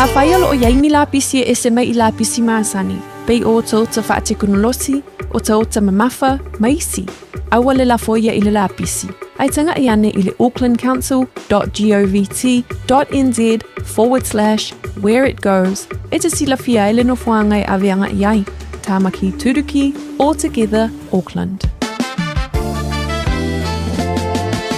Afai o lo o i ai ni lapisi e ese mai i lapisi masani, pei o otaota faatekonolosi, otaota mamafa, ma isi, aua le lafo ia i le lapisi, ae tagaʻi ane i le aucklandcouncil.govt.nz forward slash where it goes e te silafia ai le nofoaga e ave agaʻi ai. Tāmaki Turuki, All Together, Auckland.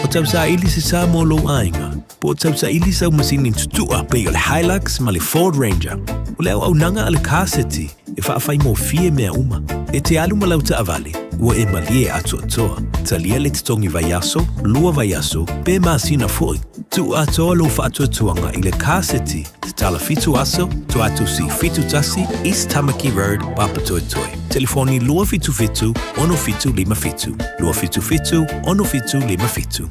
O tausaili se sa mo lou aiga, po o tausaili sau masini tutu'a pei o le Hilux ma le Ford Ranger. O le auaunaga a le Car City e faafaigofie mea uma. E te alu ma lau taavale, ua e malie atoatoa. Talia le totogi vaiaso, lua vaiaso, pe masina foi. Tuu atoa lou faatuatuaga i le Car City, tatala fitu aso, Tuatusi 71, East Tamaki Road, Papatoetoe. Telefoni 277 6757, 277 6757.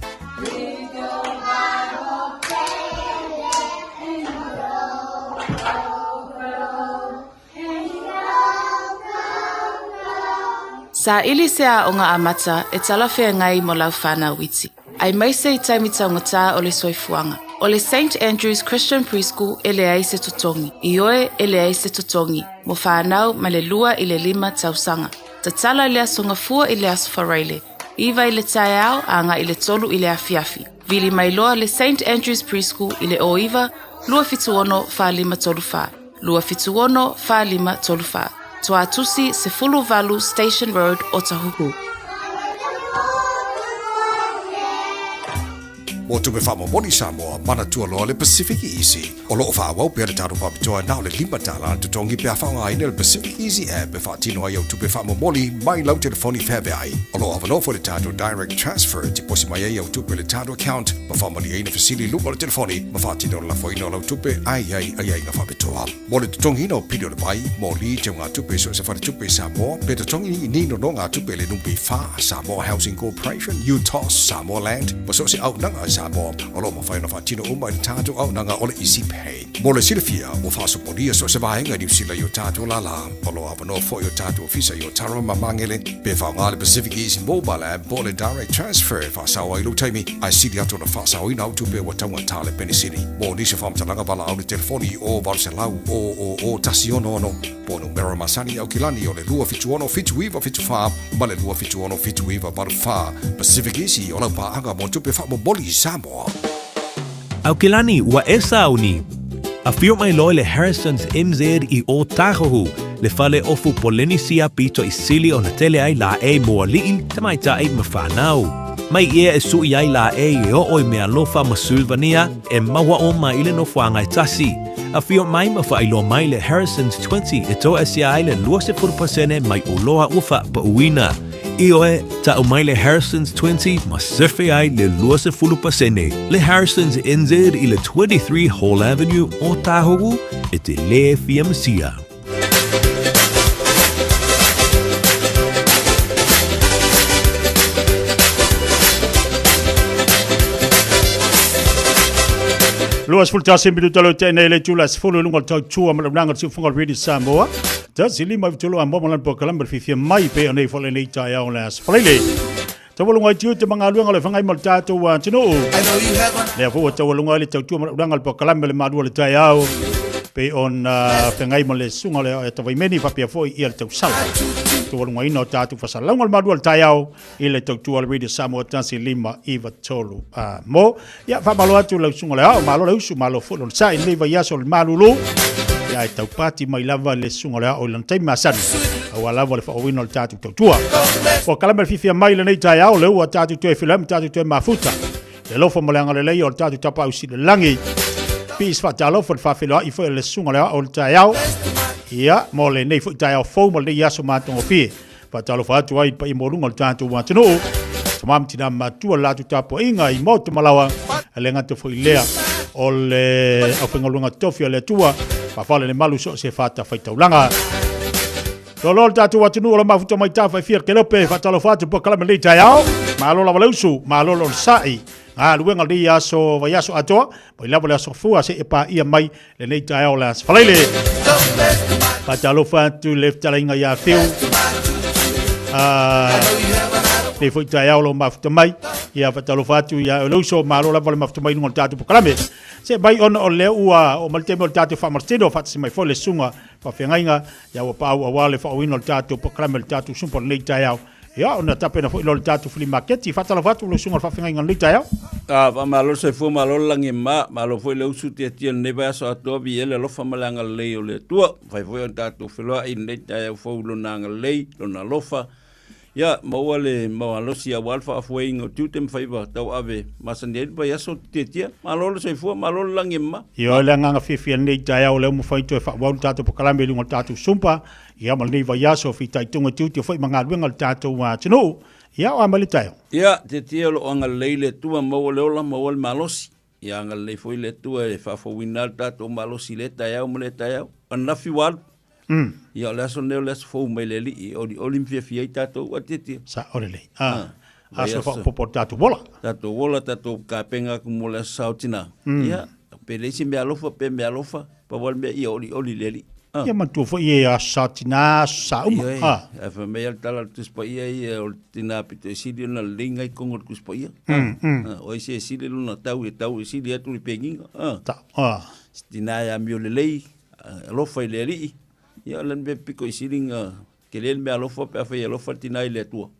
Saili se aoga amata e talafeagai mo lau whanau iti, aemaise i taimi taugata o le soifuaga. O le Saint Andrew's Christian Preschool e leai se totogi, ioe e leai se totogi, mo whanau mai le 2 i le 5 tausaga. Tatala i le Aso Gafua i le Aso Faraile, 9 i le taeao agai i le 3 i le afiafi. Vili mai loa le Saint Andrew's Preschool i le 09 276 4534. 276 4534. Tuatusi 18 Station Road, Otahuhu. Mo tupe faamomoli Samoa, manatua loa le Pacific Easy. O lo o faaauau pea le tatou faapitoa na o le $5 le totogi pe a faaaogaina le Pacific Easy app e faatino ai au tupe faamomoli mai lau telefoni feaveai. O lo o avanoa foi le tatou Direct Transfer e tiposi mai ai au tupe i le tatou account ma faamalieina fesili i luga o le telefoni ma faatino le lafoina o lau tupe a i ai aiaiga faapitoa. Mo le totogiina o pili o le vai, moli, teugatupe i so o se faletupe i Samoa, pe totogi ni nonogatupe i le NPF, Samoa Housing Corporation, UTOS, Samoa Land, ma so o se auaunaga i Samoa, o lo o mafai ona faatino uma i le tatou auaunaga o le Easy Pay. Mo le silafia, ua faasopolia so o se vaega i Niu Sila i o tatou lālā. O lo o avanoa foi o tatou ofisa i Otara ma Magele, pe faaaoga le Pacific Easy Mobile App po o le Direct Transfer e faasao ai lou taimi, ae sili atu ona faasaoina au tupe ua taugata le penisini. Mo nisi o faamatalaga valaau i le telefoni i o 800 000 166 po o numera masani i Aukilani o le 276 7974 ma le 276 7984. Pacific Easy o lau paaga mo tupe faamomoli i Samoa. Aukilani, ua e sauni! Afio mai loa le Harrison's NZ i Ōtāhuhu, le fale ofu Polenisia pito i sili ona tele ai laʻei mo aliʻi, tamaitai ma whanau. Mai ia e suʻi ai laʻei e oo i Mealofa ma Sulvania e maua uma i le nofoaga e tasi. Afio mai ma faailoa mai le Harrison's 20 e toaesia ai le 20% mai oloa ua faapauina. Ioe, tau mai le Harrison's 20 ma sefe ai le 20%. Le Harrison's NZ i le 23 Hall Avenue, Ōtāhuhu, e te lē fia masia. 21 minuta leo tēnei le tula 10 i lunga o le tautua ma le unanga o le siufunga o le Radio Samoa. Tasi lima i tolo a momo lan polokalame le fiafia mai pe o nei fo lenei taeao le aso Faleile. Taualuga ai tiute ma galuega o le whangai ma le tātou atunuu. Lea foi ua taualuga ai le tautua ma le ulaga o le polokalame o le malua o le taeao pe ona whangai ma le susuga o le Tavaimeni faapea foi ia le tausala. Taualugaina o tātou fasalauga o le malua o le taeao i le tautua o le Radio Samoa 1593 a mo. Ia, faamalo atu lau susuga o le ao, malo le usu, malo foi lona sai lenei vaiaso o le malulu. Ia, e taupati mai lava le susuga o le ao i lona taimi masani, aua lava le faaauauina o le tatou tautua. Ua kala mai le fiafia mai lenei taeao, lea ua tatou toe feiloai ma tatou toe mafuta. Le alofa ma le agalelei o le tatou Tapaau Sili i le Lagi. Peace faatalofa le faafeiloai foi o le susuga o le ao o le taeao. Ia, mo lenei foi taeao fou ma lenei aso matagofie. Faatalofa atu ai i le paia maualuga o le tatou atunuu, tama ma tina matua le latou tapuaiga i maota ma laoa, e le gata foi i lea o le aufaigaluega tofi a le Atua, faafale le malu so o se fatafaitaulaga. Loaloa le tatou atunuu o lo mafuta mai tafa e fia kelope, faatalofa atu polokalame lenei taeao. Malo lava le usu, malo le onosai. Galuega lenei aso vaiaso atoa, mai lava le aso fua seia paia mai lenei taeao le Aso Faraile. Faatalofa atu le fetalaiga ia Fiu. Lenei foi taeao lo mafuta mai. Ia faatalofa atu ia le uso, malo lava le mafuta mai luga o le tatou polokalame. Se mai ona o lea ua oo mai le taimi o le tatou faamasino, faatasi mai foi le susuga faafeagaiga, ia ua paau aua le faaauauina o le tatou polokalame o le tatou sumpa o lenei taeao. Ia ona tapena foi lea o le tatou flea maketi. Faatalofa atu le susuga o le faafeagaiga o lenei taeao. A, faamalo le soifua, malo le lagi e ma, malo foi le usu tiatia i lenei vaiaso atoa, viia le alofa ma le agalelei o le Atua. Mafai foi ona tatou feloai i lenei taeao fou i Lona agalelei, Lona alofa. Ia, maua le malosi aua le faafoeina o tiute ma faiva tauave masani ai le vaiaso tiatia. Malo le soifua, malo le lagi e mama. Ioe, le agaga fiafia i lenei taeao o lea ua mafai ona toe faaauau le tatou polokalame i luga o le tatou sumpa, ia ma lenei vaiaso o fitaituga tiute foi ma galuega a le tatou atunuu. Ia, o a mai le taeao? Ia, tiatia o lo o agalelei le Atua, maua le ola, maua le malosi. Ia agalelei foi le Atua e faafouina ai le tatou malosi i lea taeao ma lea taeao. Ananafi ua alu. Ia o le aso lenei o le aso fou mai le Alii e olioli ma fiafia ai tatou. A tiatia. Sao lelei. Ah, aso faaopoopo o le tatou ola. Tatou ola, tatou kapena atu mo le aso Sa o Tina. Ia, pe leai se meaalofa, pe meaalofa, pau lava le mea ia olioli i le Alii. Ah. Ia manatua foi e aso Sa o Tina, aso Sa uma. Ioe, Ah. ae fai mai lava le tala a le Tusi Paia ia, o le tina pito e sili ona lelei nai kogo o le Tusi Paia. Ah, o ai se e sili lona tau e tau e sili atu le pegiga. Ah. Ta, ah. Se tina e amio lelei, alofa i le Alii, ia o le mea pito i sili na tele le mea alofa pe afai e alofa le tina i le Atua.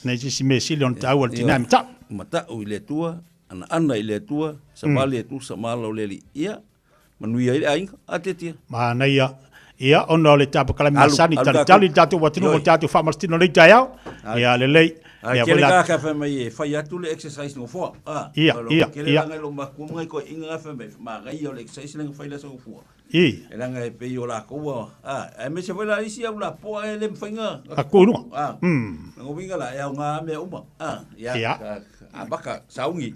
Nei se isi mea sili ona taua le tina e matau. Matau i le Atua, anaana i le Atua, savali atu samala o le Alii. Ia, manuia ai le aiga, a tiatia. Manaia. Ia, ona o le tapakala masani, talitali le tatou atunuu mo le tatou faamalositino i lenei taeao. Ia, lelei. Ia, tele ka ka fai mai e fai atu le exercise nofoa. Ah, ia, ia, tele ia. Langa lo makua ngai ko inga nga fai mai ma ngai o le exercise lenga fai la sa nofoa. I. E langa e pei o la koua. Ah, e me se foi la isi au la poa e le mfainga. A ku lunga. Ah. Nga winga la e au ngā mea uma. Ah, ia. Ia. A baka saungi.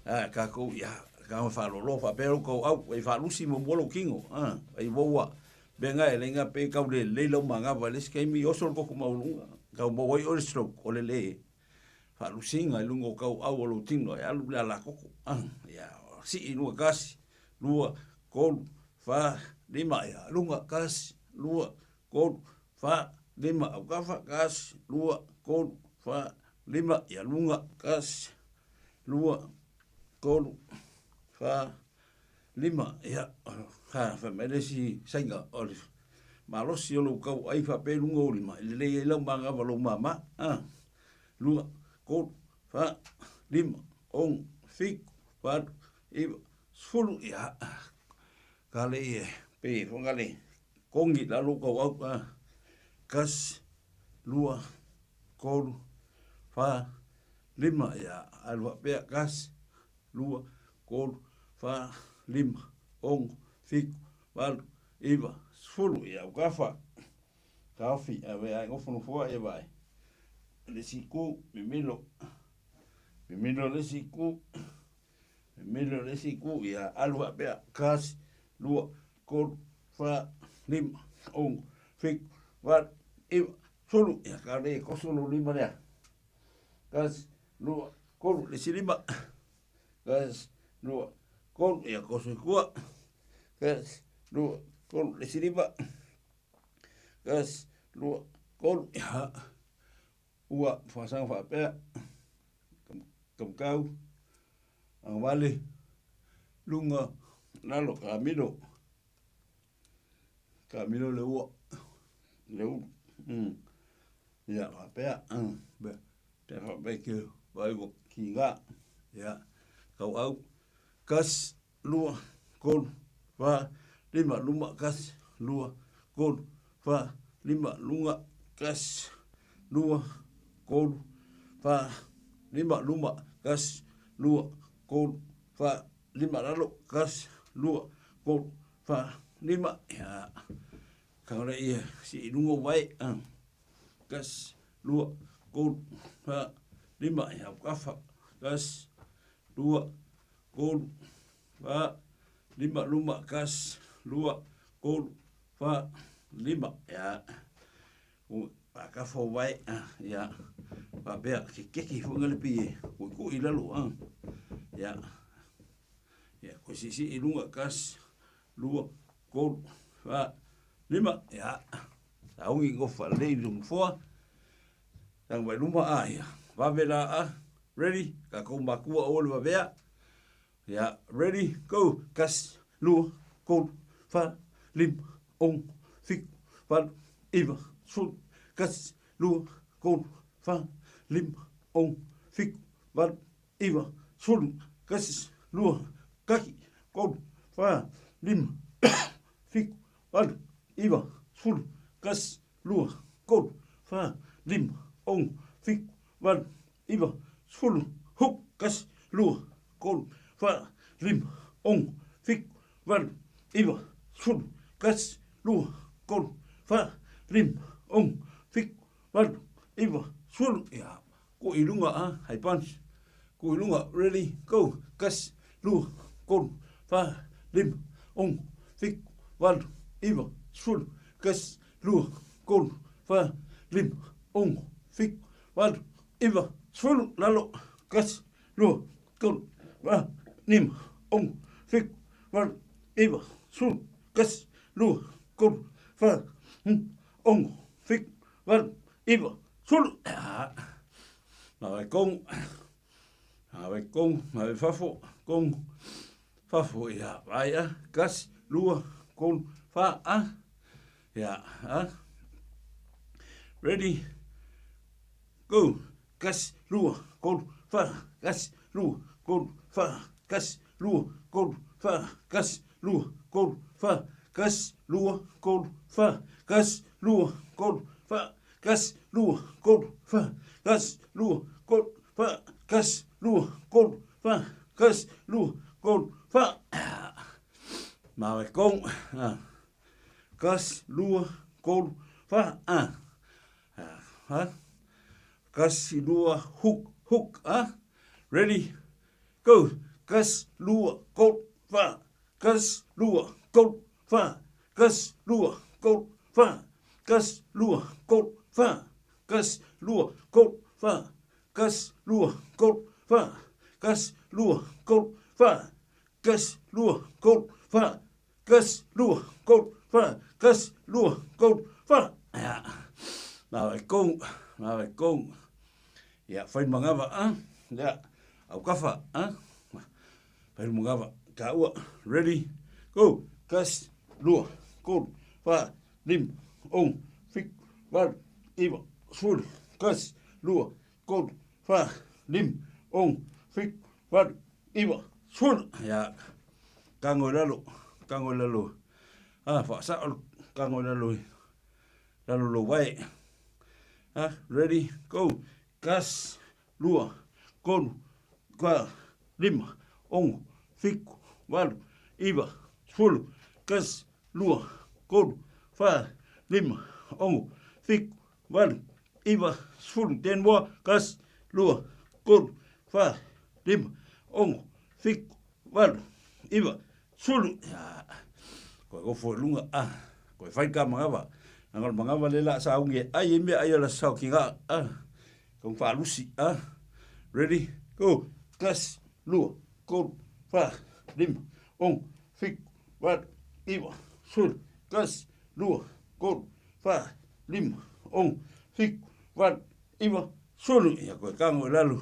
Ah, ka kou ia. Ka ma whaalolo, whaapea lou kauau, e whaalusi muamua lou kino, a, ai uaua, mea nga e lenga pe kau le lelei lau magava i le isi taimi, oso le koko maualuga, kau maua ai oe le stroke, o le le faalusiga i luga o kauau o lou tino e alu le alakoko, a, ia, sii i luga kasi, lua, tolu, fa, lima, ia, luga, kasi, lua, tolu, fa, lima, aukafa, kasi, lua, tolu, fa, lima, ia, luga, kasi, lua, tolu, fa, lima, ia, ha, fai mai le isi saina, o le malosi o lou tauai faapea i luga o lima, e lelei ai lau manava lou mama, a, lua, tolu, fa, lima, ono, fitu, valu, iva, sefulu, ia, ka le ia, pe whangale, kongi la lou tauau, a, kasi, lua, tolu, fa, lima, ia, alu faapea, kasi, lua, tolu, fa, lima, ono, fitu, valu, iva, sefulu, ia, ukafa, taofi, ave ae nofonofo ia vaai. Le isi itu, mimilo, mimilo le isi itu, mimilo le isi itu, ia, alu faapea, kasi, lua, tolu, fa, lima, ono, fitu, valu, iva, sefulu, ia, ka le koso lou lima lea. Kasi, lua, tolu, le isi lima. Kasi, lua, tolu, ia koso i tua. Kasi, lua, tolu, le isi lima. Kasi, lua, tolu, ia. Ua whaasanga whaapea, kamkau, angawale, lunga, lalo, kamilo. Kamilo le ua, le ulu. Ia, faapea, pea faapea ke vai ua ki ngā. Ia, kauau, kasi, lua, tolu, wha, lima, luma, kasi, lua, tolu, wha, lima, lunga, kasi, lua, tolu, wha, lima, luma, kasi, lua, tolu, wha, lima, lalo, kasi, lua, tolu, wha, lima, ia, Kāore ia si i runga o wai, kasi, lua, tolu, wha, lima, ia, kafa, kasi, lua, tolu, wha, lima, luma, kasi, lua, tolu, wha, lima, ia, u, kafa o wai, ia, whapea, ke keke whanga le pi e, kui kui lalo, ia, ia, koe sisi i runga, kasi, lua, tolu, fa, lima, ia, saungi ngo whalei lunga foa, tanga mai luma a, ia, vave la a, Ready? Tatou makua aua le vavea. Ia, ready, go. Tasi, lua, tolu, fa, lima, ono, fitu, valu, iva, sefulu. Tasi, lua, tolu, fa, lima, ono, fitu, valu, iva, sefulu. Tasi, lua, tasi, tolu, fa, lima, fitu, valu, iva, sefulu. Tasi, lua, tolu, fa, lima, ono, fitu, valu, iva, sefulu, hu, tasi, lua, tolu, fa, lima, ono, fitu, valu, iva, sefulu, tasi, lua, tolu, fa, lima, ono, fitu, valu, iva, sefulu. Ia, ko i lunga a, hei punch. Ko i lunga, ready, go, tasi, lua, tolu, fa, lima, ono, fitu, valu, iva, sefulu, tasi, lua, tolu, fa, lima, ono, fitu, valu, iva, sefulu, lalo, tasi, lua, tolu, fa, lima, ono, fitu, valu, iva, sefulu, tasi, lua, tolu, fa, lima, ono, fitu, valu, iva, sefulu. Nā wai kong, nā wai kong, nā wai fafo, kong, fafo, ia, vai a, tasi, lua, tolu, fa, a, ia, a. Ready, go, tasi, lua, tolu, fa, tasi, lua, tolu, fa, tasi, lua, tolu, fa, tasi, lua, tolu, fa, tasi, lua, tolu, fa, tasi, lua, tolu, fa, tasi, lua, tolu, fa, tasi, lua, tolu, fa, tasi, lua, tolu, fa, tasi, lua, tolu, fa. Mā wai kong, tasi, lua, tolu, fa, a. Ha? Tasi, lua, hook, hook, a. Ready, go. Tasi, lua, tolu, fa, tasi, lua, tolu, fa, tasi, lua, tolu, fa, tasi, lua, tolu, fa, tasi, lua, tolu, fa, tasi, lua, tolu, fa, tasi, lua, tolu, fa, tasi, lua, tolu, fa, tasi, lua, tolu, fa, tasi, lua, tolu, fa. Ia, nā wai kou, nā wai kou. Ia, whai mangawa, a? Ia, au kawha, a? Whai mangawa, ka ua, ready, go, tasi, lua, tolu, fa, lima, ono, fitu, valu, iva, sefulu, tasi, lua, tolu, fa, lima, ono, fitu, valu, iva, sefulu. Ia, kango i lalo, kango i lalo. Ah, whaasao, kango i lalo, lalo lo wae. Ah, ready, go. Tasi, lua, tolu, fa, lima, ono, fitu, valu, iva, sefulu, tasi, lua, tolu, fa, lima, ono, fitu, valu, iva, sefulu, ten moa, tasi, lua, tolu, fa, lima, ono, fitu, valu, iva, sefulu. Ia, koe ofo i lunga, ah, koe whai ka mangawa. Nanga o le mangawa le la sa ungi e ai e mea ai o la sao ki ngā, ah, kong whaalusi, ah. Ready, go, tasi, lua, tolu, fa, lima, ono, fitu, valu, iva, sefulu, tasi, lua, tolu, fa, lima, ono, fitu, valu, iva, sefulu. Ia koe kango i lalo.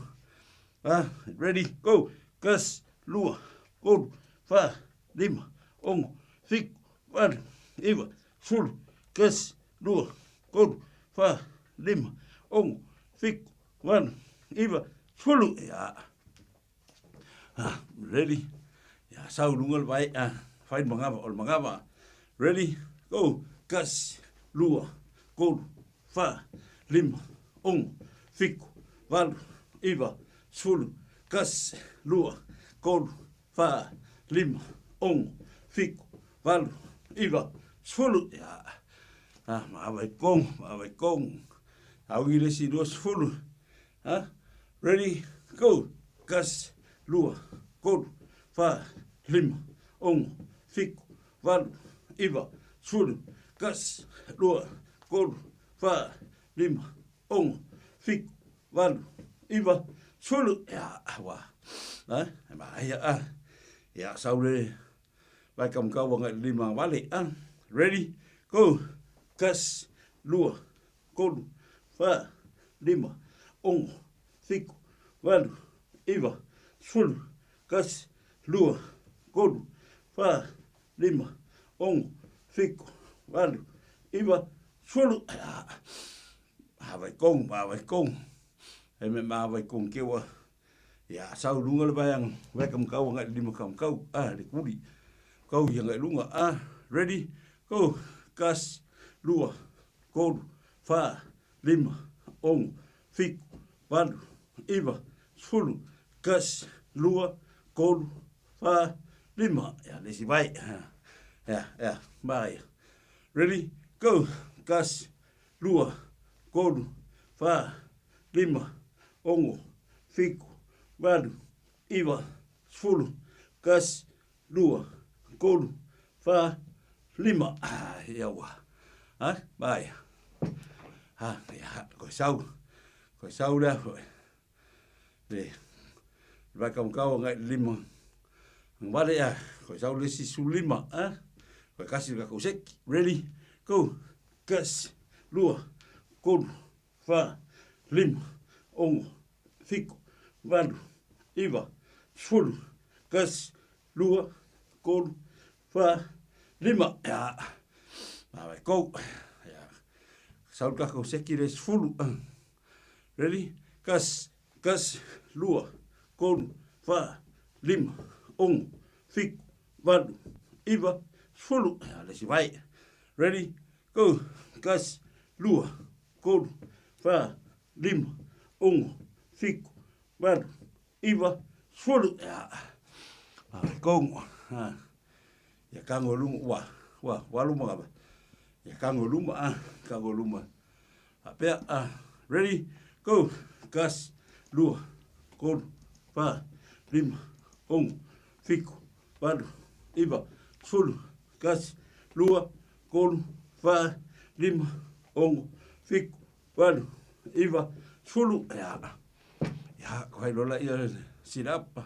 Ah, ready, go, tasi, lua, tolu, fa, lima, ono, fitu, valu, iva, sefulu, tasi, lua, tolu, fa, lima, ono, fitu, valu, iva, sefulu. Ia. Ah, ready? Ia, sau lunga le vai, ah, whai mangawa, o le mangawa. Ready? Go. Tasi, lua, tolu, fa, lima, ono, fitu, valu, iva, sefulu, tasi, lua, tolu, fa, lima, ono, fitu, valu, iva, sefulu. Ia. Ah, mangawa i kong, mangawa i kong. Au i le isi 20. Ha? Ready, go! Tasi, lua, tolu, fa, lima, ono, fitu, valu, iva, sefulu. Tasi, lua, tolu, fa, lima, ono, fitu, valu, iva, sefulu. Ia, ua. Ha? E maia a. Ia, sau le vai kamukau anga i le lima vale. Ha? Ready, go! Tasi, lua, tolu, fa, lima, ono, fitu, valu, iva, sefulu, tasi, lua, tolu, fa, lima, ono, fitu, valu, iva, sefulu. Mavaikong, mavaikong. E me mavaikong ke ua. Ia, sau lunga le vaeaga, vae kamakau agai i le lima kamakau, a, le kuli. Kau i agai i luga, a, ready, go, tasi, lua, tolu, fa, lima, ono, fitu, valu, iva, sefulu, tasi, lua, tolu, fa, lima. Ia, le isi vae. Ia, ia, manaia. Ready, go, tasi, lua, tolu, fa, lima, ono, fitu, valu, iva, sefulu, tasi, lua, tolu, fa, lima. Ah, ia ua. Ha, mai. Ha, ia, koe sau. Koe sau lea foi. Le, le vai kamakau ngai lima. Ngwale ia, koe sau le si su lima, ha? Koe kasi le kakou seki. Ready, go. Kasi, lua, tolu, fa, lima, ono, fitu, valu, iva, sefulu, tasi, lua, tolu, fa, lima. Ia, mā kou. Ia, sau le kakou seki le sefulu. Ready? Tasi, tasi, lua, tolu, fa, lima, ono, fitu, valu, iva, sefulu. Ia, le isi vae. Ready? Go! Tasi, lua, tolu, fa, lima, ono, fitu, valu, iva, sefulu. Ia, mā kou. Ia kago luma, ua, ua, ua luma kapa. Ia kago luma, a, kago luma. Faapea, a, ready, go, tasi, lua, tolu, fa, lima, ono, fitu, valu, iva, sefulu, tasi, lua, tolu, fa, lima, ono, fitu, valu, iva, sefulu. Ia, ia, ko hai lola ia sit up,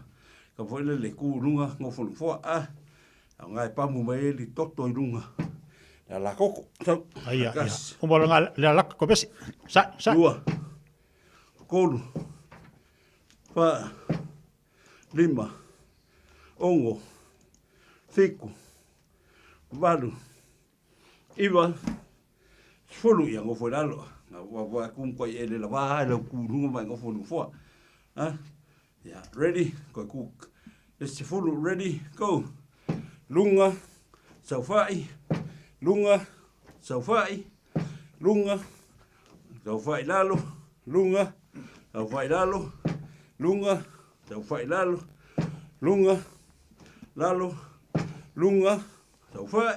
ka foi le le ku lunga ngofo nofoa, a, au ngai pamu mai e li toto i lunga. Le ala koko. Sau. Ai, ia, ia. Umba longa le ala ko besi. Sa, sa. Lua, tolu, fa, lima, ono, fitu, valu, iva, sefulu. Ia nofo i lalo. Nga ua ua ku mkoi e le lava e lau ku lunga mai nofo nofoa. Ha? Ia, ready, koe ku. Le sefulu, ready, go. Lunga, saufai, lunga, saufai, lunga, saufai lalo, lunga, saufai lalo, lunga, saufai lalo, lunga, lalo, lunga, saufai,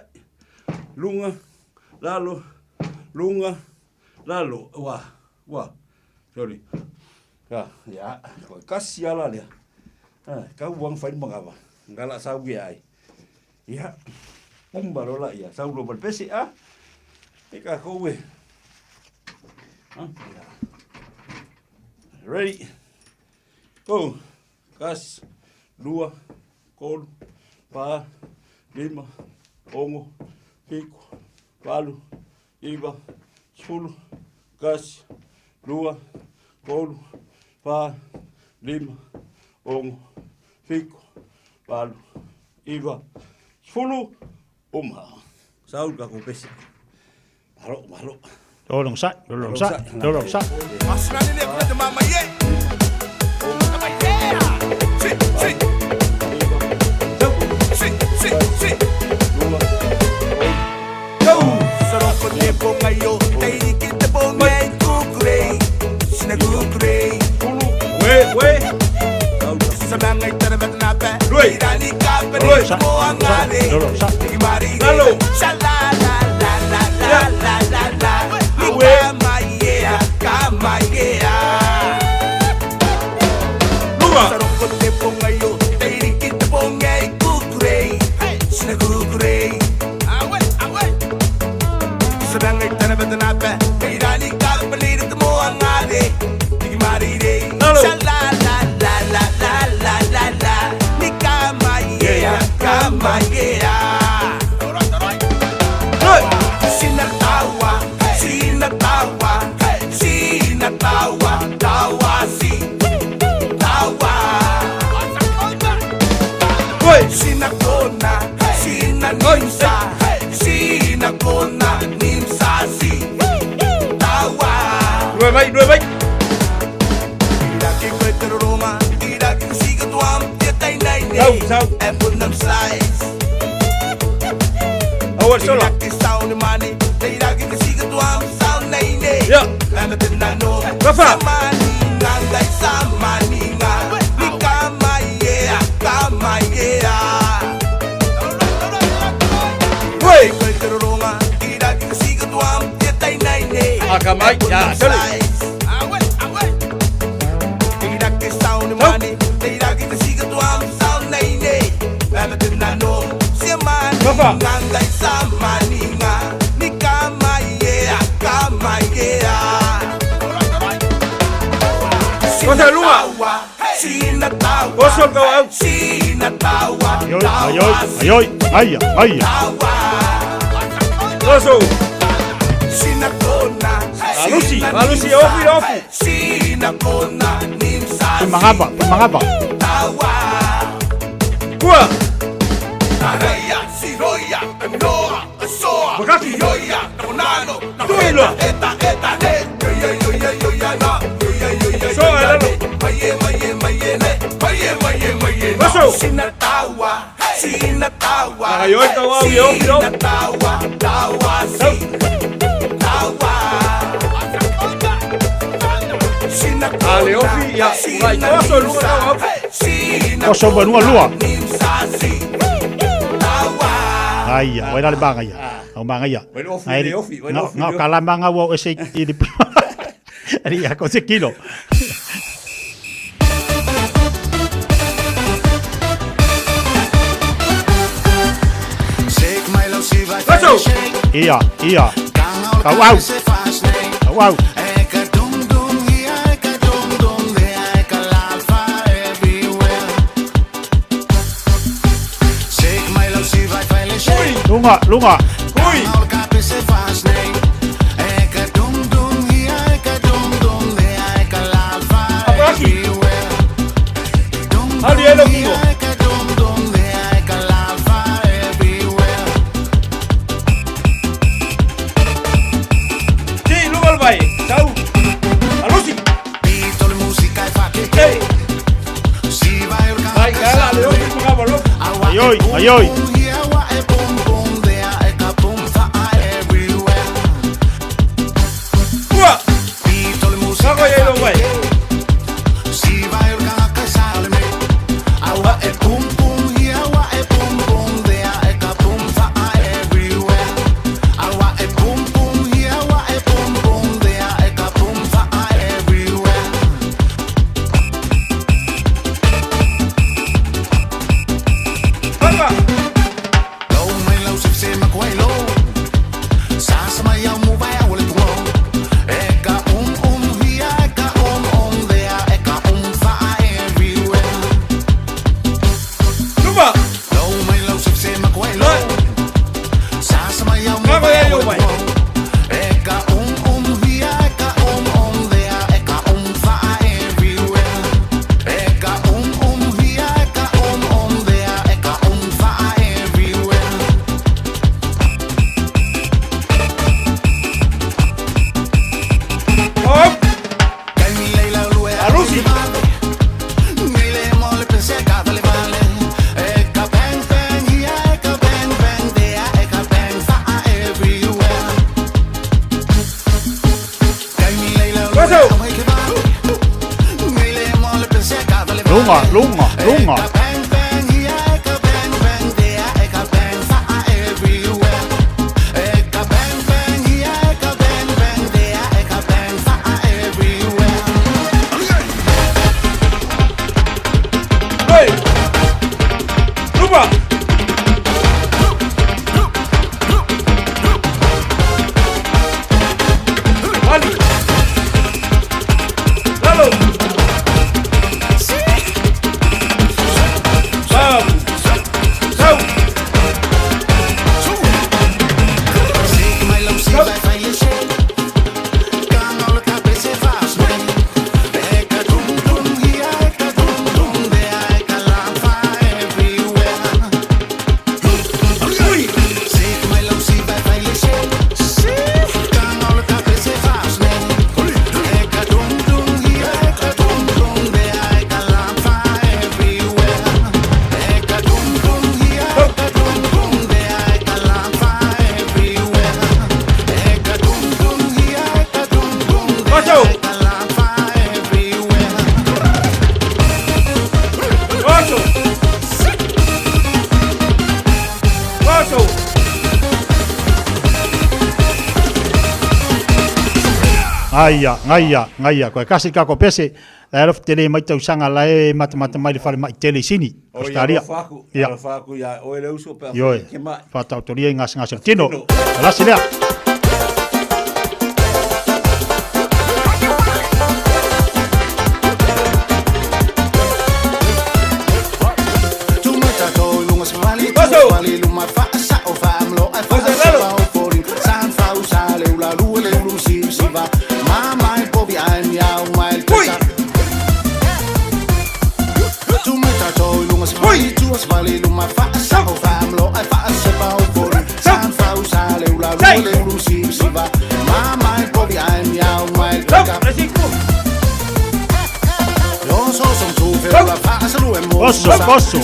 lunga, lalo, lunga, lalo. Ua, ua, sorry. Ia, ia, koe kasi ala lea. Ha, kau wang whai mangawa. Ngala sau ge ai. Ia, pumba lola ia. Sau lo pesi a. E ka koue. Ha, ia. Ready. Go. Kasi, lua, tolu, fa, lima, ono, fitu, valu, iva, sefulu, tasi, lua, tolu, fa, lima, ono, fitu, valu, iva, sefulu, uma. Sau le tatou pese. Malo, malo. Lolong sa, lolong sa, lolong sa. Oi. Sinakona, sinanimsa, sinakona, nimsasi, tawa. Lue mai, lue mai. Iraki koe te roroma, iraki te sikatuam, te tainai Sau, nei, sau. e punam size. Aua sola. Iraki sound mani, te iraki te sikatuam, sound nei nei. Ya. Eme te nano, Rafa. samani nga, ngai samani nga, ni kamaia, kamaia. Oi. Koe te roronga, iraki te sikatuam, te tainai nei. Aka mai, ya, sole. Rafa. Osa lua. Oso kau au. Ayoi, ayoi, ayoi, aia, aia. Oso. Alusi, alusi, ofi, ofi. Pumangapa, pumangapa. Kua. Araya, Siroya, Noa, Soa, Wakaki. Yoya, Nonano, Tuilo. Eta, Eta, Ne, Yoya, Yoya, Yoya, Na, Yoya, Yoya, Soa, Yoya, lalo. Ne, Maye, Maye, Maye, Ne, Maye, Maye, Maye, Na. Oso. Sinatawa, Sinatawa, Ayoi, kau au, yo, yo. Sinatawa, Tawa, Si, Tawa. Sinakona, Ale, ofi, ya. Vai, oso, luga, kau au. Sinakona, Oso, banua, lua. Nimsasi, Tawa. Aia, oi le banga ia. Au manga ia. Wai le ofi, Ai, le ofi, wai le no, ofi, No, le ofi. kala manga wo ese i le. Ari ia ko se kilo. Oso. Ia, ia. Kau au. Kau au. Ui. Lunga, lunga. Ui. Apaki. Ali elo kingo. Si, luga al bai. Sau. Alusi. Hey. Vai, kala, le ofi, pumangapa, lo. Ayoi, ayoi. Kua. Kako ia ilo bai. Papa. Luma. Vai. Kako ia ilo bai. Hop. Alusi. Oso. Lunga, lunga, lunga. Hey. Luma. Ali. Lalo. Gaia, gaia, gaia. Koe kasi kako pese. La alofa tele mai tausaga la e matamata mai le falemai tele i Sini, Australia. Alofa aku, Ia. alofa aku ia oe le uso pe a Ioe. whai ke mai. Faataotolia i gasegase o le tino. Lasi lea. Oso, oso.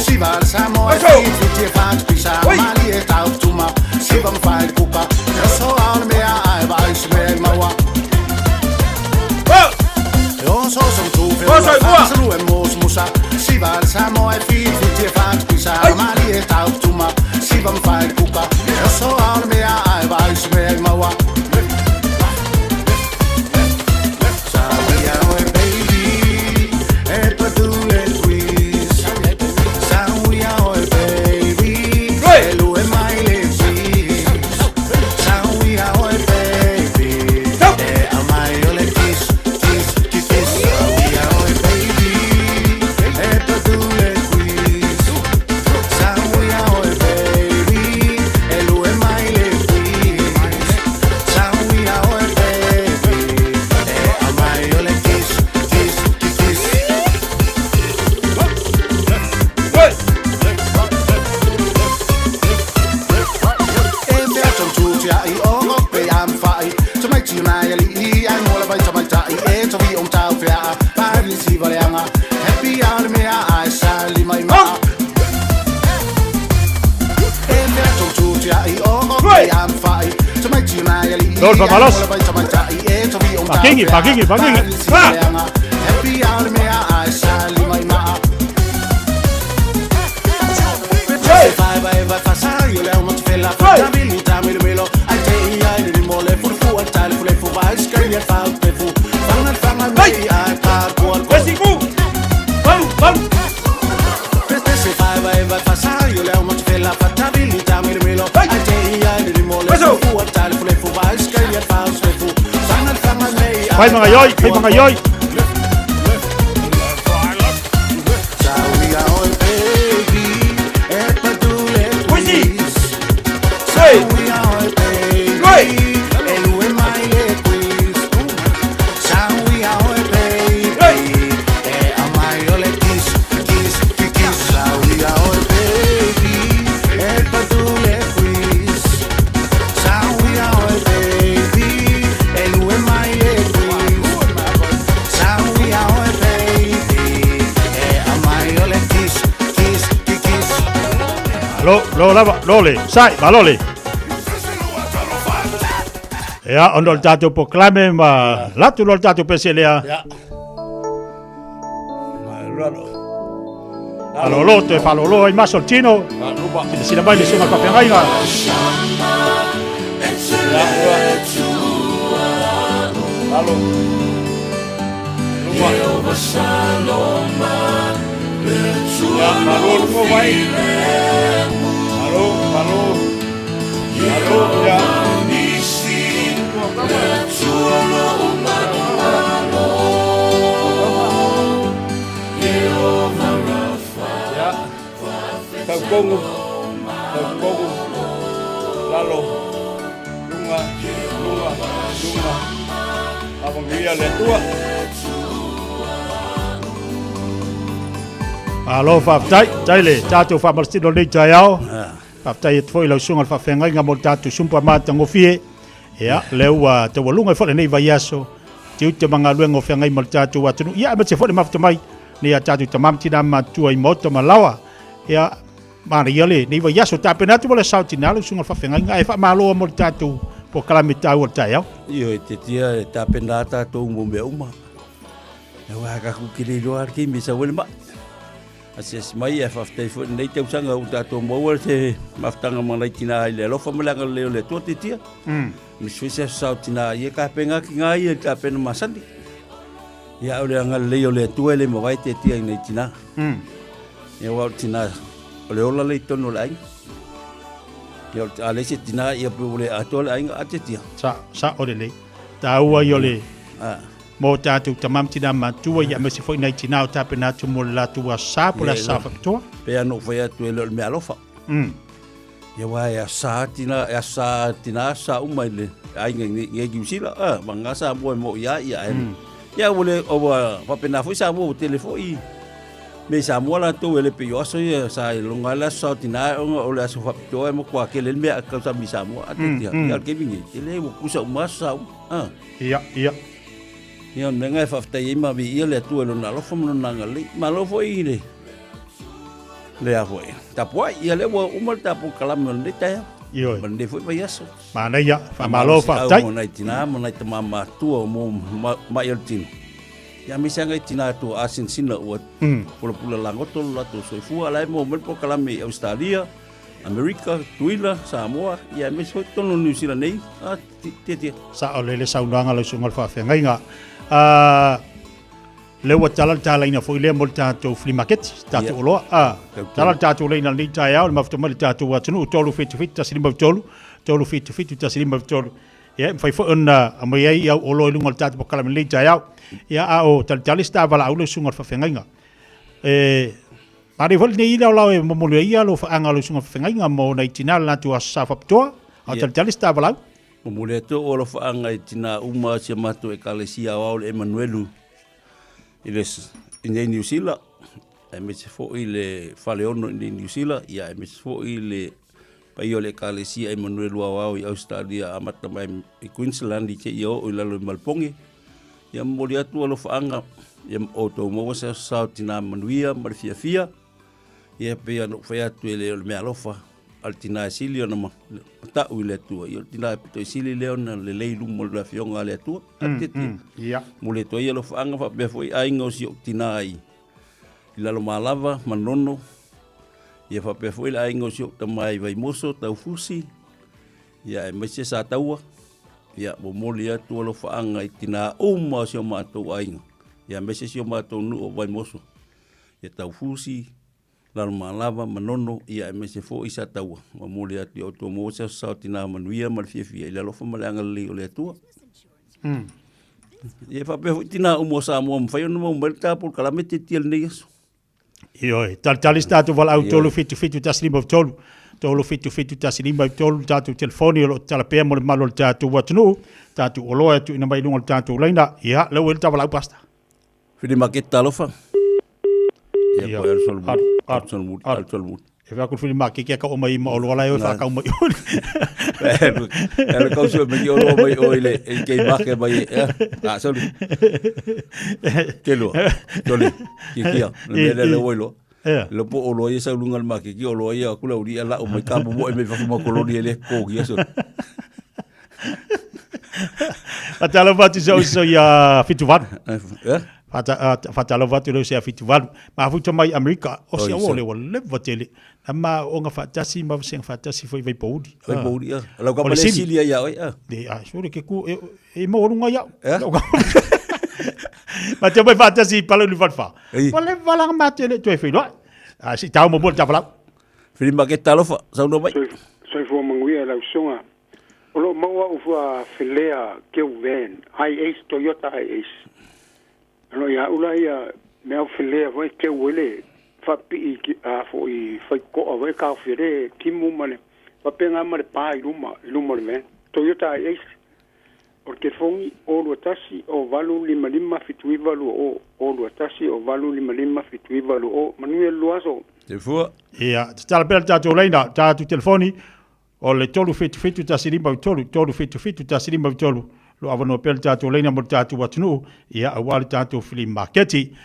Lol, Pamalos. Pakingi, pakingi, pakingi. Fai mga yoi, fai mga yoi. Lo, lo lava, lo le, sai, malo le. Ia, ona o le tatou polokalame ma latu loa le tatou pese lea. Ia. Malolo. Faalolo, toe faalolo ai maso o le tino. Lupa. Silasila mai le susuga faafeagaiga. Ia, lua. Lalo. Luma. Ia, malo lunga vai. Malo, malo. Malo, ia. Ia. Taukongu. Taukongu. Lalo. Lunga. Lunga. Lunga. Apanguia le Atua. Malo faafetai, tai le tatou faamalositino lenei taeao. Faafetai atu foi i lau susuga i le faafeagaiga mo le tatou sumpa matagofie. Ia, lea ua taualuga ai foi lenei vaiaso, tiute ma galuega o feagai ma le tatou atunuu. Ia, aemaise foi le mafuta mai nei a tatou tama ma tina matutua i maota ma laoa. Ia, manaia lenei vaiaso, tapena atu mo le sao tina lau susuga i le faafeagaiga, ae faamalo mo le tatou polokalame taua o le taeao. Ioe, te tia e tapena a tatou mo mea uma. Aua ka ku kile iloa le taimi e sau ai le mai. Asiasi mai ae faafetai foi i lenei tausaga ua tatou maua se mafutaga ma nai tina i le alofa ma le agalelei o le Atua tiatia. Aemaise foi se aso sao tina ia tapena tina ia i tapena masani. Ia o le agalelei o le Atua e le mavae tiatia i nai tina. Ia aua o le tina o le ola lea i totonu o le aiga. Ia o le a leai se tina ia pe ua le atoa le aiga a tiatia. Sa, sao lelei. Taua ia o le mo tatou tama ma tina matua ia aemaise foi nai tina o tapena atu mo le latou aso sa po o le aso sa faapitoa. Pei lava ona ou fai atu e le o le mea alofa. Ia aua e aso sa tina, e aso sa tina aso sa uma i le aiga i nei Niu Sila, ma ngā Samoa e mo'i ai ia ae. Ia ua le ua faapena foi Samoa ua tele foi mea i Samoa latou e le pei o aso ia sa iloga ai le aso sa o tina ona o le aso faapitoa e matua tele ai le mea a tausami i Samoa. A te tia, ia o le taimi nei, e le ua tutusa uma aso sa uma. Ia, ia. Ia, o le mea lena e faafetai ai ma viia le Atua i Lona alofa ma Lona agalelei. Malo foi i le, le a foi, tapuai. Ia, lea ua uma le tapu kalame o lenei taeao. Ioe. Ma lenei foi vaiaso. Manaia, faamalo, faafetai. Mo nai tinā ma nai tamā matua o mo mai o le tino. Ia, aemaise lava nai tinā tua asinsina ua pulapula lagoto lo latou soifua. La e maua mai le polokalame i Ausetalia, Amerika, Tutuila, Samoa, ia aemaise foi totonu o Niu Sila nei. A, Tia, tia. Sao lelei le saunoaga a lau susuga o le faafeagaiga. Ah, lea ua tala le talaina foi lea mo le tatou flea market, tatou yeah. oloa. Ah, tala le tatou leina lenei taeao, le mafuta mai le tatou atunuu, 377 153, 377 153. Ia, mafai foi ona aumai ai au oloa i luga o le tatou polokalame lenei taeao. Ia, a o talitali se ta valaau lau susuga o le faafeagaiga. E, Manaia foi lenei laolao e momoli ai ia alofaaga o lau susuga feagaiga mo nai tina le latou aso sa faapitoa, a o talitali se ta valaau. Momoli atu ou alofaaga i tina uma o si a matou Ekalesia Aoao le Emanuelu i le i nei Niu Sila, aemaise foi le Faleono i nei Niu Sila, ia aemaise foi le paia o le Ekalesia Emanuelu Aoao i Ausetalia amata mai i Queensland seia oo i lalo i Malponge. Ia momoli atu alofaaga ia outou maua se aso sao tina manuia ma le fiafia. Ia pei ona ou fai atu e le o le mea alofa a le tina e sili ona matau i le Atua. Ia o le tina e pito i sili lea ona lelei i luma o le afioga a le Atua. Ia. Momoli atu ai alofaaga faapea foi aiga o si ou tina i Lalomalava, Manono, ia faapea foi le aiga o si ou tama i Vaimoso, Taufusi, ia aemaise Sataua. Ia, momoli atu alofaaga i tinā uma o si o matou aiga, ia aemaise si o matou nuu o Vaimoso, ia Taufusi, Lalomalava, Manono, ia aemaise foi Sataua. Momoli atu ia outou maua se aso sao tinā manuia ma le fiafia i le alofa ma le agalelei o le Atua. Ia faapea foi tinā uma o Samoa mafai ona maua mai le ta polokalame tiatia i lenei aso. Ioe, talitali se tatou valaau 377 153, 377 153 le tatou telefoni o lo o tatala pea mo le mamalu o le tatou atunuu, tatou oloa e tuuina mai i luga o le tatou laina. Ia, lea ua i le ta valaau Pastor. Fili maketi talofa. Ia, Ia. koe alu solomuli. Alu, Alu solomuli, alu. alu solomuli. E fai atu le fili maketi a ka o mai ma oloa la e o e whakau mai o. E le kau sue mai oloa mai o i le i kei make mai e. A soli. Te lua. Tole. Ki kia. Le mea lea le oi loa. Le po oloa ia sau lunga le maketi oloa ia aku la uri ala o mai ka mo e mai fafu ma koloni e le ko kia soli. Faatalofa atu i si ou uso ia Fituvalu. Eh? Faatalofa atu i lou uso ia Fituvalu. Mafuta mai Amerika. O si Oi, au o le ua leva tele. Na ma oga faatasi ma vasega faatasi foi i Vaipouli. Vaipouli, ah. Lau O kapa le le sili. sili ai ia oe, ah. Le, ah, sure ke ku, e, e maualuga ai au. Eh? Lau kapa. Ma te mai faatasi i Palauli Falefa. Ei. Ua leva la mate le toe feiloai. Ah, si tau mo mo le tafalau. Fili maketa alofa, saunoa mai. Soifua manuia lau susuga. O lo o maua au fua felea keu van, Hiace, Toyota Hiace. Ano ia au la ia mea au felea foi keu ai le faapipii ki, a foi faikoa foi ka fele timu ma le faapena ma le pa i luma i luma o le van. Toyota Hiace. O le telefoni o 21 o 855 7920 o 21 o 855 7920. Manuia le lua aso. Soifua. Ia, tatala pea le tatou laina, tatou telefoni, O le 377 153, 377 153, lo avanoa pea le tatou laina mo le tatou atunuu, ia, aua le tatou flea maketi.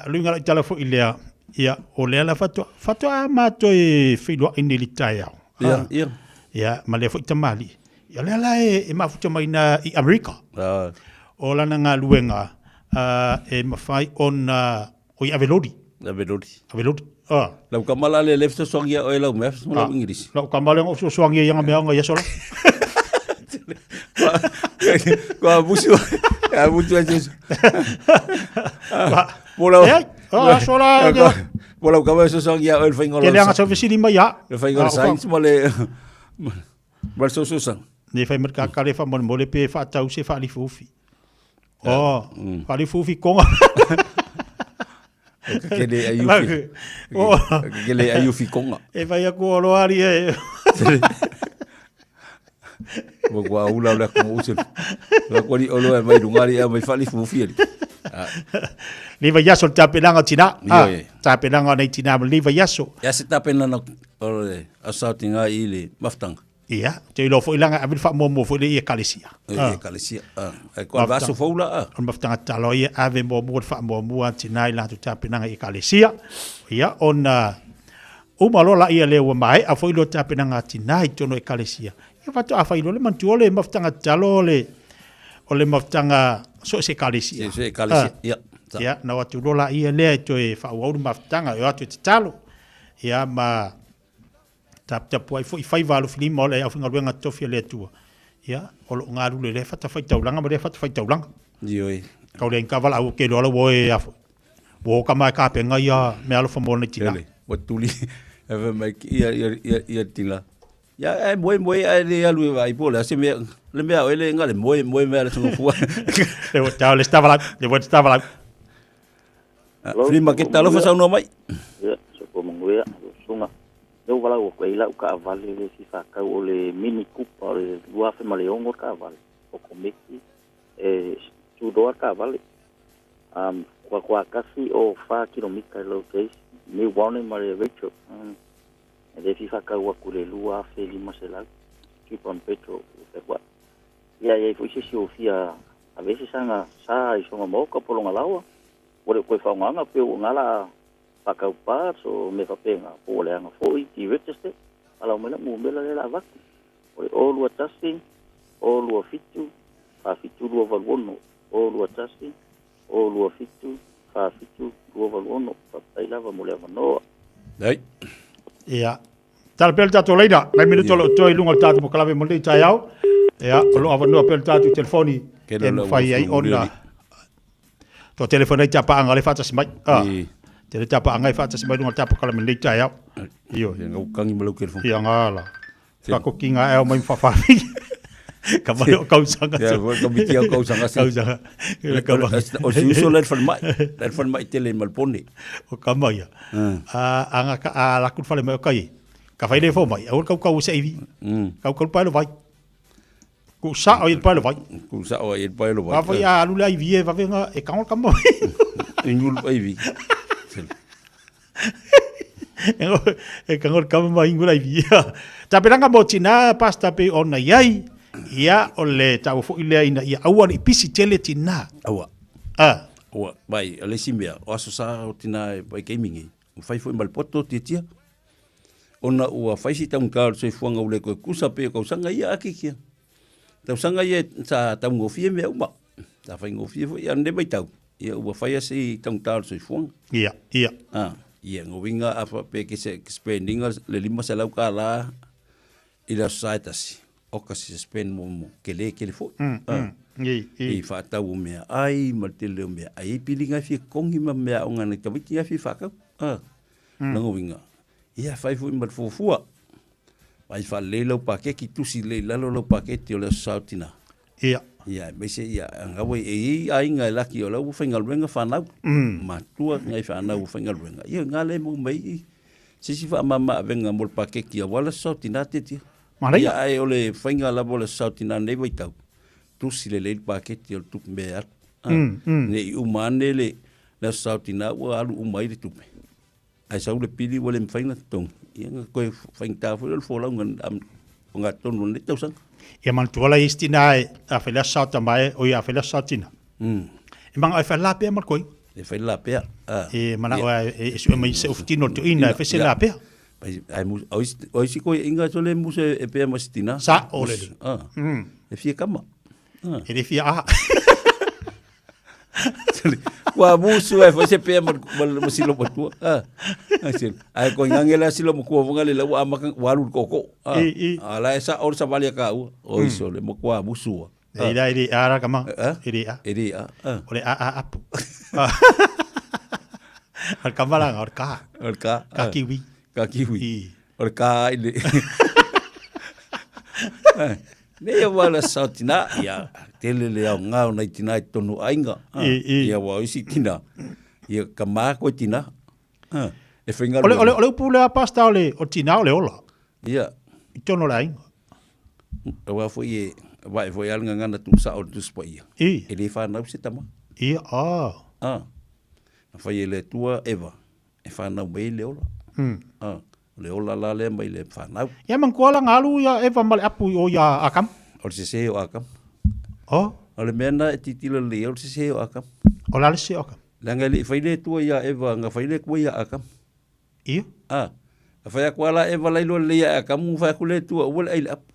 Luiga lau tala foi lea, ia, o lea la faatoa, faatoa matou e feiloai nei i le taeao. Ia, ia. Ia, ma lea foi tamalii. Ia, o lea la e mafuta mai na i Amerika. O lana galuega e mafai ona, o i ave loli. Ave loli. Ave loli. Ah. Lau kama la le le fesoasoani ia oe lau mea ma lau Ingilisi. Lau kama le fesoasoani ia nga mea nga ia sola. Kua musu. Ya musu ya jesu. Pola. Eh, ah sola. Pola kama fesoasoani ia oe le fainga o lau. Kele anga sau fesili mai ia. Le fainga o le science ma le ma le sososa. Ne fai mai ka kale fa mo le pe fa tau se fa lifufi. Oh, faalifufi konga. Kele ai ufi. Oh. Kele ai ufi konga. E vai aku o loa ali e. Mo kua ula ula ko usul. La ko li olo e mai lunga li e mai faalifufi ali. Liva yaso le tapenaga o tina. Ah, tapenaga o nei tina ma liva yaso. Ya se tapenaga o le asautinga i le mafutanga. Ia, ou te iloa foi leaga e ave le faamuamua foi lea i Ekalesia. I Ekalesia, a. Ai ko le vaaso fou la, a. O le mafutaga tatalo ia, ave muamua le faamuamua a tina i latou tapenaga i Ekalesia. Ia, ona uma loa laia lea ua maea foi loa tapenaga a tina i totonu o Ekalesia. Ia faatoa fai loa le manatua o le mafutaga tatalo o le, o le mafutaga so o se Ekalesia. So o se Ekalesia, ia. Ia, na o atu loa laia lea e toe faaauau le mafutaga, e o atu e tatalo. Ia, ma Taputapuai foi faiva alofilima o le aufaigaluega totofi a le Atua, ia, o lo o galulue i lea fatafaitaulaga ma lea fatafaitaulaga. Ioe. Kau le ka valaau ke loa la ua e afo. Ua o ka mai ka penga ia me alofa mo nei tina. Ele, ua tuli, e fai mai ki ia, ia, ia, ia tina. Ia, e moe, moe, a le alu e vai po le ase mea, le mea o ele nga le moe, moe mea le songa fua. Le ua tau le stava lau, le ua stava lau. Free market talofa saunoa mai. Ia, soifua manuia, lau susuga. Lea ua valaau atu ai lau taavale le isi faatau o le Mini Cooper o le 2006 le taavale, otometi, e tudoa le taavale. Um, kuakuā tasi o fa kilomita i lau case, New Warning ma le Rachel. Um, e le fia faatau atu i le 2500, keep on petrol, ua Ia, e i ai foi se isi o fia ave ai se saga sa i sona maota po o lona laoa, ua le o toe faaaogaina pei ua na la faatau parts o mea faapena, po ua leaga foi, deregister, alau mai lau numera lea la avatu. O le 0 2 1 0 2 7 4 7 2 8 6, 0 2 1 0 2 7 4 7 2 8 6. Faafetai lava mo le avanoa. Dai. Ia. Tala pea le tatou laina, nai minuto o lo o toe i luga o le tatou mokalave mo lenei taeao. Ia, o lo o avanoa pea le tatou telefoni e mafai ai ona to telefoni ai tapaaga le faatasi mai. Ah, tele tapaaga e faatasi mai luga o le tatou mokalave mo lenei taeao. Ioe. Ia ngau kangi ma lau telefoni. Ia ngala. Whakokinga e au mai mwhawhawhi. Ka mai o kausanga. Ia, ka miti au kausanga. Kausanga. O si uso le whanmai. Le whanmai tele mal pone. O ka mai ia. A anga ka a la ku whale mai o kai. Ka whai le fo mai. Au kau kau se iwi. Kau kau paelo vai. Ku sa o i paelo vai. Ku sa o i paelo vai. Ka whai a alu le iwi e wawenga e kangol ka mai. Ingul iwi. E kangol kama ma ingula i via. Taperanga mo tina pasta pe ona iai. Ia o le tau fo ile ina ia aua ni pisi tele tina. Aua. Ah. Aua, bai, o le isi mea, o aso sa o tina e pai gaming e. Ua fai foi ma le poto tiatia. Ona ua fai si taugata o le soifuaga ua le toe kusa pei o tausaga ia ake kia. Tausaga ia sa taugofie mea uma. Sa faigofie foi, a o lenei vaitau, Ia ua faia si taugata o le soifuaga. Ia, ia. Ah, ia nga uiga a faapea ke se ke spend ina le $500 i le aso sa e tasi, oka si se spend mo mo kele kele foi. Mm, mm, i, i. I whaatau o mea ai, ma le tele o mea ai, e pili ngai fia kongi ma mea o ngana tamaiti ngai fia whaakau. Ah, mm. Langa uiga, ia whai foi ma le fuafua. Ai whaalelei lau pakeki, tusi lei lalo lau paketi o le aso sa o tina. Ia. Ia, aemaise ia, gaua e i ai aiga e laki o la ua faigaluega whanau. Matua ngai whanau ua faigaluega. Ia, ngā le mau mai i se isi whaamama avenga mo le pakeki a wala sao tina te tia. Manaia. Ia, ai o le whainga lava o le sao tina nei waitau. Tusi le lei le paketi o le tupe me alu. Ne i uma ane le le sao tina ua alu uma ai le tupe. Ai sau le pili ua le mawhai na totogi. Ia, nga koe whaingata foi o le folauga o ngā tonu o lenei tausaga. Ia manatua la isi tina e a whai lea sao tamae, o ia a whai lea sao tina. E manga e whai la pea ma koi. E whai la pea. E mana oa e sue mai se ufutino to ina e whai se la pea. Ai mu o isi koi inga so le musa e pea ma si tina. Sa o le. E fia kama. E le fia aha. Ua musu ai foi se pea ma ma silo matua. Ah. Ai ko ngange la silo makua vonga le lau amaka walu koko. Ah. A la esa or sa valia ka u. O iso le makua musu. E ira e a ra kama. E re a. E re a. O le a a apu. Al kamala o ka. O ka. Ka kiwi. Ka kiwi. O le ka i le. Nei a wala sa tina, ia, tele le au ngā o nei tina i tonu ainga. Ia wa isi tina, ia ka mā koe tina. E whainga Ole, ole, ole upu lea pasta o le, o tina o le ola. Ia. I tono le ainga. E wā foi e, wa e foi alanga ngana tu sa o tu spa ia. I. E le whanau se tama. Ia, ah. Ah. Na whai e le tua Eva. E whanau mai le ola. Ah. O le ola la lea mai le whanau. Ia manatua la galu ia Eva ma le apu i o ia Akama. O le sese o Akama. Oh. O le mea na e titilo lelei o le sese o Akama. O la le sese o Akama. Leaga e le i fai le Atua ia Eva, na fai le Atua ia Akama. Ia. Ah. A fai aku ala Eva lai loa lelei ia Akama, fai aku le Atua ua le ai le apu.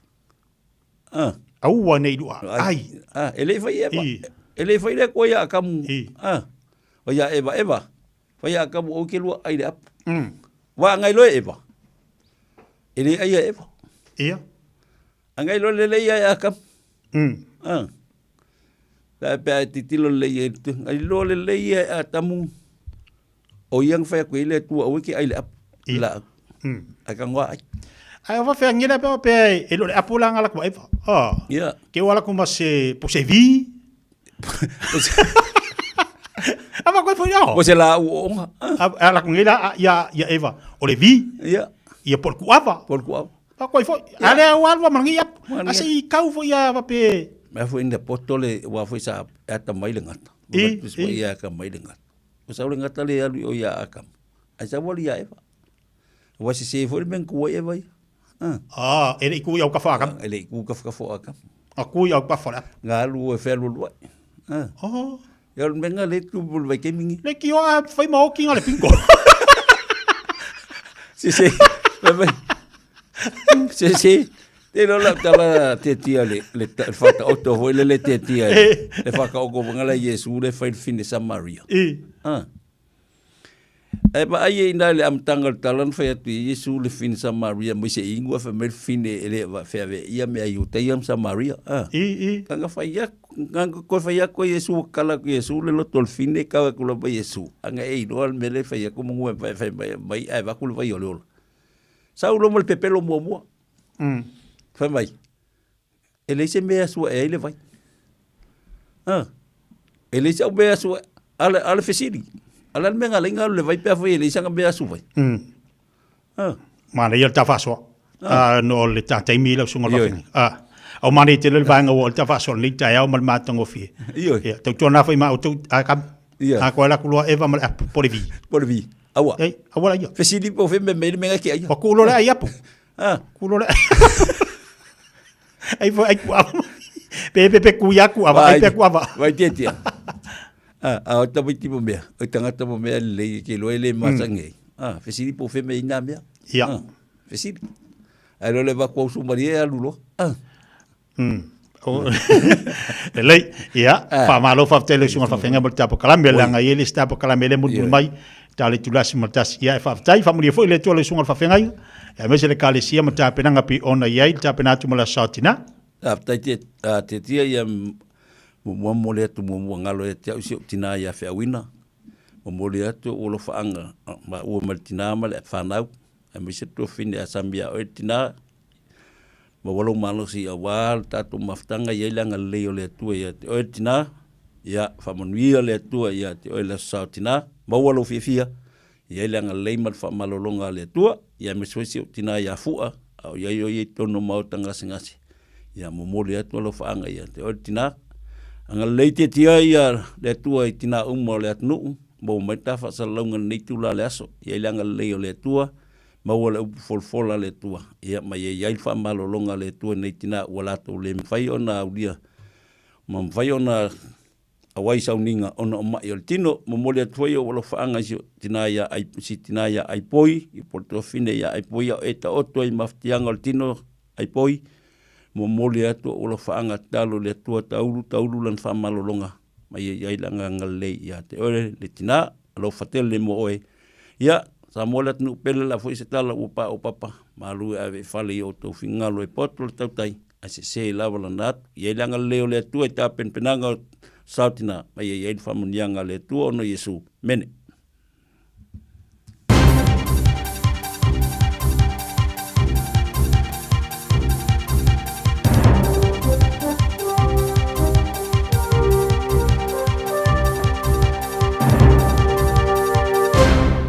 Ah. Aua nei lua ai. Ah, e le i fai Eva. I. E le i fai le Atua ia Akamu. I. Ah. O ia Eva, Eva. Fai a kamu o ke lua ai le apu. Wa ngai loe Eva. E le ai a Eva. Ia. A ngai loe le lei ai a kamu. Ah. La pe ai titilo le lei ai tu. Ngai loe le lei ai a tamu. O ia fai aku i le tua o ke ai le apu. Ia. La. Ai ka ngoa ai. Ai o fa ngila pe pe e lo le apu la ngala ku Eva. Ah. Ia. Ke wala ku ma se po se vi. Ava koe foi ao. O se la u onga. A la ku ngila ia ia Eva. O le vi. Ia. Ia por ku ava. Por ku ava. Pa koe foi. Ale au alwa mangi ia. A se i kau foi ia va pe. Mea foi ina poto le wa foi sa ata mai le ngata. I, i. Ia ka mai le ngata. O sa le ngata le alu o ia akam. Ai sa wali ia Eva. Wa se se foi le men ku Eva ia. Ah. Ah, e le ku ia ka fa akam. E le ku ka fa akam. A ku ia ka fa. Nga alu e fe alu lua. Ah. Oh. Ia le menga le tu bul vai kemingi. Le ki o a fai ma oki nga le pingo. Se se. Vai. Se se. Te lola tala te tia le le whaka oto hoi le le te tia le whaka oko wangala Yesu le whai fine Samaria. I. Ah. E pa ai e ina le amtanga le talan whai atu i Yesu le fine Samaria mo se ingua wha me fine e le wa whea ve ia mea Iutea Samaria. Ah. I, i. Kanga whai aku, kanga ko whai aku Yesu kala ku Yesu le loto le fine kawa kula pa Yesu. Anga e iloa le mele whai aku mungu e whai whai mai mai ai vaku le whai o le ola. Sau lo mo le pepelo mua mua. Whai mai. E leai se mea sua e ai le vai. Ah. E leai se mea sua ale ale fesili. Ale le mea lenga le vai pe foi e leai se mea sua vai. Ah. Mana ia le tafaasoa. Ah, no le tataimi lau susuga le fafine. Ah. Au mana i tele le vaega ua o le tafaasoa lenei taeao ma le matagofie. Ioe. Ia, tautuana foi ma outou a kam. Ia. A koe la kuloa Eva ma le apu po le vi. Po le vi. Aua. Ei, aua la ia. Fesili po fe me me le mea ke ai. Wa kulo le ai apu. Ah. Kulo le ai fo ai ku ava. Pe pe pe ku ia ku ava, ai pe ku ava. Vai tia tia. Ah, a o tamaiti mo mea, o tangata mo mea lelei ke loa e le masangi ai. Ah, fesili po fe me ina mea. Ia. Ah, fesili. Ai lo le va ku au marie e alu loa. Ah. Lelei, ia, faamalo faafetai le susuga faafeagai mo le tapokalame, leaga e i ai le isi tapokalame lea e mulimuli mai, ta le itulasi ma le tasi. Ia, e faafetai, faamanuia foi le Atua i le susuga faafeagai, aemaise le Ekalesia ma tapenaga pei ona i ai le tapena atu mo le Aso Sa o Tina. Faafetai te, te tia ia muamua momoli atu muamua galo ia te au si ou tina ia Feauina, momoli atu ou alofaaga maua ma le tina ma le fanau, aemaise le tuafafine a Sami ia oe le tina, Maua lou malosi aua le tatou mafutaga i ai le agalelei o le Atua ia te oe le tina, ia faamanuia le Atua ia te oe le aso sa o tina, maua lou fiafia i ai le agalelei ma le faamalologa a le Atua, ia aemaise foi si ou tina ia Fua, a o i ai o ia i totonu o maota gasegase, ia momoli atu alofaaga ia te oe le tina. Agalelei tiatia ia le Atua i tina uma o le atunuu, maua mai le ta faasalalauga i lenei itula o le aso, i ai le agalelei o le Atua, Maua le upu folafola a le Atua, ia, ma ia i ai le faamalologa a le Atua i nei tina ua latou le mafai ona aulia, ma mafai ona auai sauniga ona o maʻi o le tino. Momoli atu foi ou alofaaga i si tina ia ai, si tina ia Aipoi, i po le tuafafine ia Aipoi, a o e taoto ai mafatiaga o le tino Aipoi. Momoli atu ou alofaaga tatalo i le Atua, taulu, taulu lana faamalologa. ma ia i ai le agaga lelei ia te oe le tina, alofa tele mo oe. Ia, Samoa le atunuu pele la foi se tala ua pa o papa, malu e ave i fale i outou finagalo e poto le tautai, ae sese lava lana atu. I ai le agalelei o le Atua i tapenapenaga o sao tina, ma ia i ai le faamanuiaga a le Atua ona o Iesu. Mene.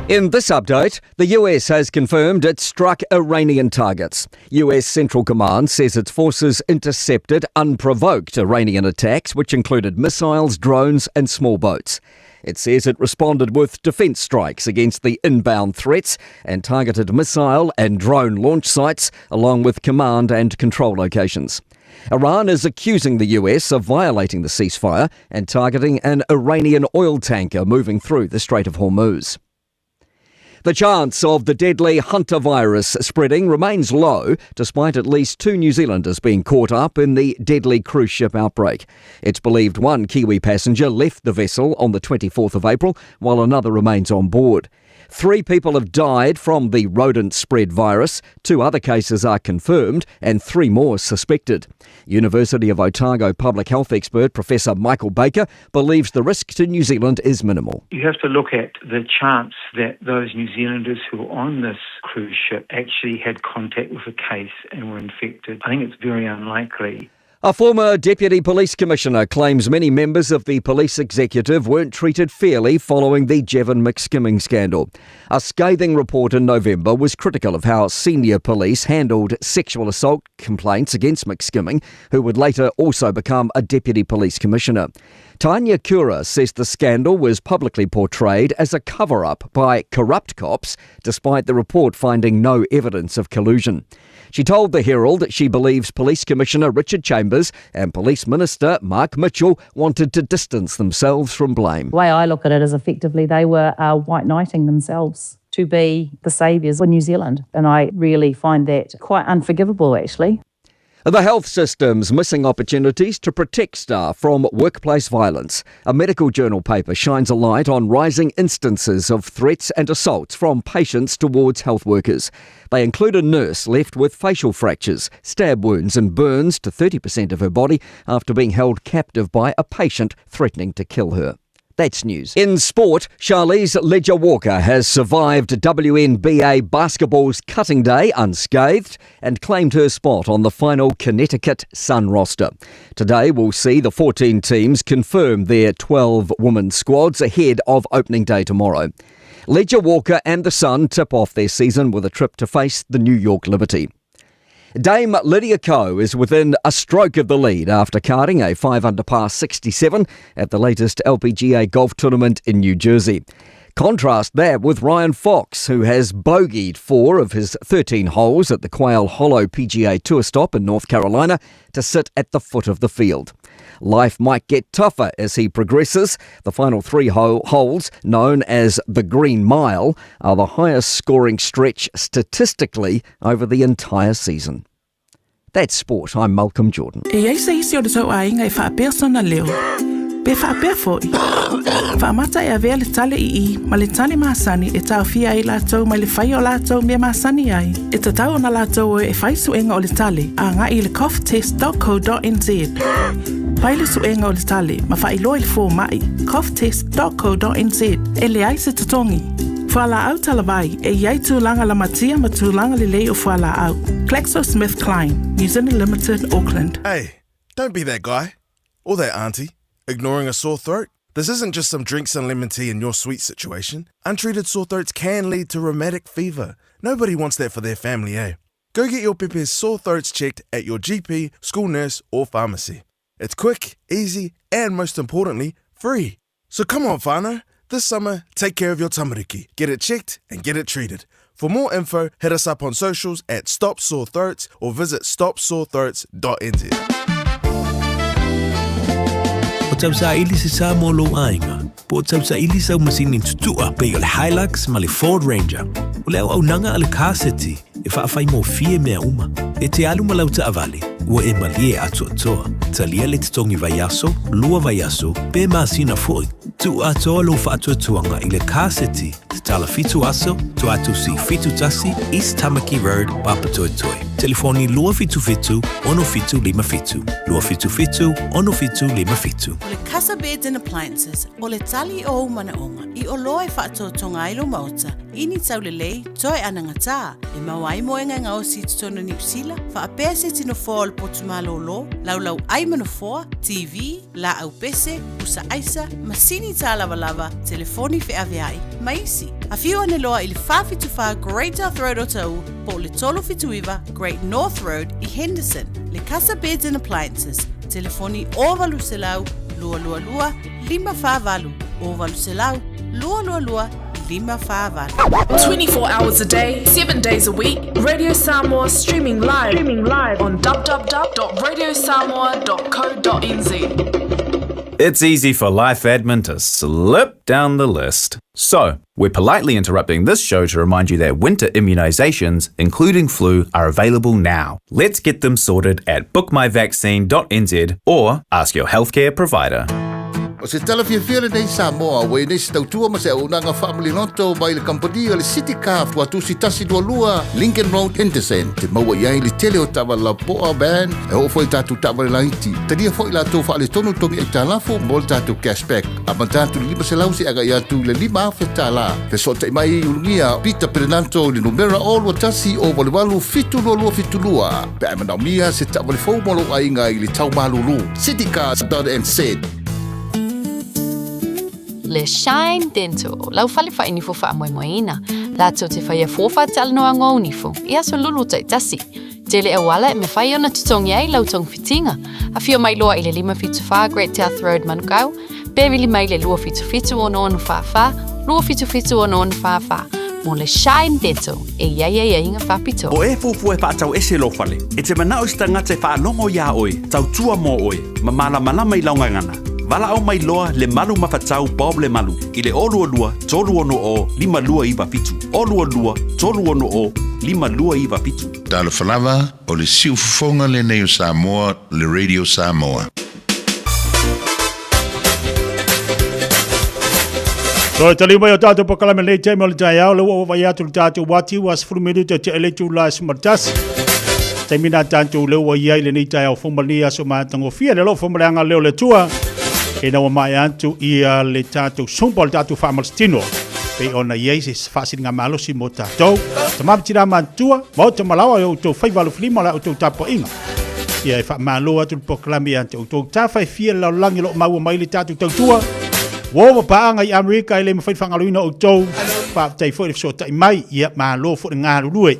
In this update, the US has confirmed it struck Iranian targets. US Central Command says its forces intercepted unprovoked Iranian attacks, which included missiles, drones, and small boats. It says it responded with defence strikes against the inbound threats and targeted missile and drone launch sites, along with command and control locations. Iran is accusing the US of violating the ceasefire and targeting an Iranian oil tanker moving through the Strait of Hormuz. The chance of the deadly hantavirus spreading remains low, despite at least two New Zealanders being caught up in the deadly cruise ship outbreak. It's believed one Kiwi passenger left the vessel on the 24th of April, while another remains on board. Three people have died from the rodent spread virus, two other cases are confirmed, and three more suspected. University of Otago public health expert Professor Michael Baker believes the risk to New Zealand is minimal. You have to look at the chance that those New Zealanders who were on this cruise ship actually had contact with a case and were infected. I think it's very unlikely. A former deputy police commissioner claims many members of the police executive weren't treated fairly following the Jevon McSkimming scandal. A scathing report in November was critical of how senior police handled sexual assault complaints against McSkimming, who would later also become a deputy police commissioner. Tanya Kura says the scandal was publicly portrayed as a cover up by corrupt cops, despite the report finding no evidence of collusion. She told the Herald she believes Police Commissioner Richard Chambers and Police Minister Mark Mitchell wanted to distance themselves from blame. The way I look at it is effectively they were uh, white knighting themselves to be the saviours of New Zealand. And I really find that quite unforgivable, actually. The health system's missing opportunities to protect staff from workplace violence. A medical journal paper shines a light on rising instances of threats and assaults from patients towards health workers. They include a nurse left with facial fractures, stab wounds, and burns to 30% of her body after being held captive by a patient threatening to kill her. That's news. In sport, Charlize Leger-Walker has survived WNBA basketball's cutting day unscathed and claimed her spot on the final Connecticut Sun roster. Today we'll see the 14 teams confirm their 12-woman squads ahead of opening day tomorrow. Leger-Walker and the Sun tip off their season with a trip to face the New York Liberty. Dame Lydia Ko is within a stroke of the lead after carding a 5 under par 67 at the latest LPGA golf tournament in New Jersey. Contrast that with Ryan Fox, who has bogeyed four of his 13 holes at the Quail Hollow PGA Tour stop in North Carolina to sit at the foot of the field. Life might get tougher as he progresses. The final three holes, known as the Green Mile, are the highest scoring stretch statistically over the entire season. That's sport. I'm Malcolm Jordan. E i ai se isi o le tou aiga e faapea sona leo, pe faapea foi, faamata e avea le tale i i ma le tale masani e taofia ai latou mai le faia o latou mea masani ai. E tatau ona latou o e fai suega o le tale agai i le coughtest.co.nz. Fai le suega o le tale ma faailoa i le fomai coughtest.co.nz e leai se totogi. Fualaau talavai, e i ai tulaga lamatia ma tulaga lelei o fualaau. GlaxoSmithKline, New Zealand Limited, Auckland. Hey, don't be that guy. Or that auntie. Ignoring a sore throat? This isn't just some drinks and lemon tea in your sweet situation. Untreated sore throats can lead to rheumatic fever. Nobody wants that for their family, eh? Go get your pepe's sore throats checked at your GP, school nurse, or pharmacy. It's quick, easy, and most importantly, free. So come on, whānau. This summer, take care of your tamariki. Get it checked and get it treated. For more info, hit us up on socials at Stop Sore Throats or visit stopsorethroats.nz. O tausaili se sa mo lou aiga, po o tausaili sau masini tutua pei o le Hilux ma le Ford Ranger. O le auaunaga a le Car City e faafaigofie mea uma. E te alu ma lau taavale, ua e malie atoatoa. talia le totogi vaiaso, lua vaiaso, pe masina foi. Tuu atoa lou faatuatuaga i le Car City, tatala fitu aso, Tuatusi 71, East Tamaki Road, Papatoetoe. Telefoni 277 6757, 277 6757. O le Casa Beds and Appliances, o le tali o ou manaoga i oloa e faatoatoga ai lou maota i ni taulelei toe anagatā e maua ai moega e gaosi i totonu o Niu Sila, faapea se tino foa o le potu malōlō, laulau ai ma nofoa, TV, laau pese, pusa aisa, masini tālavalava, telefoni feaveai, ma isi. Afio ane loa i le 474 Great South Road o Taʻu po o le 379 Great North Road i Henderson. Le Casa Beds and Appliances, telefoni 0800 222 548, 0800 222 548. 24 hours a day, 7 days a week, Radio Samoa streaming live, streaming live on www.radiosamoa.co.nz. It's easy for life admin to slip down the list. So, we're politely interrupting this show to remind you that winter immunisations, including flu, are available now. Let's get them sorted at bookmyvaccine.nz or ask your healthcare provider. O se tala fiafia lenei Samoa ua i nei se tautua ma se auaunaga faamaliloto mai le kamupani o le City Car Tuatusi 122 Lincoln Road Henderson e maua i ai le tele o taavale lapoa van e oo foi i tatou taavale laiti. Talia foi latou faaletonu togi aitalafu mo le tatou cashback amata atu i le 500 seia agai atu i le 5,000 tala. Fesootai mai i Ulugia Peter Perenanto i le numera 021 088 72272 pe a e manaomia se taavale fou mo lou aiga i le tau malulu. Citycars.nz. Le Shine Dental, lau fale whainifo whaamoemoeina. Latou te whaia fōwha talanoa ngō nifo, i aso lulu taitasi. Tele auala e mawhai ona tutongi ai lau tongfitinga. Afio mai loa i le 574 Great South Road Manukau, pe vili mai le 277 6644, 277 6644. Mo le Shine Dental, e iai ai aiga whapitoa. O e fuafua e faatau ese lou fale, e te manao i se tagata e faalogo iā oe, tautua mo oe, ma malamalama i lau gagana. Valaau mai loa le malu mafatau Bob Lemalu i le 022 360 5297, 022 360 5297. Talofa lava, o le siufofoga lenei o Samoa, le Radio Samoa. Toe taliu mai o tātou pakalame lei taimi o le taeao, le ua vai atu le tātou wati, ua 10 minuta te ele tū la 11. Taimi nā tātou le ua iai lenei taeao fomali aso mātangofia, le lo fomaleanga leo le tua, e naua mai atu ia le tātou sumpa o le tātou whaamalstino. Pe ona iai se whaasiringa malosi mo tātou. Tamapiti rā mātua, maota malawa i o outou faiva alofilima o la outou tapuaiga. Ia e faamalo atu le polokalame ia te outou tafa e fia le lalolagi o lo o maua mai le tatou tautua. Ua ova paaga i Amerika e le mafai faagaloina outou. Faafetai foi le fesootai mai, ia malo foi le galulue.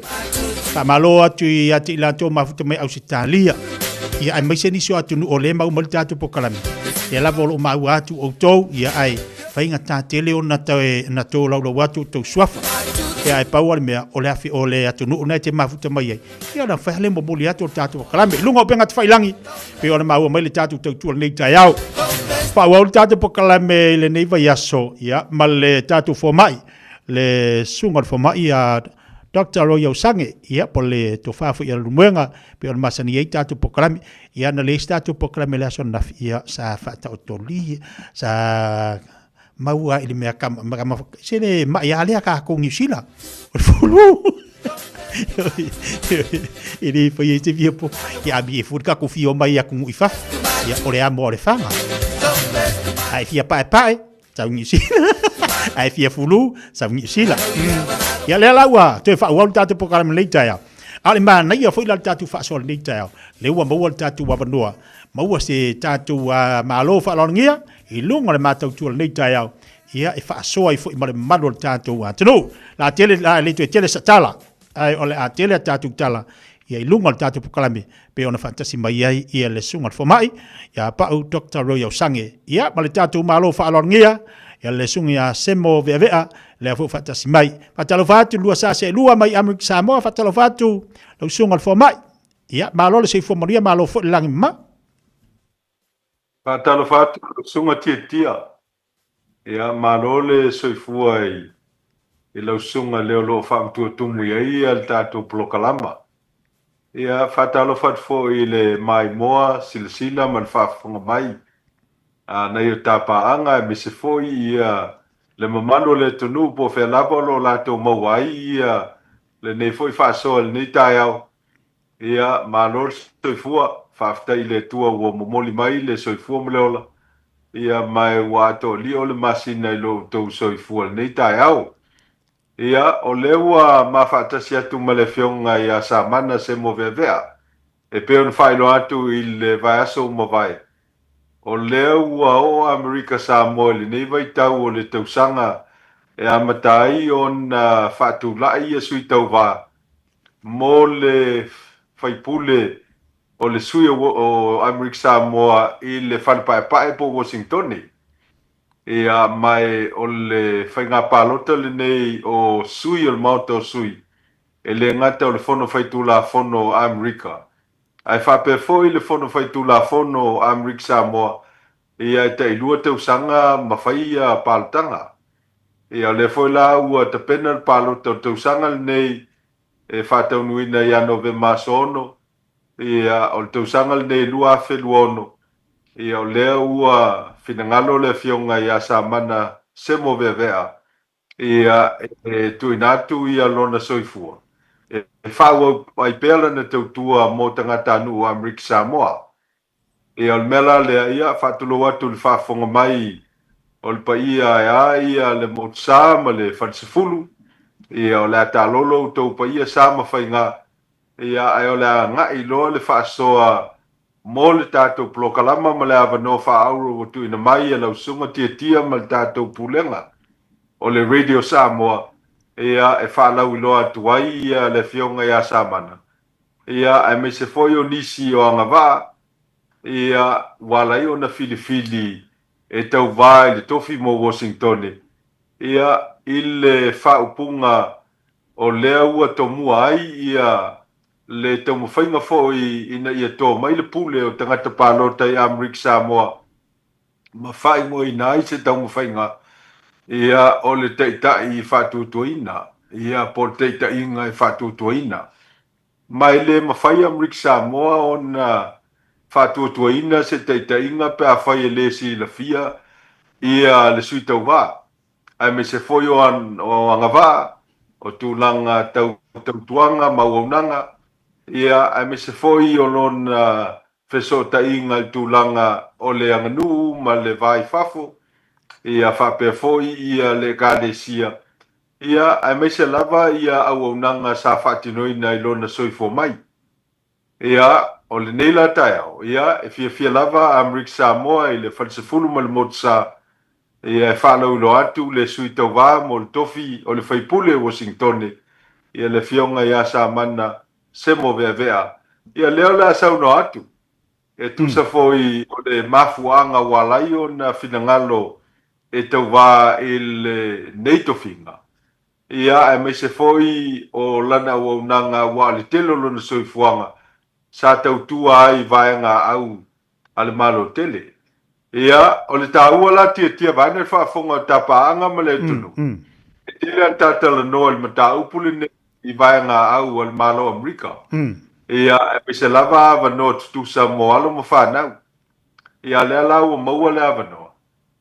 Faamalo atu ia te i latou mafuta mai Ausetalia. Ia aemaise nisi o atunuu o lea e maua mai le tatou polokalame. Ia lava o lo o maua atu outou, ia ae faigata tele ona toe na tolaulau atu outou suafa. Ia ae pau lava le mea, o le afi o le atunuu lena e te mafuta mai ai, ia ona fai lea momoli atu o le tatou polokalame i luga o upega tafailagi, pei ona maua mai le tatou tautua i lenei taeao. Faaauau le tatou polokalame i lenei vaiaso, ia, ma le tatou fomai, le susuga o le fomai a Dr. Roy Ausange, ia, po o le tofa foi a Leulumoega, pei ona masani ai tatou polokalame. Ia na leai se tatou polokalame i le aso ananafi, ia sa faataotolia, sa maua i le mea kama, kama se le mai a lea ka ko Niu Sila. O le fulu. E le fai ai se fia po. Ia ami e fuli ka ko fio mai aku ngui fa. Ia o le amo o le fanga. Ai fia pae pae, sau Niu Sila. Ai fia fulu, sau Niu Sila. Ia lea la ua toe faaauau le tatou polokalame lenei taeao. A o le manaia foi la le tatou faasoa lenei taeao, lea ua maua le tatou avanoa, maua se tatou malo faaaloalogia i luga o le matautua lenei taeao, ia e faasoa ai foi ma le mamalu o le tatou atunuu. La tele, la le toe tele sa tala, ae o le a tele a tatou tala ia i luga o le tatou polokalame pei ona faatasi mai ai ia le susuga i le fomai ia Pau Dr. Roy Ausange, ia ma le tatou malo faaaloalogia ia le susuga ia Semo Veavea, lea foi ua faatasi mai. Faatalofa atu lua sa seelua mai Amerika Samoa, faatalofa atu lau susuga i le fomai. Ia, malo le soifua manuia, malo foi le lagi mama. Faatalofa atu lau susuga Tiatia. Ia, malo le soifua i i lau susuga lea o lo o faamatuatumu i ai ia le tatou polokalama. Ia, faatalofa atu foi i le maimoa silasila ma le faafofoga mai a nai o ta paaga aemaise foi ia le mamalu o le atunuu po o fea lava o lo o latou maua ai ia lenei foi faasoa i lenei taeao. Ia, malo le soifua, faafetai i le Atua ua momoli mai le soifua ma le ola, ia ma ua atoalio le masina i lo outou soifua i lenei taeao. Ia, o lea ua ma faatasi atu ma le Afioga ia Samana Semo Veavea, e pei ona faailoa atu i le vaiaso ua mavae, o lea ua oo Amerika Samoa i lenei vaitau o le tausaga e amata ai ona faatulai ia sui tauva mo le faipule o le sui o Amerika Samoa i le Fale Paepae po o Washingtone. Ia, ma e o le faiga palota lenei o sui o le Maota o Sui, e le gata o le Fono Faitulafono o Amerika, ae faapea foi le Fono Faitulafono o Amerika Samoa, ia e tailua tausaga ma fai ia palotaga. Ia, o lea foi la ua tapena le palota o le tausaga lenei e faataunuuina ia Novema aso 6, ia, o le tausaga lenei 2026, ia, o lea ua finagalo le Afioga ia Samana Semo Veavea, ia, e tuuina atu ia lona soifua e faaauau ai pea lana tautua mo tagatanuu o Amerika Samoa. Ia, o le mea la lea, ia, faatulou atu i le faafofoga mai o le paia ae a ia le Motusa ma le Falesefulu, ia, o le a taalolo outou paia sa ma faiga, ia, ae o le a agai loa le faasoa mo le tatou polokalama ma le avanoa faaauro ua tuuina mai e lau Susuga Tiatia ma le tatou Pulega o le Radio Samoa, ia, e faalauiloa atu ai ia le Afioga ia Samana, ia, aemaise foi o nisi o agavaa, ia, ua ala ai ona filifili e tauva i le tofi mo Washingtone, ia, i le faaupuga o lea ua tomua ai ia le taumafaiga foi ina ia toa mai le pule o tagata palota i Amerika Samoa ma faaigoaina ai se taumafaiga ia o le taitai faatuatuaina ia po o le taitaiga e faatuatuaina. Ma e le mafai Amerika Samoa ona faatuatuaina se taitaiga pe afai e le silafia ia le sui tauva aemaise foi o agavaa, o tulaga tau tautuaga ma auaunaga, ia, aemaise foi o lona fesootaiga i le tulaga o le aganuu ma le va i fafo, ia, faapea foi ia le Ekalesia, ia, aemaise lava ia auaunaga sa faatinoina i lona soifua mai. Ia, o lenei la taeao, ia, e fiafia lava a Amerika Samoa i le Falesefulu ma le Motusa, ia, e faalauiloa atu le sui tauva mo le tofi o le faipule o Uasingitone, ia, le Afioga ia Samana Semo Veavea. Ia, lea o le a saunoa atu, e tusa foi o le mafuaaga ua ala ai ona finagalo e tauva i lenei tofiga, Ia, aemaise foi o lana auaunaga aua o le tele o lona soifuaga sa tautua ai i vaega au a le Malo tele. Ia, o le taua la tiatia vaena le faafofoga o Tapaaga ma le atunuu. E tele ana tatalanoa i le mataupu lenei i vaega au a le Malo o Amerika. Ia, aemaise lava avanoa tutusa mo alo ma fanau. Ia, lea la ua maua le avanoa.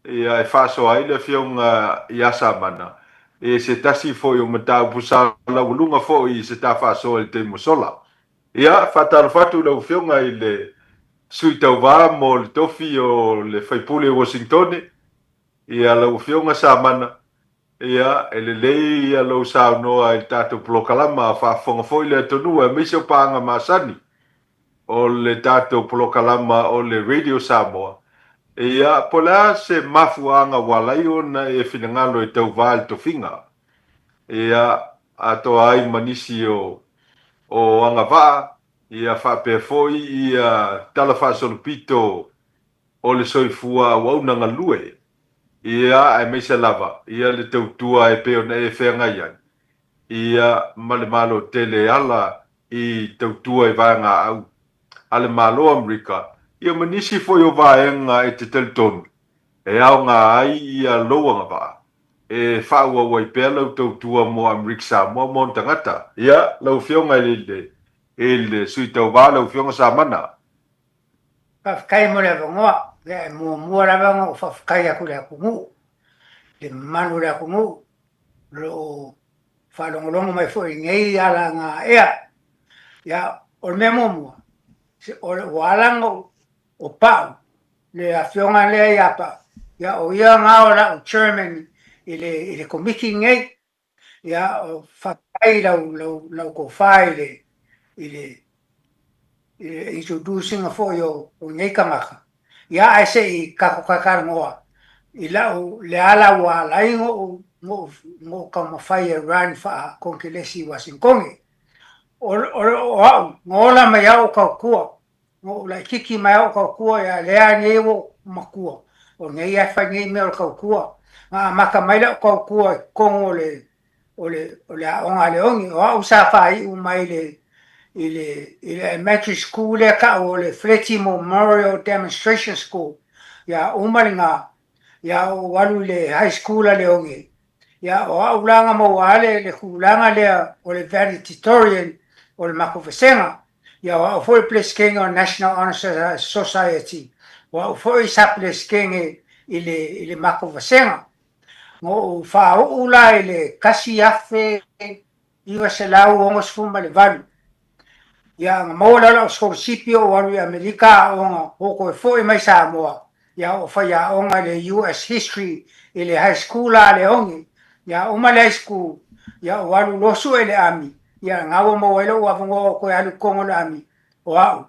Ia, e faasoa ai le Afioga ia Samana i se tasi foi o mataupu sa laualuga foi i se ta faasoa i le taimi ua sola. Ia, faatalofa atu i lau Afioga i le Sui Tauva mo le tofi o le Faipule o Uasingitone, ia lau Afioga Samana, ia, e lelei ia lou saunoa i le tatou polokalama a faafofoga foi le atunuu aemaise o paaga masani o le tatou polokalama o le Radio Samoa, ia, po o le a se mafuaaga ua ala ai ona e finagalo e tauva i le tofiga, ia, atoa ai ma nisi o, o agavaa, ia, faapea foi ia tala faasolopito o le soifua auauna galue, ia, aemaise lava, ia, le tautua e pei ona e feagai ai, ia, ma le Malo tele e ala i tautua i vaegaau a le Malo o Amerika, ia ma nisi foi o vaega e te talitonu e aoga ai ia lou agavaa e faaauau ai pea lau tautua mo Amerika Samoa ma ona tagata. Ia, lau Afioga i le. i le Sui Tauva lau Afioga Samana. Faafetai mo le avanoa. Ia e muamua lava ona ou faafetai atu i le atunuu, le mamalu o le atunuu o lo o faalogologo mai foi i lenei alagaea. Ia, o le mea muamua, ua ala ona ou pau le afioga lea ia Pau, ia o ia lena o lau chairman i le Komiti lenei. Ia, faafetai i lau tofa i le i le i le introduce ina foi o lenei tagata. Ia, ae se i tatou talatalanoa i lau le ala ua ala ai ona ou taumafai e run faa-Konikilesi i Uasinitone. O au, na ola mai lava ou tautua, na ou laitiiti mai lava ou tautua, ia lea nei ua ou matua, o nei lava e fai nei mea o le tautua. Na amata mai lau tautua i totonu o le o le o le aoga a Leone, o au sa faaiu mai i le i le i le elementary school lea tau o le Feleti Memorial Demonstration School. Ia uma lena, ia ou alu i le high school a Leone. Ia o au la na maua ai le le tulaga lea o le valedictorian o le matou vasega. Ia o au foi le Peresetene o le National Honor Society. O au foi sa Peresetene i le i le matou vasega. Na ou faauu la i le 1968, ia na maua lea o lau sikolasipi ou alu i Amerika aoga, ou toe foi mai Samoa, ia ou faiaoga i le US History i le High School a Leone. Ia uma le High School, ia ou alu loa sue i le Army, ia lena ua maua ai lou avanoa ou toe alu i totonu o le Army, o au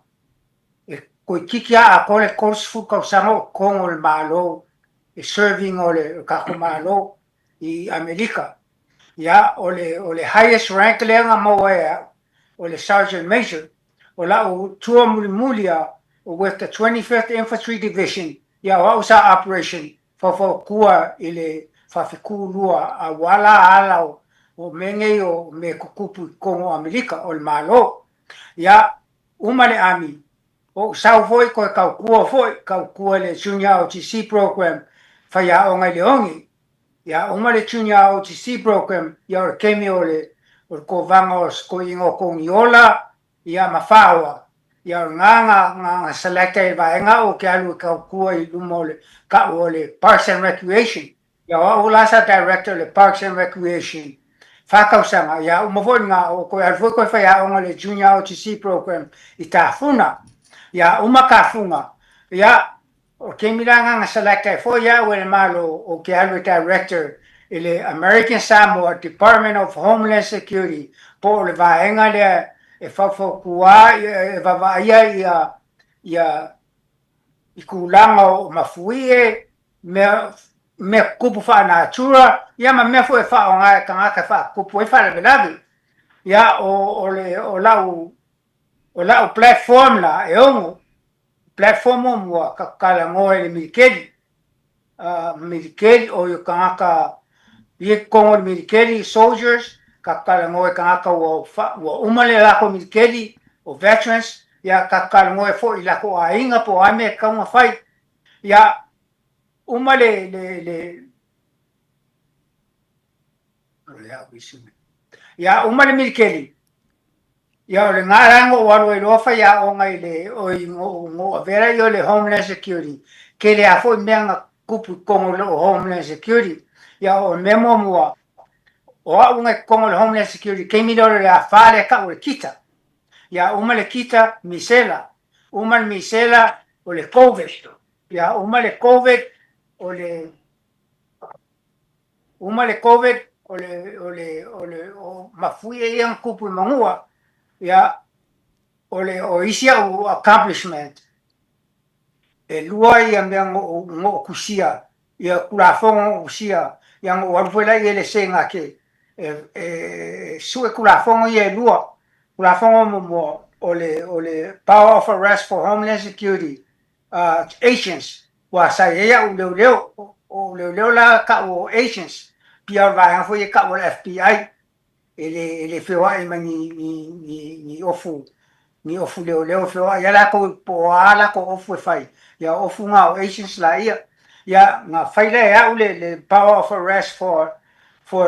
e toeitiiti lava atoa le 30 tausaga o totonu o le Malo e serving o le tatou Malo i Amerika. Ia, o le, o le highest rank lea na maua e au, o le Sergeant Major. O lau tour mulimuli lava, with the 25th Infantry Division, ia o au sa operation faufautua i le faafetu lua aua la ala o mea nei o mea tutupu i totonu o Amerika, o le Malo. Ia, uma le Army, Ou sau foi koe tautua foi, tautua i le Junior ROTC program, faiaoga i Leone. Ia uma le Junior ROTC program, ia o le taimi o le o le kovaga o se toeaina o Koniola, ia ma Faoa. Ia o lena na na select ai e le vaega au ou te alu e tautua i luma o le tau o le Parks and Recreation. Ia o au la sa director i le Parks and Recreation 4 tausaga, ia uma foi lena, ou toe alu foi toe faiaoga i le Junior ROTC program i Tafuna. Ia uma Tafuna, ia o le taimi la lena na select ai foi au e le Malo ou te alu e director i le American Samoa Department of Homeland Security po o le vaega lea e faufautua e vaavaaia ia ia i tulaga o mafuie, mea mea tutupu faanatura, ia ma mea foi e faaaoga e tagata e faatutupu ai faalavelave. Ia o o le o lau o lau platform la e 6. Platform muamua ka talanoa i le militeli. Militeli o i tagata i totonu o le militeli, soldiers, ka talanoa i tagata ua ua uma le latou militeli, o veterans, ia ka talanoa foi i latou aiga po o a mea e tatau ona fai. Ia uma le le le ia uma le militeli, ia o lena la na ou alu ai loa faiaoga i le oi na ou avea lea o le Homeland Security. Tele lava foi mea na tutupu i totonu o le Homeland Security. Ia o le mea muamua, o au na i totonu o le Homeland Security taimi lea o le afa lea e tau o le KITA. Ia uma le KITA, misela. Uma le misela, o le Covid. Ia uma le Covid, o le uma le Covid, o le o le o le o mafuie ia na tupu i Manua. Ia o le o isi au accomplishment e lua ia mea na ou na ou tusia ia Tulafono na ou tusia ia na ou alu foi la i le Senate e sue Tulafono ia e lua. Tulafono muamua o le o le Power of Arrest for Homeland Security agents ua sa i ai au leoleo, o leoleo la tau o agents pia o le vaega foi e tau o le FBI e le feoai ma ni ni ni ni ofu ni ofu leoleo e feoai ai latou po o a latou ofu e fai ia o ofu na o agents laia. Ia na fai lea e au le power of arrest for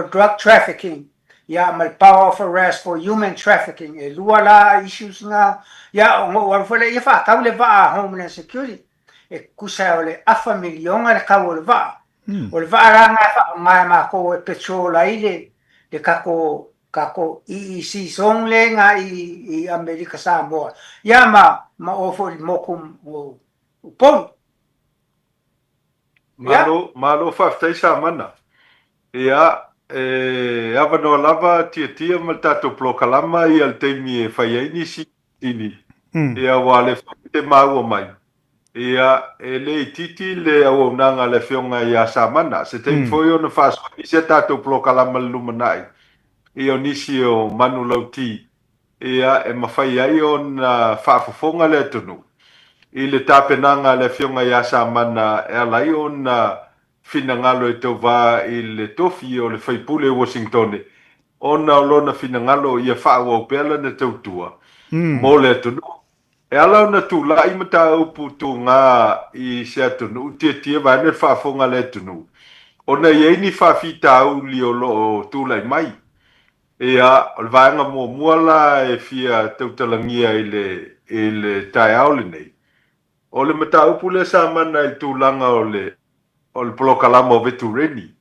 drug trafficking. Ia ma le power of arrest for human trafficking. E lua la issues na. Ia ona ou alu foi lea ia faatau le vaa a Homeland Security. E tusa o le afa miliona le kau o le vaa. O le vaa la na e faaaoga e matou e petrol ai le le tatou tatou EEC zone lea na i i Amerika Samoa. Ia ma ma o foi i le motu o Upolu. Malo, malo faafetai Samana. Ia, e avanoa lava Tiatia ma le tatou polokalama ia le taimi e fai ai nisi tini. Ia, aua o lea foi e te maua mai, ia, e le itiiti le auaunaga a le Afioga ia Samana. Se taimi foi ona faasoa nisi a tatou polokalama i le lumanai, ia, o nisi o manulauti Ia, e mafai ai ona faafofoga le atunuu i le tapenaga a le Afioga ia Samana e ala ai ona finagalo e tauva i le tofi o le faipule i Uasingitone ona o lona finagalo ia faaauau pea lana tautua mo le atunuu. E ala ona tulai mataupu tuga i se atunuu tietie vaeane le faafofoga a le atunuu ona e i ai ni faafitauli o lo o tulai mai. Ia, o le vaega muamua la e fia tautalagia i le, i le taeao lenei, o le mataupu lea sa mana i le tulaga o le, o le polokalama o Vetureni.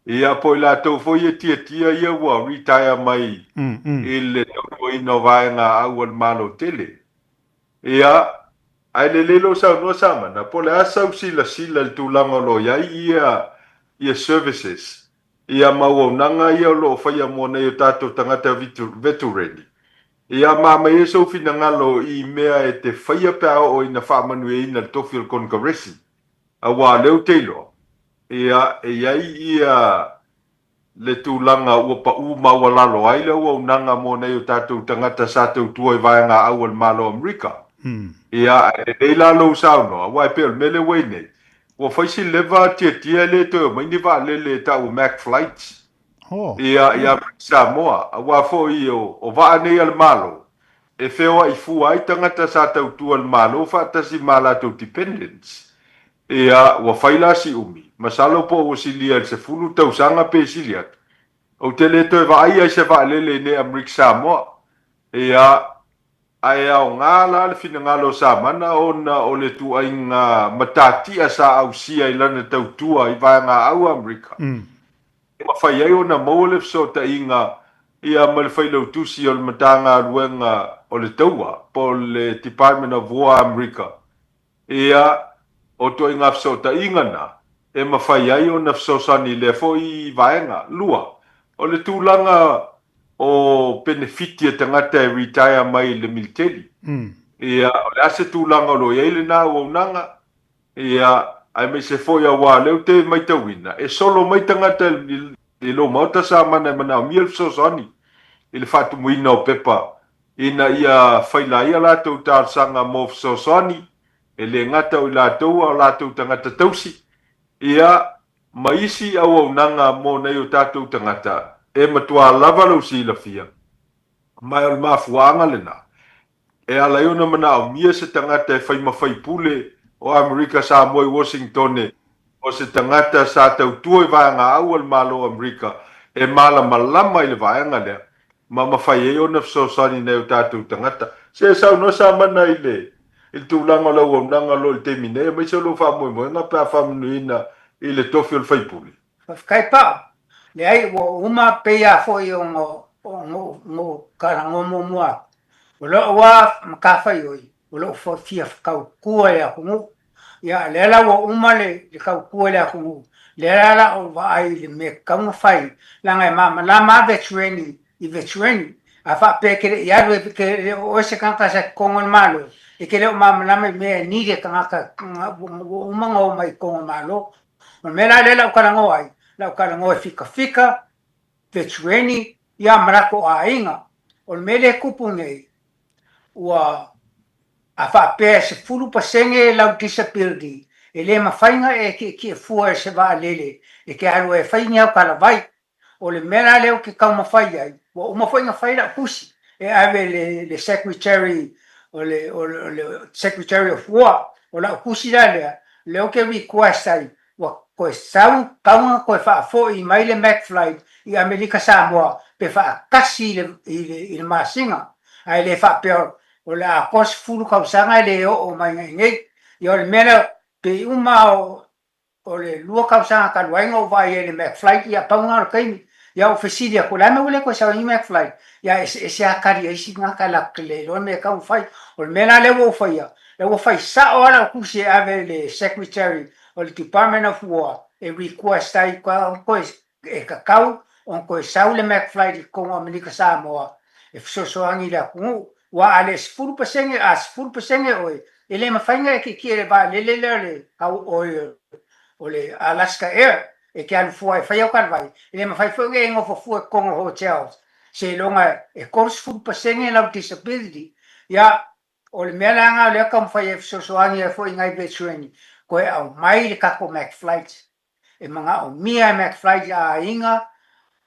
Ia, po o i latou foi e tiatia ia ua retire mai i le tautuaina o vaega au a le Malo tele. Ia, ae lelei lou saunoa Samana, po o le a sau silasila i le tulaga o lo o i ai ia, ia services Ia ma auaunaga ia o lo o faia mo nai o tatou tagata vetureni. Ia ma aumai ai sou finagalo i mea e te faia pe a oo ina faamanuiaina le tofi o le Konikaresi. Aua o lea ou te iloa, ia, e i ai ia le tulaga ua pau maualalo ai le auaunaga mo nai o tatou tagata sa tautua i vaega au a le Malo o Amerika. Ia, ae lelei la lou saunoa, aua e pei o le mea lea ua i nei, ua fai si leva tiatia e le toe omai ni vaalele e tau o Mac Flights ia i Amerika Samoa, aua foi o vaa nei a le Malo e feoai fua ai tagata sa tautua i le Malo faatasi ma a latou dependents. Ia, ua fai la si umi, masalo po ua silia i le 10 tausaga pe sili atu, ou te le toe vaaia i se vaalele i nei Amerika Samoa. Ia, Ae aoga la le finagalo o Samana ona o le ituaiga matatia sa ausia i lana tautua i vaega au Amerika, e mafai ai ona maua le fesootaiga ia ma le failautusi o le Matagaluega o le Taua po o le Department of War a Amerika. Ia, o ituaiga fesootaiga na e mafai ai ona fesoasoani i lea foi vaega. 2, o le tulaga o penefiti a tagata e retire mai i le militeli. Ia, o le a se tulaga o lo o i ai lena auaunaga? Ia, aemaise foi aua o lea ou te matauina, e solo mai tagata i lou maota Samana e manaomia le fesoasoani i le faatumuina o pepa ina ia faila ai a latou talosaga mo fesoasoani, e le gata o i latou a o latou tagata tausi, ia, ma isi auaunaga mo nai o tatou tagata e matua lava lou silafia, ma o le mafuaaga lena e ala ai ona manaomia se tagata e fai ma faipule o Amerika Samoa i Washingtone o se tagata sa tautua i vaega au a le Malo o Amerika e malamalama i le vaega lea ma mafai ai ona fesoasoani i nai o tatou tagata. Se saunoa Samana i le i le tulaga o le auaunaga o lo o i le taimi nei, aemaise o lou faamoemoega pe a faamanuiaina i le tofi o le faipule. Faafetai Pao. Leai, ua uma pei lava foi ona ou talanoa muamua atu, o lou lava matafaioi, o lou fia tautua i le atunuu. Ia, lea la ua uma le tautua i le atunuu, lea la o le a ou vaai i le mea e tatau ona fai, leaga e malamalama lava veterani i veterani. A faapea e te le i alu, e te le o oe se tagata sa i totonu o le Malo, e te le o malamalama i mea e need e tagata ua uma ona omai i totonu o le Malo. O le mea la lea o le a ou talanoa ai, o le a ou talanoa i fikafika, veterani, ia ma latou aiga. O le mea lea e tupu nei, ua a faapea e 10% lau disability, e le mafai ona e tietie fua i se vaalele e te alu ai e fai ni au talavai. O le mea la lea ou te taumafai ai, ua uma foi ona fai lau tusi e ave i le Secretary o le, o le Secretary of War. O lau tusi la lea, lea ou te request ai, ua toe sau, tatau ona toe faafoi mai le Mac Flight i Amerika Samoa. pe faatasi i le, i le, i le masina, ae le faapea o le atoa 10 tausaga e le oo mai i inei. Ia o le mea lea, pei uma o, o le 2 tausaga talu ai na ou vaai ai i le McFlight, ia pau lena o le taimi. Ia ou fesili atu, o le a le mea ua le toe sau ai ni McFlight? Ia e eseese lava tali a isi tagata latou te le iloa le mea e tatau ona fai. O le mea la lea ua ou faia, lea ua fai sao lava lau tusi e ave i le Secretary o le Department of War e request ai toe e tatau ona toe sau le McFlight i totonu o Amerika Samoa e fesoasoani i le atunuu. Aua a le 10%, a 10% oe, e le mafai ona e tietie i le vaalele lea o le, o le Alaska Air e te alu fua e fai au talavai, e le mafai foi ona e nofo fua i totonu o hotels seiloga e 30% lau disability. Ia, o le mea la lena o lea e taumafai ai e fesoasoani ai foi i nai veterani, toe aumai le tatou McFlight. E manaomia e McFlight a aiga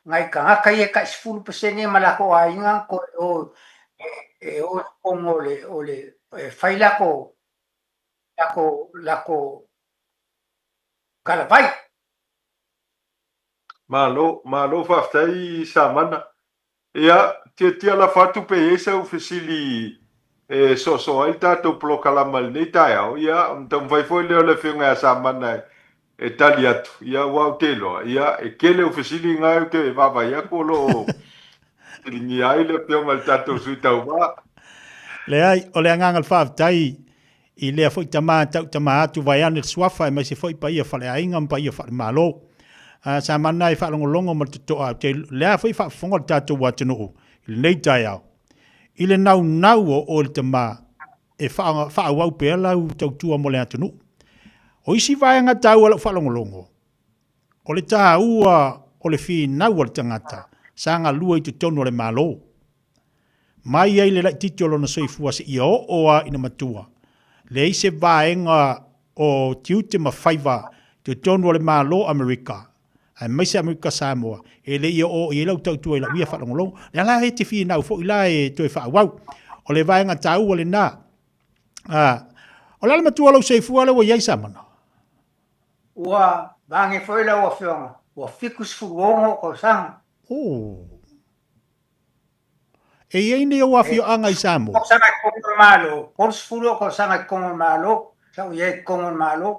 nai tagata ia e tai 10% ma latou aiga toe o e o i totonu o le, o le, e fai latou, latou, latou talavai. Malo, malo faafetai Samana. Ia, tiatia lafo atu pe i ai sau fesili e soosoo ai le tatou polokalama i lenei taeao, ia, ona taumafai foi lea o le Afioga ia Samana e tali atu, ia, aua ou te iloa, ia, e tele au fesili na ou te vaavaai atu o lo o fesiligia ai le Afioga i le tatou Sui Tauva. Leai, o le agaga o le faafetai i lea foi tama tau tama atu vaeane le suafa aemaise foi paia faleaiga ma paia falemalo. Sa mana e faalogologo ma le totoa ou te lea foi faafofoga le tatou atunuu i lenei taeao i le naunau o oe le tama e faaauau pea lau tautua mo le atunuu. O isi vaega taua lau faalogologo, o le taua o le finau a le tagata sa galue i totonu o le Malo. Mai ai le laitiiti o lona soifua seia oo lava ina matua, leai se vaega o tiute ma faiva i totonu o le Malo o Amerika, aemaise Amerika Samoa, e le i oo i ai lau tautua i lau ia faalogologo. Lea la e te finau foi la e toe faaauau. O le vaega taua lena. O le a le matua o lou soifua lea ua i ai Samana? Ua vage foi lau Afioga, ua 76 tausaga. Oh. E i ai nei ou afioaga i Samoa? Tausaga i totonu o le Malo, 30 ou tausaga i totonu o le Malo, sa ou i ai i totonu o le Malo.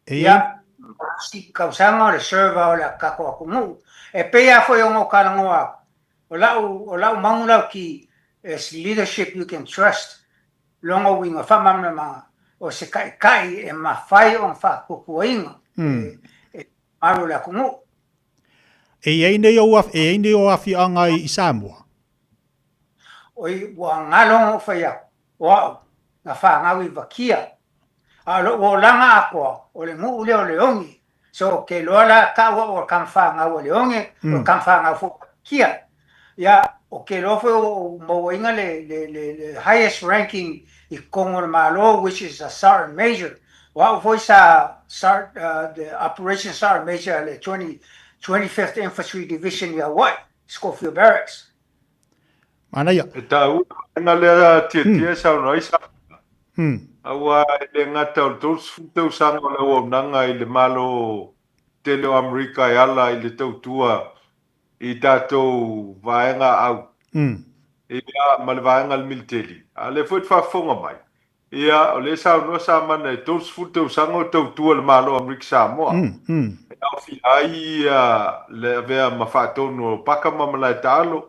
E i ai? Ia, tausaga o le server o le tatou atunuu. E pei lava foi ona ou talanoa atu, o lau, o lau manulauti is leadership you can trust. Lona uiga faamalamalamaga, o se taitai e mafai ona faatuatuaina e mamalu o le atunuu. E i ai nei ou, e i ai nei ou afioaga i Samoa? Oi, ua galo ona ou fai atu, o au, na fanau i Vakia, a o lou olaga atoa, o le nuu lea o Leone. So, ou te iloa la tau au o le tama fanau a Leone, o le tama fanau foi a Vakia. Ia, ou te iloa foi ua ou mauaina le, le, le, le highest ranking i totonu o le Malo, which is a Sergeant Major. O au foi sa Sar, the Operation Sergeant Major a le 20, 25th Infantry Division i Hawaii, Schofield Barracks. Manaia. E taua le vaega lea tiatia e saunoa ai Samoa. Aua e le gata o le 30 tausaga o le auaunaga i le Malo tele o Amerika e ala i le tautua i tatou vaega au, ia, ma le vaega a le militeli. A o lea foi e te faafofoga mai, ia, o lea e saunoa Samana e 30 tausaga o tautua i le Malo o Amerika Samoa. E aofia ai ia le avea ma faatonu o Paka ma Malaetaalo,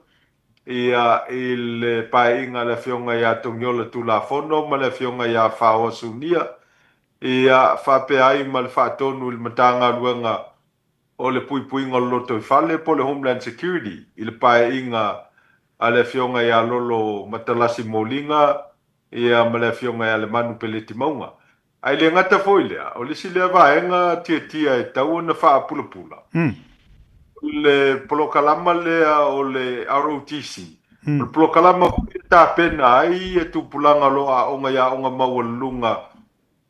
ia, i le paeaiga a le Afioga ia Togiola Tulafono ma le Afioga ia Faoa Sunia, ia, faapea ai ma le faatonu i le Matagaluega o le Puipuiga o le Lotoifale po o le Homeland Security i le paeaiga a le Afioga ia Lolo Matalasi Moliga ia ma le Afioga ia Lemanu Peleti Mauga. Ae le gata foi i lea, o le isi lea vaega tiatia e tatau ona faapulapula, o le polokalama lea o le ROTC, o le polokalama foi e tapena ai tupulaga o lo o aoga i aoga maualuluga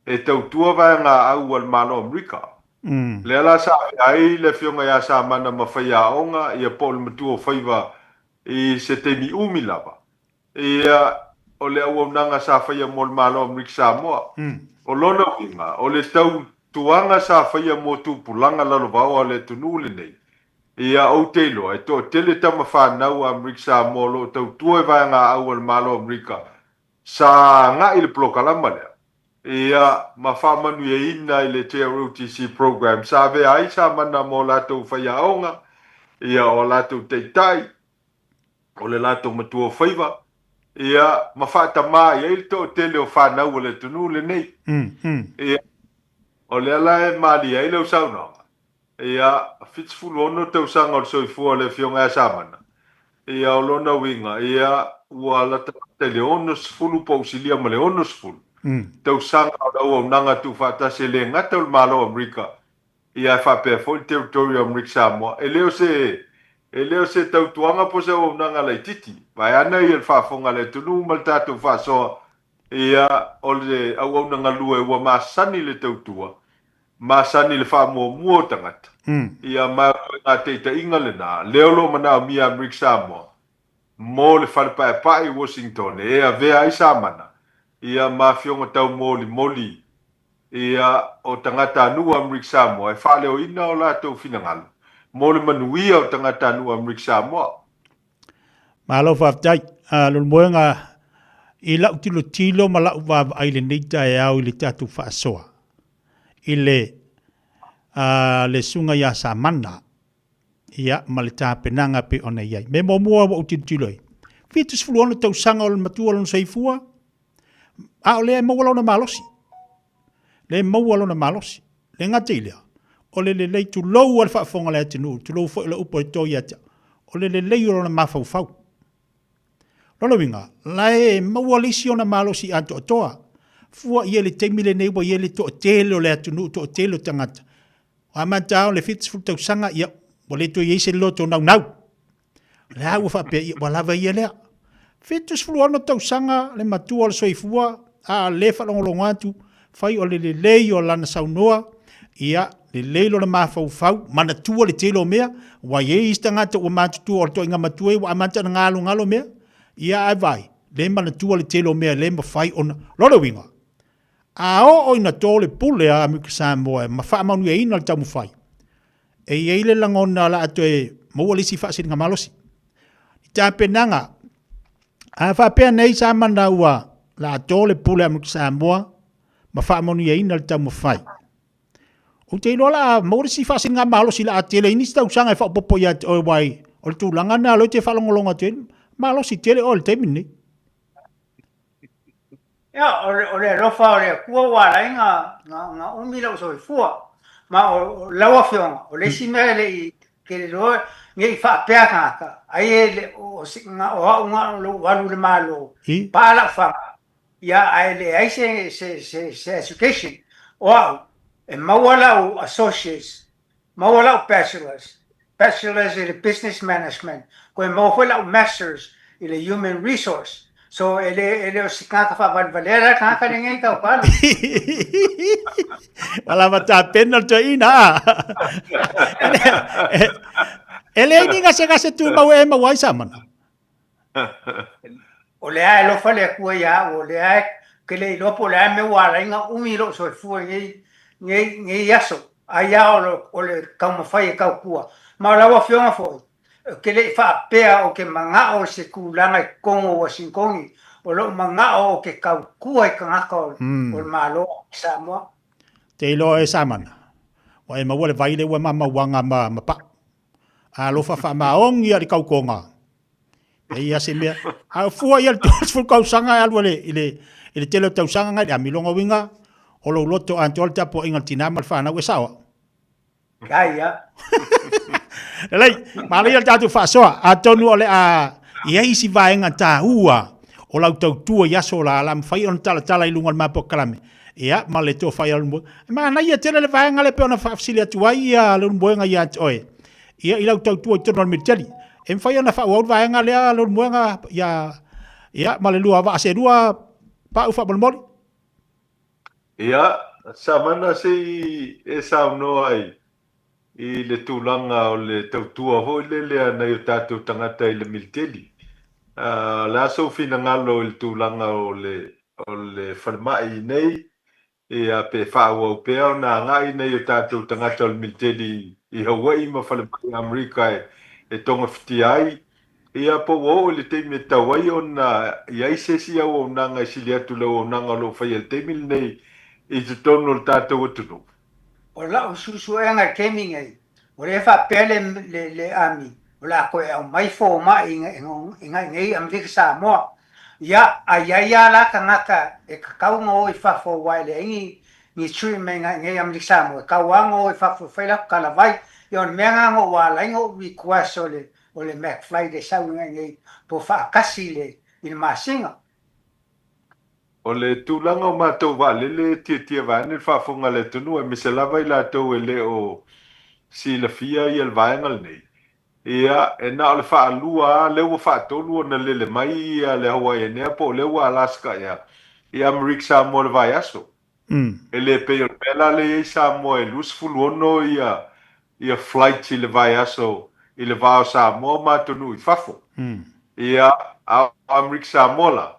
e tautua vaega au a le Malo o Amerika. Lea la sa avea ai le Afioga ia Samana ma faiaoga, ia po o le matua o faiva i se taimi umi lava. Ia, o le auaunaga sa faia mo le Malo o Amerika Samoa. O lona uiga, o le tautuaga sa faia mo tupulaga lalovaoa o le atunuu lenei. Ia, ou te iloa, e toatele tama fanau a Amerika Samoa o lo o tautua i vaegaau a le Malo o Amerika sa agai i le polokalama lea, ia, ma faamanuiaina i le JROTC program sa avea ai sa mana mo latou faiaoga, ia, o a latou taitai, o le latou matua o faiva, ia, ma faatamā i ai le toatele o fanau a le atunuu lenei. Ia, o lea la e malie ai lau saunoaga, Ia, 76 tausaga o le soifua o le Afioga ia Samana. Ia, o lona uiga, ia, ua latalata i le 60 po o silia ma le 60 tausaga o le auaunaga tuufaatasi e le gata o le Malo o Amerika, ia ae faapea foi le Territory o Amerika Samoa. E le o se, e le o se tautuaga po o se auaunaga laitiiti, vaeane ia le faafofoga a le atunuu ma le tatou faasoa, ia, o le auauna galue ua masani le tautua, masani i le faamuamua o tagata. Ia, ma o le ituaiga taitaiga lena, lea o lo o manaomia e Amerika Samoa mo le fale paepae i Washington e avea ai Samana, ia, ma afioga taumolimoli, ia, o tagatanuu a Amerika Samoa e faaleoina o latou finagalo mo le manuia o tagatanuu a Amerika Samoa. Malo faafetai. Leulumoega, i lau tilotilo ma lau vaavaai i lenei taeao i le tatou faasoa, i le le susuga ia Samana, ia, ma le tapenaga e pei ona i ai. Mea muamua ua ou tilotilo ai, 76 tausaga o le matua lona soifua, a o lea e maua lona malosi. Lea e maua lona malosi. Le gata i lea, o le lelei, tulou a le faafofoga a le atunuu, tulou foi o le upu a le to ia te au, o le lelei o lona mafaufau. Lona uiga, la e maua le isi ona malosi atoatoa. Fua i ai le taimi lenei ua i ai le toatele o le atunuu, toatele o tagata. Ua amata o le 70 tausaga, ia, ua le toe i ai se loto naunau. O le a ua faapea, ia, ua lava ia lea. 76 tausaga le matua o le soifua, a le faalogologo atu, fai o le lelei o lana saunoa, ia, lelei lona mafaufau, manatua le tele o mea, ua i ai isi tagata ua matutua o le toaiga matua ua amata ona galogalo mea, ia ae vaai, le manatua le tele o mea le mafai ona, lona uiga, a oo ina to le pule a Amerika Samoa ma faamanuiaina le taumafai, e i ai le lagona o le a toe maua le isi faasiliga malosi. I tapenaga, a faapea nei sa mana ua la to le pule a Amerika Samoa ma faamanuiaina le taumafai. Ou te iloa la a maua le isi faasiliga malosi la a tele ai nisi tausaga e faaopoopo ia te oe wai o le tulaga lena o lea e te faalogologo atu ai, malosi tele oe i le taimi lenei. Ia, o le, o le alofa o le Atua ua ala ai na, na, na umi lou soifua. Ma o, o lau afioga, o le isi mea e le i tele loa, ne i faapea tagata, ai e le, o, o, na, o au na o lou alu i le Malo, I? paa lau faga, ia, ae leai se, se, se, se education. O au, e maua lau associates, Maua lau Bachelors, Bachelors i le Business Management, koe maua foi lau Masters i le Human Resource. So e le, e le o se tagata faavalevalea la le tagata lenei tau palo. Ua lava tapena le toeaina a. E leai ni gasegase tumau e maua ai Samana. O lea e alofa le Atua ia au, o lea e ke le iloa po o le a le mea ua ala ai ona umi lou soifua i nei, nei, nei aso, ai lava o le, o le taumafai e tautua. Ma o lau Afioga foi, ou te le i faapea ou te manao i se tulaga i totonu o Uasinitoni, o lou manao ou te tautua i tagata o, o le Malo o Samoa. Te iloa e Samana, ua e maua le vai lea ua e mamauaga ma, ma pau. Alofa faamaoni a le kautoga. E ia se mea. A o fua ia le 30 tausaga e alu i le, i le tele o tausaga ngai le ami. Lona uiga, o lou loto atoa le tapuaiga a le tina ma le fanau e sao au. Ai ia. Lelei, manaia le tatou faasoa. Atonu o le a i ai isi vaega taua o lau tautua i aso la, la mafai ona talatala i luga o le mapo kalame. Ia, ma le tofa ia Leulumoega. E manaia tele le vaega lea pei ona faafesili atu ai ia Leulumoega ia te oe. Ia, i lau tautua i totonu o le militeli. E mafai ona faaauau le vaega lea Leulumoega ia, ia, ma le lua vaa seelua Pau faamolemole. Ia, Samana se i e saunoa ai i le tulaga o le tautua foi lele a nai o tatou tagata i le militeli. O le a sou finagalo i le tulaga o le o le falemai nei, ia pe faaauau pea ona agai nai o tatou tagata o le militeli i Hawaii ma falemai Amerika e togafitia ai, ia po ua oo i le taimi e tatau ai ona i ai se isi auaunaga e sili atu i le auaunaga o lo o faia i le taimi lenei i totonu o le tatou atunuu. O lau suesuega i le taimi nei, o lea e faapea le le le Army o le a toe aumai fomai i nei Amerika Samoa. Ia, a i ai lava la tagata e tatau ona o i fafo aua e leai ni ni treatment i nei Amerika Samoa, e tatau lava ona o i fafo e fai latou talavai. Ia o le mea lena na ou ala ai ona ou request o le o le Mac flight e sau i nei po o faatasi i le i le masina. O le tulaga o matou vaalele e tiatia vaeane le faafofoga a le atunuu aemaise lava i latou e le o silafia ia le vaega lenei. Ia, e na o le faalua lava, lea ua faatolu ona lele mai ia le Hawaiian Air po o lea ua Alaska Air i Amerika Samoa i le vaiaso. E le pei o le mea la lea e i ai Samoa e 26 ia ia flights i le vaiaso i le va o Samoa ma atunuu i fafo. Ia, a o Amerika Samoa la,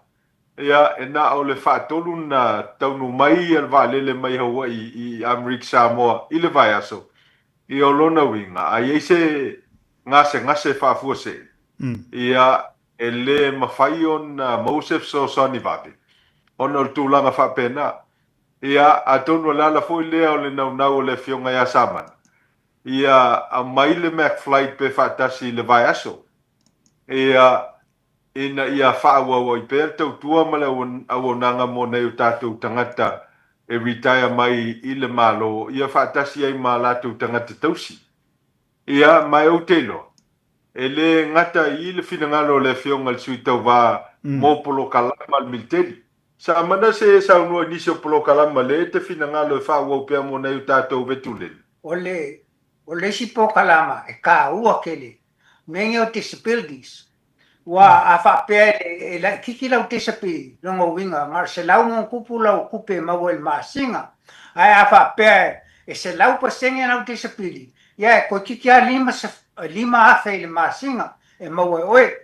Ia, e na o le faatolu na taunuu mai ia le vaalele mai Hawaii i Amerika Samoa i le vaiaso, ia o lona uiga, a i ai se gasegase faafuasei, ia, e le mafai ona maua se fesoasoani vave ona o le tulaga faapena. Ia, atonu o le ala foi lea o le naunau o le Afioga ia Samana, ia aumai le MacFlight pe faatasi i le vaiaso, ia, ina ia faaauau ai pea le tautua ma le auaunaga mo nai o tatou tagata e retire mai i le Malo, ia faatasi ai ma a latou tagata tausi. Ia, ma e ou te iloa, e le gata i i le finagalo o le Afioga i le Sui Tauva mo polokalama a le Militeli. Sa mana se e saunoa i nisi o polokalama lea e te finagalo e faaauau pea mo nai o tatou vetulele? O le, o le isi polokalama e taua tele, mea nei o disabilities, Ua a faapea e laitiiti lau disability, lona uiga na o le 100+ lau tupe e maua i le masina. Ae a faapea e 100% lau disability, ia e toeitiiti lava 5,000 i le masina e maua e oe.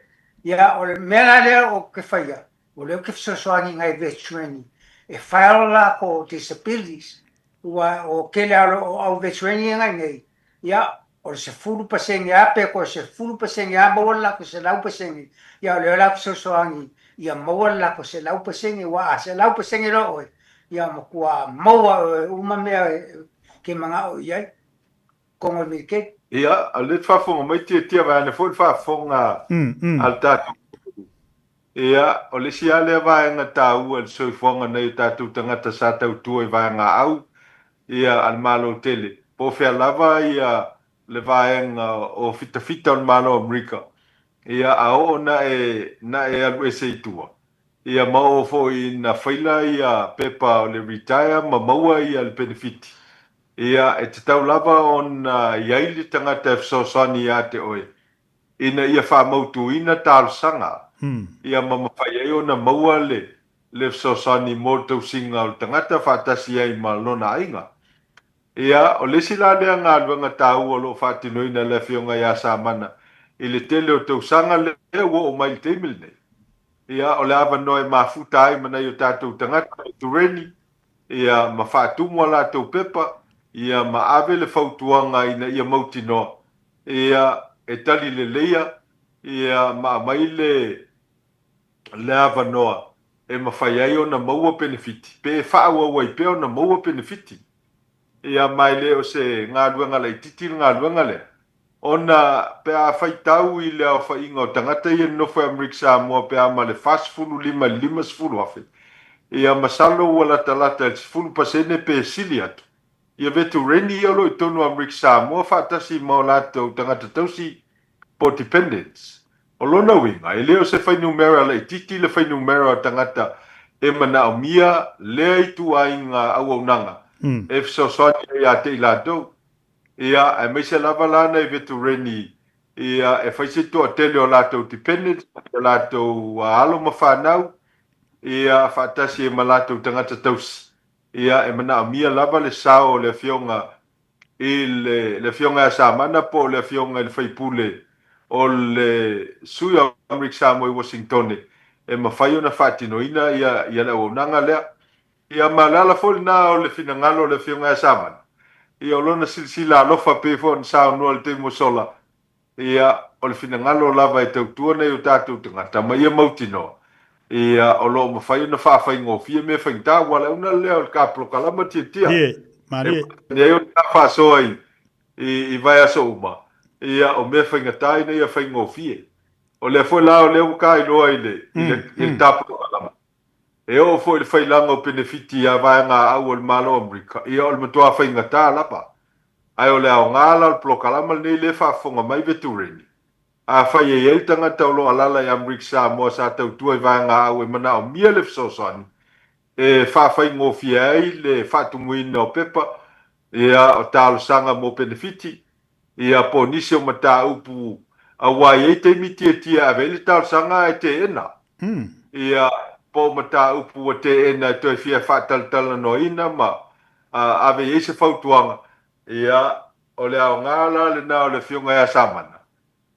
Ia o le mea la lea ou te faia, o lea ou te fesoasoani i nai veterani e file latou disabilities, aua o le tele lava o au veterani ia na i inei, Ia, o le 10% lava pe toe 10% lava maua le latou 100%, ia o lea o le a fesoasoani ia maua le latou 100%, aua a 100% loa oe, ia matua maua e oe uma mea e te manao i ai, totonu o le Medicaid. Ia, o lea e te faafofoga mai, tiatia vaeane foi le faafofoga a le tatou atunuu. Ia, o le isi lava lea vaega taua i le soifuaga o nai o tatou tagata sa tautua i vaega au, ia a le Malo tele, po o fea lava ia le vaega o fitafita o le Malo o Amerika, ia a oo na e na e alu ese i tua, ia ma oo foi ina faila ia pepa o le retire ma maua ia le penefiti, ia e tatau lava ona i ai le tagata e fesoasoani ia te oe ina ia faamautuina talosaga, ia ma mafai ai ona maua le le fesoasoani mo le tausiga o le tagata faatasi ai ma lona aiga. Ia, o le isi la lea galuega taua o lo o faatinoina e le Afioga ia Samana i le tele o tausaga lea ua oo mai i le taimi lenei. Ia, o le avanoa e mafuta ai ma nai o tatou tagata i Tureni, ia, ma faatumu a latou pepa, ia, ma ave le fautuaga ina ia mautinoa, ia, e tali leleia, ia, ma aumai le le avanoa e mafai ai ona maua penefiti, pe faaauau ai pea ona maua penefiti. Ia, ma e le o se galuega laitiiti le galuega lea, ona pe a faitau i le aofaiga o tagata ia e nonofo i Amerika Samoa pe a ma le 45 i le 50 afe, ia masalo ua latalata i le 10% pe sili atu ia vetureni ia o lo o i totonu o Amerika Samoa faatasi ma o latou tagata tausi po o dependents. O lona uiga, e le o se fuainumera laitiiti le fuainumera o tagata e manaomia lea ituaiga auaunaga e fesoasoani ai ia te i latou, ia, aemaise lava la nai vetureni ia e fai se toatele o latou dependents, o latou alo ma fanau, ia, faatasi ai ma latou tagata tausi. Ia, e manaomia lava le sao o le Afioga i le le Afioga ia Samana po o le Afioga i le Faipule o le Sui o Amerika Samoa i Uasingitone e mafai ona faatinoina ia ia le auaunaga lea. Ia ma le ala foi lena o le finagalo o le Afioga ia Samana. Ia, o lona silasila alofa pei foi ona saunoa i le taimi ua sola, ia, o le finagalo lava e tautua nai o tatou tagata ma ia mautinoa, ia, o lo o mafai ona faafaigofie mea faigata, aua o le auga lea o le ka polokalama tiatia. Malie, malie. E masani ai ona faasoa i, i, i vaiaso uma, ia, o mea faigata ina ia faigofie. O lea foi la o lea ua tailoa i le, i le, i le ta polokalama, E oo foi i le failaga o penefiti a vaega au a le Malo o Amerika, ia o le matua faigata lava. Ae o le aoga la o le polokalama lenei lea e faafofoga mai vetureni, afai e i ai le tagata o lo o alaala i Amerika Samoa sa tautua i vaega au e manaomia le fesoasoani e faafaigofie ai le faatumuina o pepa, ia o talosaga mo penefiti, ia po o nisi o mataupu aua e i ai taimi tiatia e ave ai le talosaga ae teena. Ia po o mataupu ua teena e toe fia faatalatalanoaina ma ave i ai se fautuaga, ia o le aoga la lena o le Afioga ia Samana,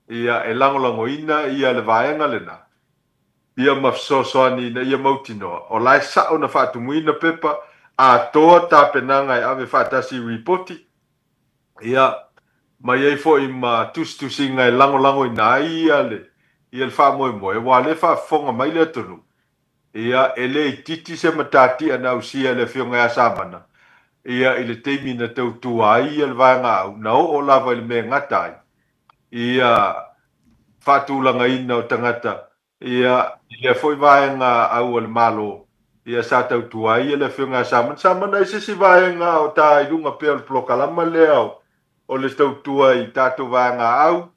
ia e lagolagoina ia le vaega lena, ia ma fesoasoani ina ia mautinoa o la e sao na faatumuina pepa atoa tapenaga e ave faatasi i ripoti. Ia, ma i ai foi ma tusitusiga e lagolagoina ai ia le, ia le faamoemoe, aua o lea e faafofoga mai le atunuu, ia, e le itiiti se matatia na ausia e le Afioga ia Samana, ia, i le taimi na tautua ai ia le Vaega Au, na oo lava i le mea e gata ai, ia faatulagaina o tagata Ia, i lea foi vaega au a le Malo, ia sa tautua ai le Afioga ia Samana. Samana i se isi vaega o ta i luga pea o le polokalama lea o le tautua i tatou vaega au,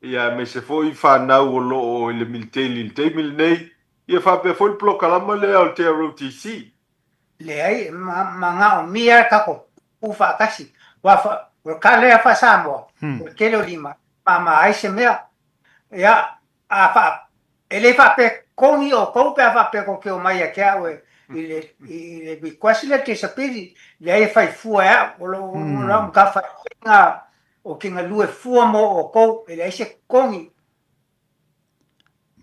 ia aemaise foi fanau o lo o i le militeli i le taimi lenei, ia faapea foi le polokalama lea o le JROTC. Leai, e manaomia le tatou pupuu faatasi, aua o le tala lea faa-Samoa, o le tele o lima, e mama ai se mea. Ia, a faa, e le faapea totogi outou pe a faapea tou te omai ia te au e, i le, i le request lea disability, leai e fai fua e au, o lou, o lau matafaioi ou te galue fua mo outou, e leai se totogi.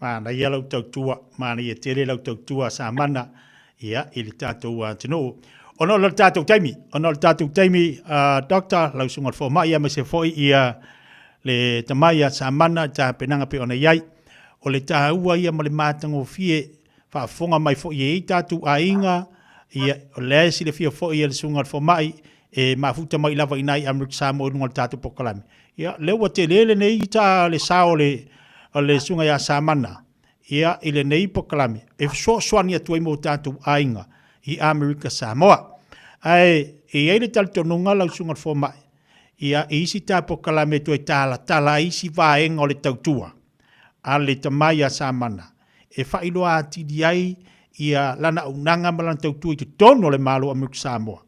Manaia lau tautua, manaia tele lau tautua Samana, ia, i le tatou atunuu. Ona o le tatou taimi, ona o le tatou taimi, Doctor, lau susuga i le fomai, aemaise foi ia le tama ia Samana i tapenaga pei ona i ai. O le taua ia ma le matagofie, faafofoga mai foi e i ai tatou aiga, ia, o lea e silafia foi e le susuga i le fomai, e mafuta mai lava i ina i Amerika Samoa i luga o le tatou polokalame. Ia, lea ua tele lenei ta le sao o le, o le susuga ia Samana, ia, i lenei polokalame, e fesoasoani atu ai mo tatou aiga i Amerika Samoa. Ae e i ai le talitonuga lau susuga i le fomai, ia, i isi ta polokalame e toe talatala ai isi vaega o le tautua a le tama ia Samana, e faailoa atili ai ia lana auaunaga ma lana tautua i totonu o le Malo o Amerika Samoa.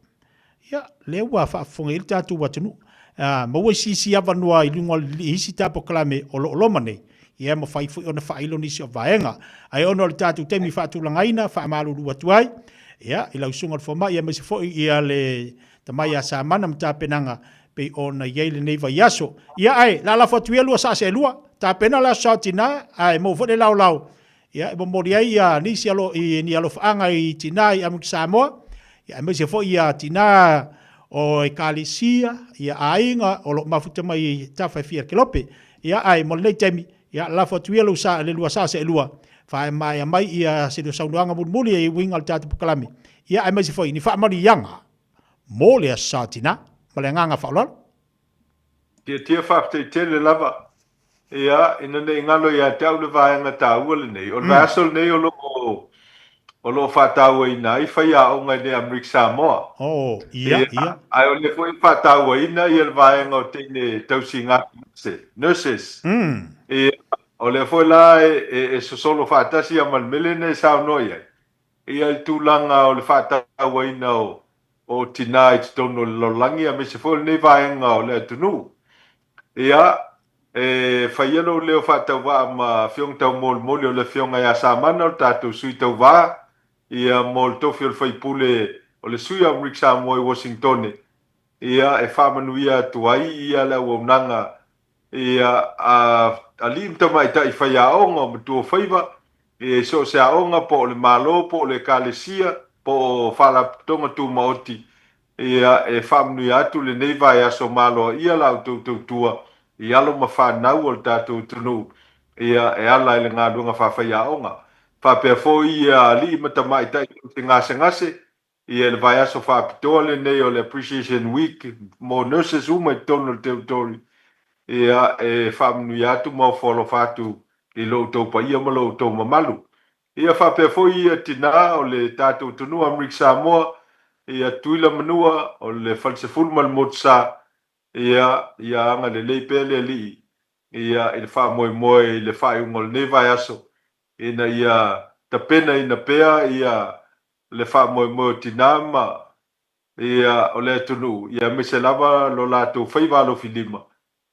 Ia, lea ua faafofoga i ai le tatou atunuu. A maua isi isi avanoa i luga o isi ta polokalame o lo o loma nei, ia e mafai foi ona faailo nisi o vaega. Ae ona o le tatou taimi faatulagaina, faamalulu atu ai, ia, i lau susuga i le fomai aemaise foi ia le tama ia Samana ma tapenaga pei ona i ai lenei vaiaso. Ia ae, lalafo atu ia lua saa se lua, tapena le Aso Sa o Tina, ae maua foi le laolao Ia, e momoli ai ia nisi alo, i, ni alofaaga i tina i Amerika Samoa, ia, aemaise foi ia tina o ekalesia, ia aiga o lo o mafuta mai i tafa e fia kelope. Ia, ae mo lenei taimi, ia, lafo atu ia lou sa, le lua saa seelua, faamaea mai ia se lua saunoaga mulimuli e uiga o le tatou polokalame. Ia, aemaise foi ni faamanuiaga mo le Aso Sa o Tina. Ma le agaga faaaloalo. Tiatia faafetai tele lava. Ia, ina ne i galo ia te au le vaega taua lenei. O le vaiaso lenei o lo o o lo o faatauaina ai faiaoga i le Amerika Samoa. Oh, ia, ia. Ae o lea foi e faatauaina ia le vaega o teine tausiga nurses. Ia, o lea foi la e, e, e sosolo faatasi ia ma le mea lea na e saunoa i ai. Ia i le tulaga o le faatauaina o o tinā i totonu o le lalolagi aemaise foi o lenei vaega o le atunuu. Ia, e fai ia lou leo faatauvaa ma Afioga Taumolimoli o le Afioga ia Samana o le tatou sui tauva, ia, mo le tofi o le sui usufono o le sui o Amerika Samoa i Uasingitone, ia, e faamanuia atu ai ia le auaunaga ia, a alii ma tamaitai faiaoga o Matuafaiva, ia, i so o se aoga, po o le Malo, po o le Ekalesia, po o Faalapotopotoga Tumaoti. Ia, e faamanuia atu lenei vaiaso maloaia la outou tautua i alo ma fanau o le tatou atunuu, ia, e ala i le galuega faafaiaoga. Faapea foi ia alii ma tamaitai tausi gasegase, ia, i le vaiaso faapitoa lenei o le Appreciation Week mo nurses uma i totonu o le territory, ia, e faamanuia atu ma ofo alofa atu i lo outou paia ma lo outou mamalu. Ia faapea foi ia tina o le tatou atunuu Amerika Samoa, ia Tuila Manua o le Falesefulu ma le Motusa, ia ia agalelei pea le Alii ia i le faamoemoe i le faaiuga o lenei vaiaso ina ia tapenaina pea ia le faamoemoe o tina ma ia o le atunuu ia aemaise lava lo latou faiva alofilima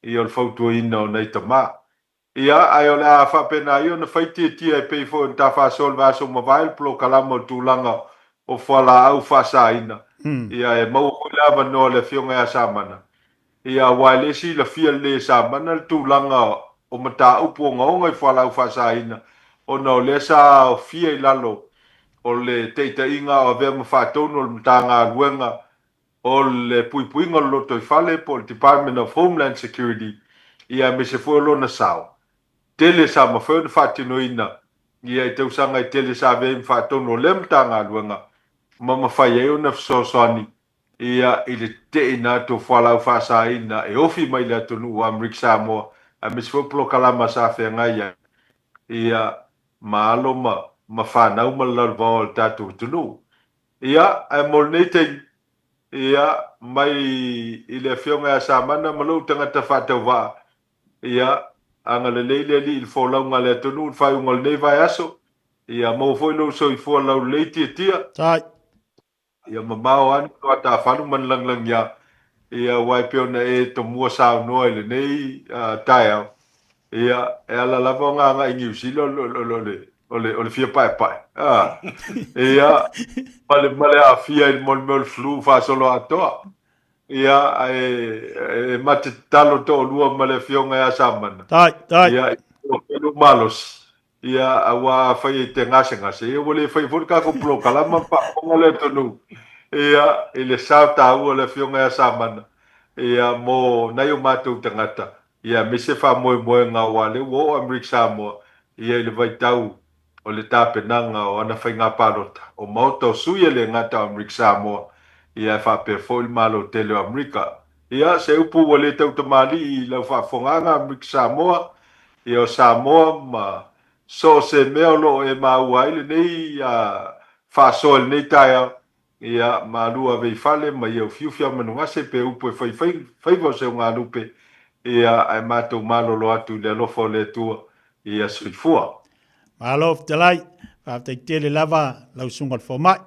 ia o le fautuaina o nai tama. Ia, ae o le a faapena ia ona fai tiatia e pei foi ona ta faasoa i le vaiaso ua mavae le polokalama o le tulaga o fualaau faasaina. Ia, e maua foi le avanoa o le Afioga ia Samana, ia, aua e le silafia lelei e Samana le tulaga o mataupu ogaoga i fualaau faasaina, ona o lea sa aofia i lalo o le taitaiga o avea ma faatonu o le Matagaluega o le Puipuiga o le Lotoifale po o le Department of Homeland Security, ia aemaise foi o lona sao tele sa mafai ona faatinoina ia i tausaga e tele sa avea ai ma faatonu o lea Matagaluega ma mafai ai ona fesoasoani ia i le tete'ina atu o fualaau faasaina e ofi mai i le atunuu o Amerika Samoa aemaise foi o polokalama sa feagai ai ia ma alo ma fanau ma le lalovaoa o le tatou atunuu. Ia, ae mo lenei taimi, ia, mai i le Afioga ia Samana ma lou tagata faatauvaa, ia, agalelei le Alii i le folauga a le atunuu i le faaiuga o lenei vaiaso, ia maua foi lou soifua laulelei tiatia, ia mamao ane lo atafalu ma le lagilagia, ia, aua e pei ona e tomua saunoa i lenei taeao, Ia, e ala lava ona agai i Niu Sila o le fia paepae. A, ia, ma le, ma le aafia i le mea o le flu faasoloatoa. Ia, ae e ma te tatalo toalua ma le Afioga ia Samana. Tai, tai. Ia, i lou malosi. Ia, aua afai e te gasegase, ia ua le faia foi le tatou polokalama ma faafofoga le atunuu, ia, i le sao taua o le Afioga ia Samana, ia, mo nai o matou tagata, ia, aemaise faamoemoega aua lea ua oo Amerika Samoa, ia, i le vaitau o le tapenaga o ana faiga palota, o Maota o Sui e le gata o Amerika Samoa, ia, ae faapea foi le Malo tele o Amerika. Ia, se upu ua le tautamalii i lau faafofogaaga Amerika Samoa, Ia o Samoa ma so o se mea o lo o e maua ai lenei faasoa i lenei taeao, ia malu ave i fale ma ia ufiufi a manugase pe upu e fai faiva o se ogalupe, ia ae matou malolo atu i le alofa o le Atua, ia soifua. Malo fetalai, faafetai tele lava lau susuga i le fomai.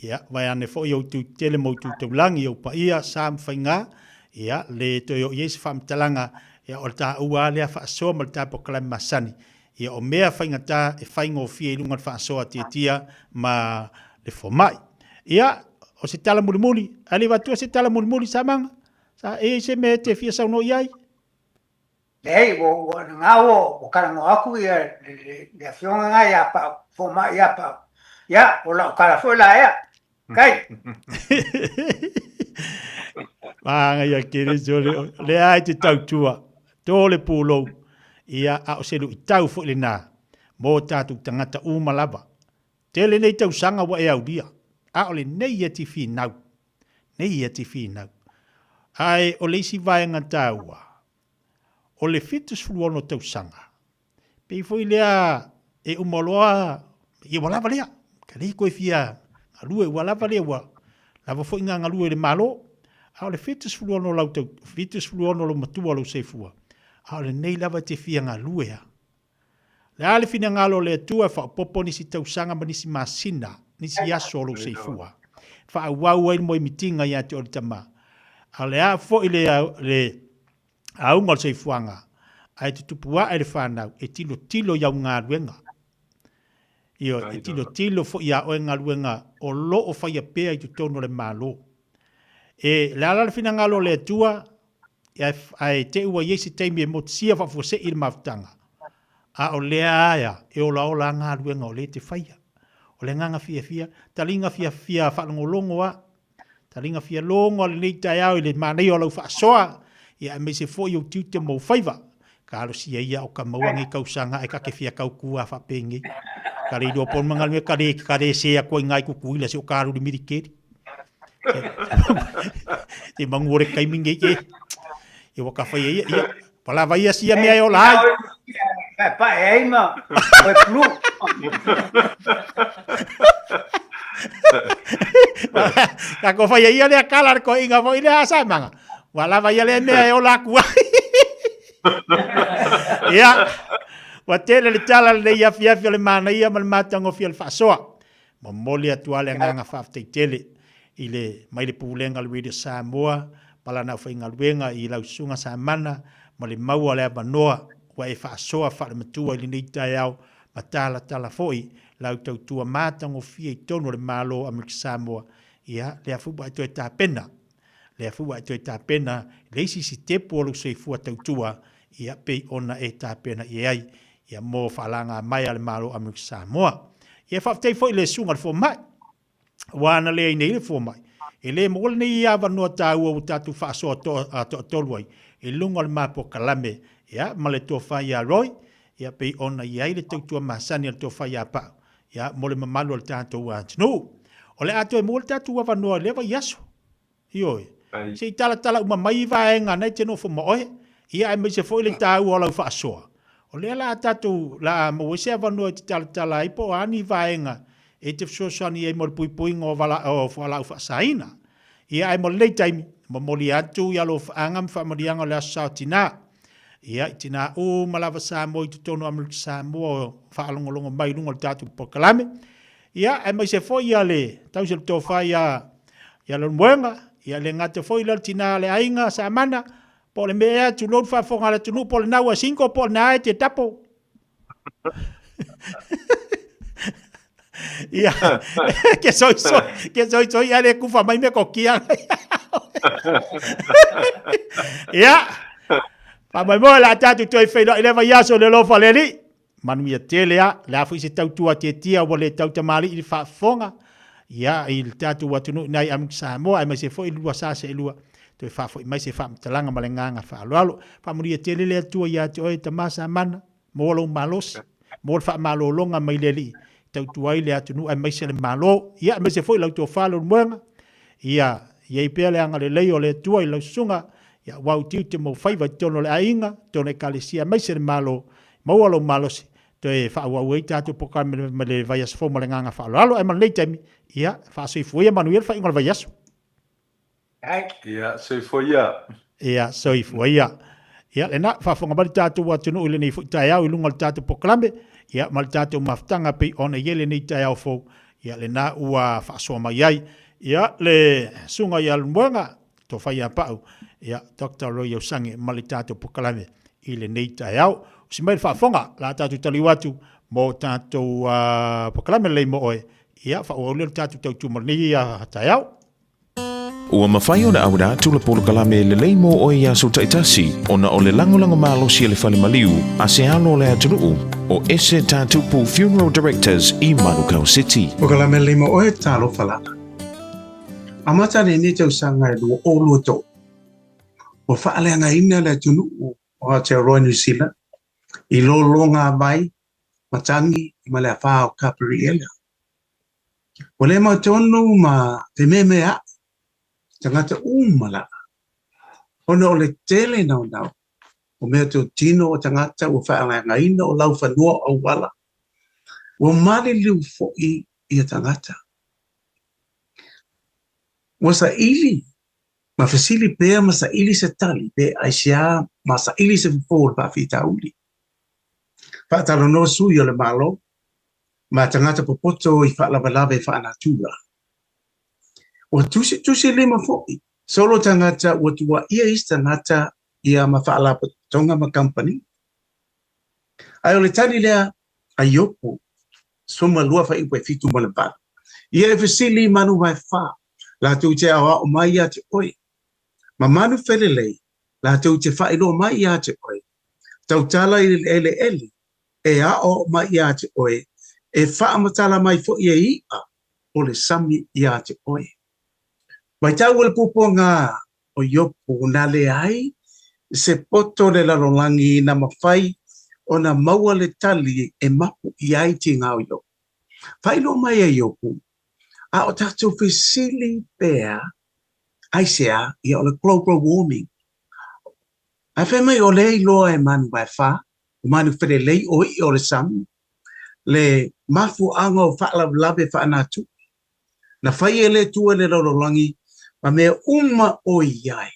Ia, vaeane foi ou itu tele ma ou itu taulagi, ou paia, sa ma faiga, ia, le toe oo i ai se faamatalaga, ia, o le taua lava lea faasoa ma le ta polokalame masani. Ia, o mea faigata e faigofie i luga o le faasoa tiatia ma le fomai. Ia, o se tala mulimuli, ae le i avatua se tala mulimuli, Samaga, sa e i ai se mea e te fia saunoa i ai? Leai, ua ua na ua ua talanoa atu ia le le le afioga na ia Pau, fomai ia Pau. Ia, o lau tala foi la ea. Kai. Maga ia Keriso, le, le ai te tautua, tō le pūlou, ia a o se luitau foi lenā, mō tātou tagata uma lava. Tele nei tausaga ua e aulia, a o lenei ia ti finau, nei ia ti finau. Ae o le isi vaega taua, o le 76 tausaga, pei foi lea e uma loa, ia ua lava lea, ka le koe fia galue, ua lava lea, ua lava foi ngā galue i le Malo, a o le 76 lau tau, 76 lou matua lou seifua, a o lenei lava e te fia galue a. Le a le finagalo o le Atua e faaopoopo nisi tausaga ma nisi masina, nisi aso o lou seifua, faaauau ai le moemitiga ia te oe le Tama. A o le a foi le, le auga o le soifuaga, ae tutupu ae le fanau e tilotilo i au galuega. Ioe, e tilotilo foi ia oe galuega o lo o faia pea i totonu o le Malo. E, le a la le finagalo o le Atua, ae te i ua i ai se taimi e motusia faafuasei le mafutaga, a o lea aea e olaola a galuega o lea e te faia. O le agaga fiafia, taliga fiafia faalogologo a. Taliga fia logo a lenei taeao i le manaia o lau faasoa, ia aemaise foi ou tiute ma ou faiva. Talosia ia o ka maua nei kausaga ae ka te fia tautua a faapenei. Ka le iloa po o le mea ka le ka le se atu ai i ina i Tutuila se o ka alu i le militeli. Se manu o le taimi nei e. Ia ua ka faia ia, ia, ua lava ia sia mea e ola ai. Paepae ai ma oe pulu. Ka ko whaia ia lea kala le koinga foi lea asamanga. Ua lava ia lea mea e ola atu ai. Ia, ua tele le tala lenei afiafi o le manaia ma le matagofie o le faasoa. Momoli atu lava le agaga faafetai tele i le mai le Pulega o le Radio Samoa ma lana aufaigaluega i lau Susuga Samana ma le maua o le avanoa ua e faasoa faale-matua i lenei taeao ma talatala foi lau tautua matagofie i totonu o le Malo o Amerika Samoa. Ia, lea foi ua e toe tapena, lea foi ua e toe tapena le isi sitepu o lou soifua tautua, ia, pei ona e tapena i ai, ia, mo faalagamaea a le Malo o Amerika Samoa. Ia, faafetai foi i le Susuga i le Fomai, aua ana leai nei le Fomai, e le maua lenei avanoa taua ua tatou faasoa toatolu ai i luga o le ma polokalame, ia, ma le tofa ia Roy, ia, pei ona i ai le tautua masani a le tofa ia Pau, ia, mo le mamalu o le tatou atunuu. O le a toe maua le tatou avanoa i lea vaiaso. Ioe. Se i talatala uma mai vaega na e te nofo ma oe, ia aemaise foi le taua o lau faasoa. O lea la a tatou, la a maua ai se avanoa e te talatala ai po o a ni vaega e te fesoasoani ai mo le puipuiga o vala, o fualaau faasaina. Ia ae mo lenei taimi, momoli atu i alofaaga ma faamanuiaga o le Aso Sa o Tina. Ia, i tina uma lava Samoa i totonu o Amerika Samoa o faalogologo mai i luga o le tatou polokalame. Ia, aemaise foi ia le tausi o le tofa ia ia Leulumoega, ia le gata foi lea o le tina a le aiga Samana, po o le mea ea, tulou le faafofoga a le atunuu, po o le nau a single, po o le na e te tapo. Ia, ke soi soi, ke soi soi ale kufa mai me kokia. Ia, faamoemoe la tatou toe feiloai le vaiaso i le alofa o le Alii. Manuia tele a, le a foi se tautua tiatia ua le tautamalii i le faafofoga, ia, i le tatou atunuu i nai Amerika Samoa, aemaise foi le lua sa seelua, toe faafoi mai se faamatalaga ma le agaga faaaloalo. Faamanuia tele le Atua ia te oe tama Samana, maua lou malosi, maua le faamalologa mai le Alii, tautua ai le atunuu aemaise le Malo, ia aemaise foi lau tofa Leulumoega, ia i ai pea le agalelei o le Atua i lau susuga, ia aua u tiute ma ou faiva i totonu o le aiga, totonu o Ekalesia aemaise le Malo, maua lou malosi, toe faaauau ai tatou polokalame ma le vaiaso fou ma le agaga faaaloalo. Ae ma lenei taimi, ia, faasoifua ia manuia le faaiuga o le vaiaso. Ia, soifua ia. Ia, soifua ia. Ia, lena, faafofoga mai le tatou atunuu i lenei foi taeao i luga o le tatou polokalame, ia, ma le tatou mafutaga pei ona i ai lenei taeao fou, ia, lena ua faasoa mai ai, ia, le Susuga ia Lemoega, Tofa ia Pau, ia, Doctor Roy Osange ma le tatou polokalame i lenei taeao. Usi mai le faafofoga, la tatou taliu atu mo tatou polokalame lelei mo oe, ia, faaauau lea le tatou tautua mo lenei taeao. Ua mafai ona auina atu le polokalame lelei mo oe i aso taitasi ona o le lagolago malosi a le Fale Maliu a se alo o le atunuu o Ese Tatupu Funeral Directors i Manukau City. Polokalame lelei mo oe, talofa lava. Amata lenei tausaga e 2023, ua faaleagaina le atunuu o Aotearoa New Zealand i lologa vai, matagi ma le afā o Kaperiela. Ua le mautonu ma fememeaʻi tagata uma lava, ona o le tele naunau o meatotino o tagata ua faaleagaina o laufanua o auala, ua maliliu foi ia tagata. Ua saili ma fesili pea ma saili se tali pe aisea ma saili se fofo o le faafitauli. Faatalanoa sui o le Malo ma tagata popoto i faalavelave faanatura. Ua tusitusilima foi solo tagata ua tuuaia isi tagata ia ma faalapotopotoga ma kamupani. Ae o le tali lea a Iopo, 12 fuaiupu e 7 ma le 8, ia e fesili i manu vaefa, latou te aoao mai ia te oe, ma manu felelei, latou te faailoa mai ia te oe, tautala i le eleele, e aoao mai ia te oe, e faamatala mai foi e iʻa o le sami ia te oe. Matau e le puapuaga o Iopu na leai se poto o le lalolagi na mafai ona maua le tali e mapu i ai tiga o Iopu. Faailoa mai e Iopu, a o tatou fesili pea, aisea, ia o le global warming. Ae fai mai o lea e iloa e manu vaefa, o manu felelei, o iʻa o le sami, le mafuaaga o faalavelave faanatua. Na fai e le Atua le lalolagi ma mea uma o i ai.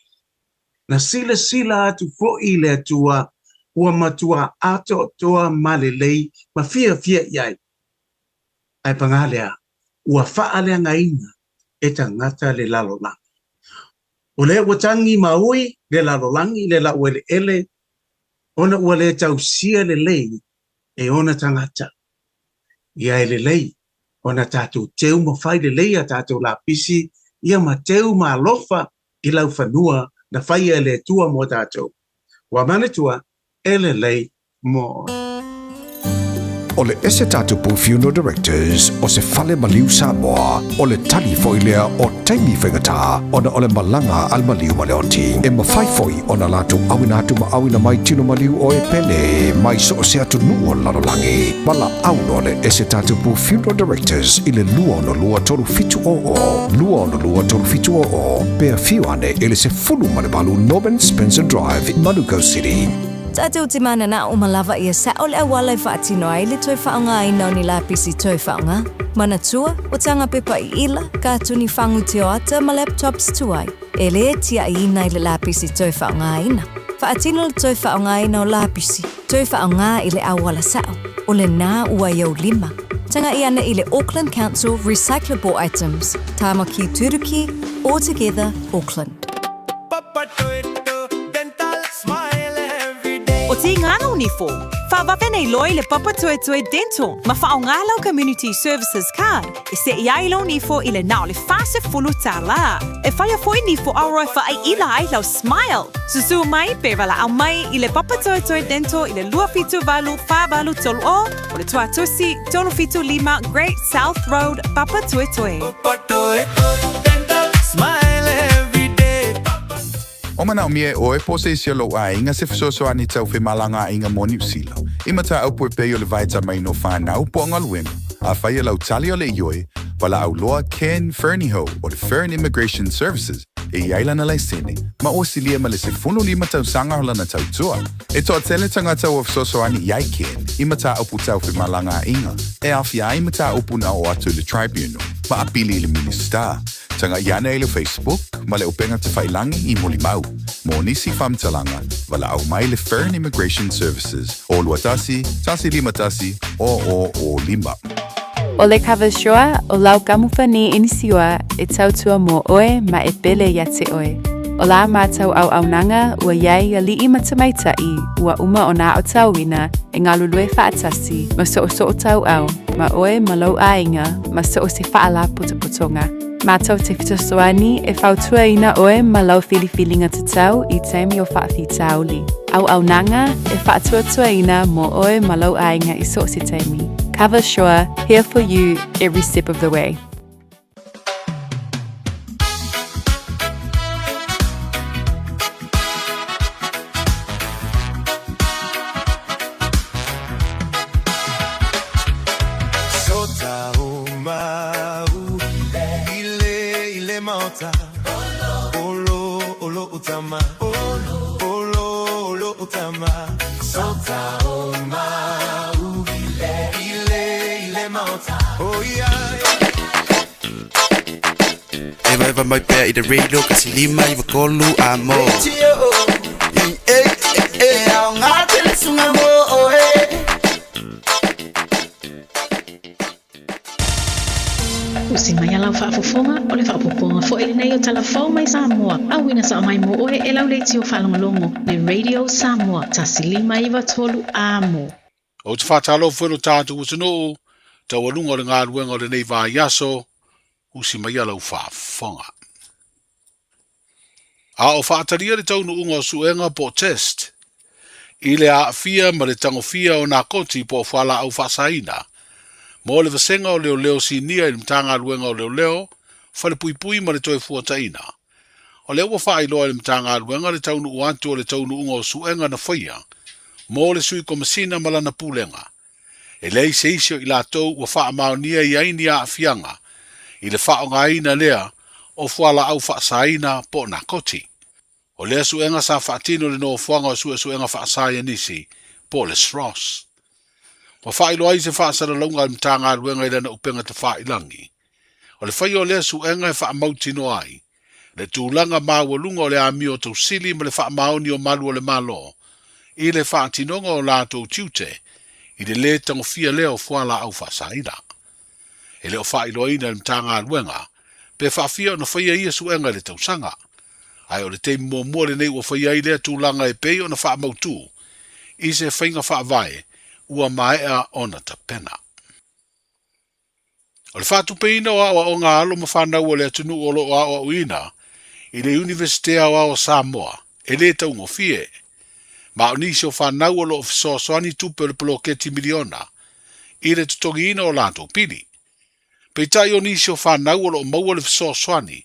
Na silasila atu foi le Atua ua matua atoatoa ma lelei ma fiafia i ai. Ae pagā lea, ua faaleagaina e tagata le lalolagi. O lea ua tagi ma ui le lalolagi le laueleele ona ua le tausia lelei e ona tagata. Ia e lelei ona tatou teu ma fai lelei a tatou lapisi ia ma teu ma alofa i laufanua na faia e le Atua mo tatou. Ua manatua e lelei mo oe. O le Ese Tatupu Funeral Directors o se fale maliu Samoa, o le tali foi lea o taimi faigata ona o le malaga a le maliu ma le oti. E mafai foi ona latou auina atu ma auina mai tino maliu o e pele mai so o se atunuu o le lalolagi. Valaau loa le Ese Tatupu Funeral Directors i le 262 3700, 262 3700, pe afio ane i le 18 Norman Spencer Drive, Manukau City. Tatou te mananao ma lava ia sao le auala e faatino ai le toe faaaogaina o ni lapisi toe faaaoga. Manatua, o tanga pepa i ila, katuni fagu tioata ma laptops tuai, e lē tiaʻiina i le lapisi toe faaaogaina. Faatino le toe faaaogaina o lapisi, toe faaaoga i le auala sao, o lenā ua i ou lima. Tagaʻi ane i le Auckland Council Recyclable Items, Tāmaki Turuki, All Together Auckland. O Tīngana o Nifo, whawawe nei loa i le Papatoetoe Dental ma whaonga lau Community Services Card e seʻi ai lau nifo i le na o le 40 tālā. E whaia foi nifo aroa e whaaiila ai lau smile. Susu mai pe walaʻau mai i le Papatoetoe Dental i le 278 48 30 o le Tuatusi 375 Great South Road, Papatoetoe. O manaʻomia e ʻoe po o se isi o lou ʻaiga se fesoasoani tau femalagaaiga mo Niu Sila. I mataupu e pei o le vaetamaina o whanau po o galuega, afai e lau tali o le ioe, walaʻau loa Ken Fernihough o le Fern Immigration Services e i ai lana laisene, ma ua silia ma le 15 tausaga o lana tautua. E toatele tagata ua fesoasoani i ai Ken i mataupu tau femalagaaiga e aofia ai mataupu na oo atu i le Tribunal ma apili i le Minisita. Tagaʻi ane i le Facebook ma le upega tafailangi i Molimau. Mo nisi faamatalaga, valaau mai le Fern Immigration Services o 21 151 0005. O le Coversure, o lau kamupani inisiua e tautua mō oe ma e pele ia te oe. O la mātou auaunaga ua iai aliʻi ma tamaitaʻi ua uma ona aotauina e galulue faatasi ma soosoo tauau ma oe ma lou aiga ma so o se faalapotopotoga. Mātou te fesoasoani e fautuaina oe ma lau filifiliga tatau i taimi o faafitauli. Auaunaga e faatuatuaina mō oe ma lou aiga i so o se taimi. Cover Sure, here for you every step of the way. Evaeva mai pea i le radio kasi 5 9 3 a mo. Usi mai a lau faafofoga, o le faaopoopoga foi lenei o Tala Fou mai Samoa, auina sao mai mo oe e lau leitio faalogologo, le Radio Samoa, 1593 amo. Ou te faatalofa foi i lo tatou atunuu, taualuga o le galuega o lenei vaiaso, usi mai a lau faafofoga. A o faatalia le taunuuga o suega po o test, i le aafia ma le tagofia o nakoti po o fualaau faasaina, mo le vasega o leoleo sinia i le Matagaluega o Leoleo, Falepuipui ma le Toefuataiga. O lea ua faailoa e le Matagaluega le taunuu atu o le taunuuga o suega na faia mo le Sui Komesina ma lana Pulega. E leai se isi o i latou ua faamaonia i ai ni aafiaga i le faaaogaina lea o fualaau faasaina po o nakoti. O lea suega sa faatino i le Nofoaga o Suesuega Faasaienisi po o le SROS. Ua faailoa ai se faasalalauga a le Matagaluega i lana upega tafailagi, o le faia o lea suega e faamautinoa ai le tulaga maualuga o le amio tausili ma le faamaoni o malu o le Malo i le faatinoga o latou tiute i le lē tagofia lea o fualaau faasaina. E le o faailoaina e le Matagaluega pe faafia ona faia ia suega i le tausaga, ae o le taimi muamua lenei ua faia ai lea tulaga e pei ona faamautu i se faiga faavae ua maea ona tapena. O le faatupeina o aoaoga a alo ma fanau a le atunuu o lo o aoaoina i le Iunivesite Aoao o Samoa e lē taugofie, ma o nisi o fanau o lo o fesoasoani tupe o le poloketi miliona i le totogiina o latou pili. Peitai o nisi o fanau o lo o maua le fesoasoani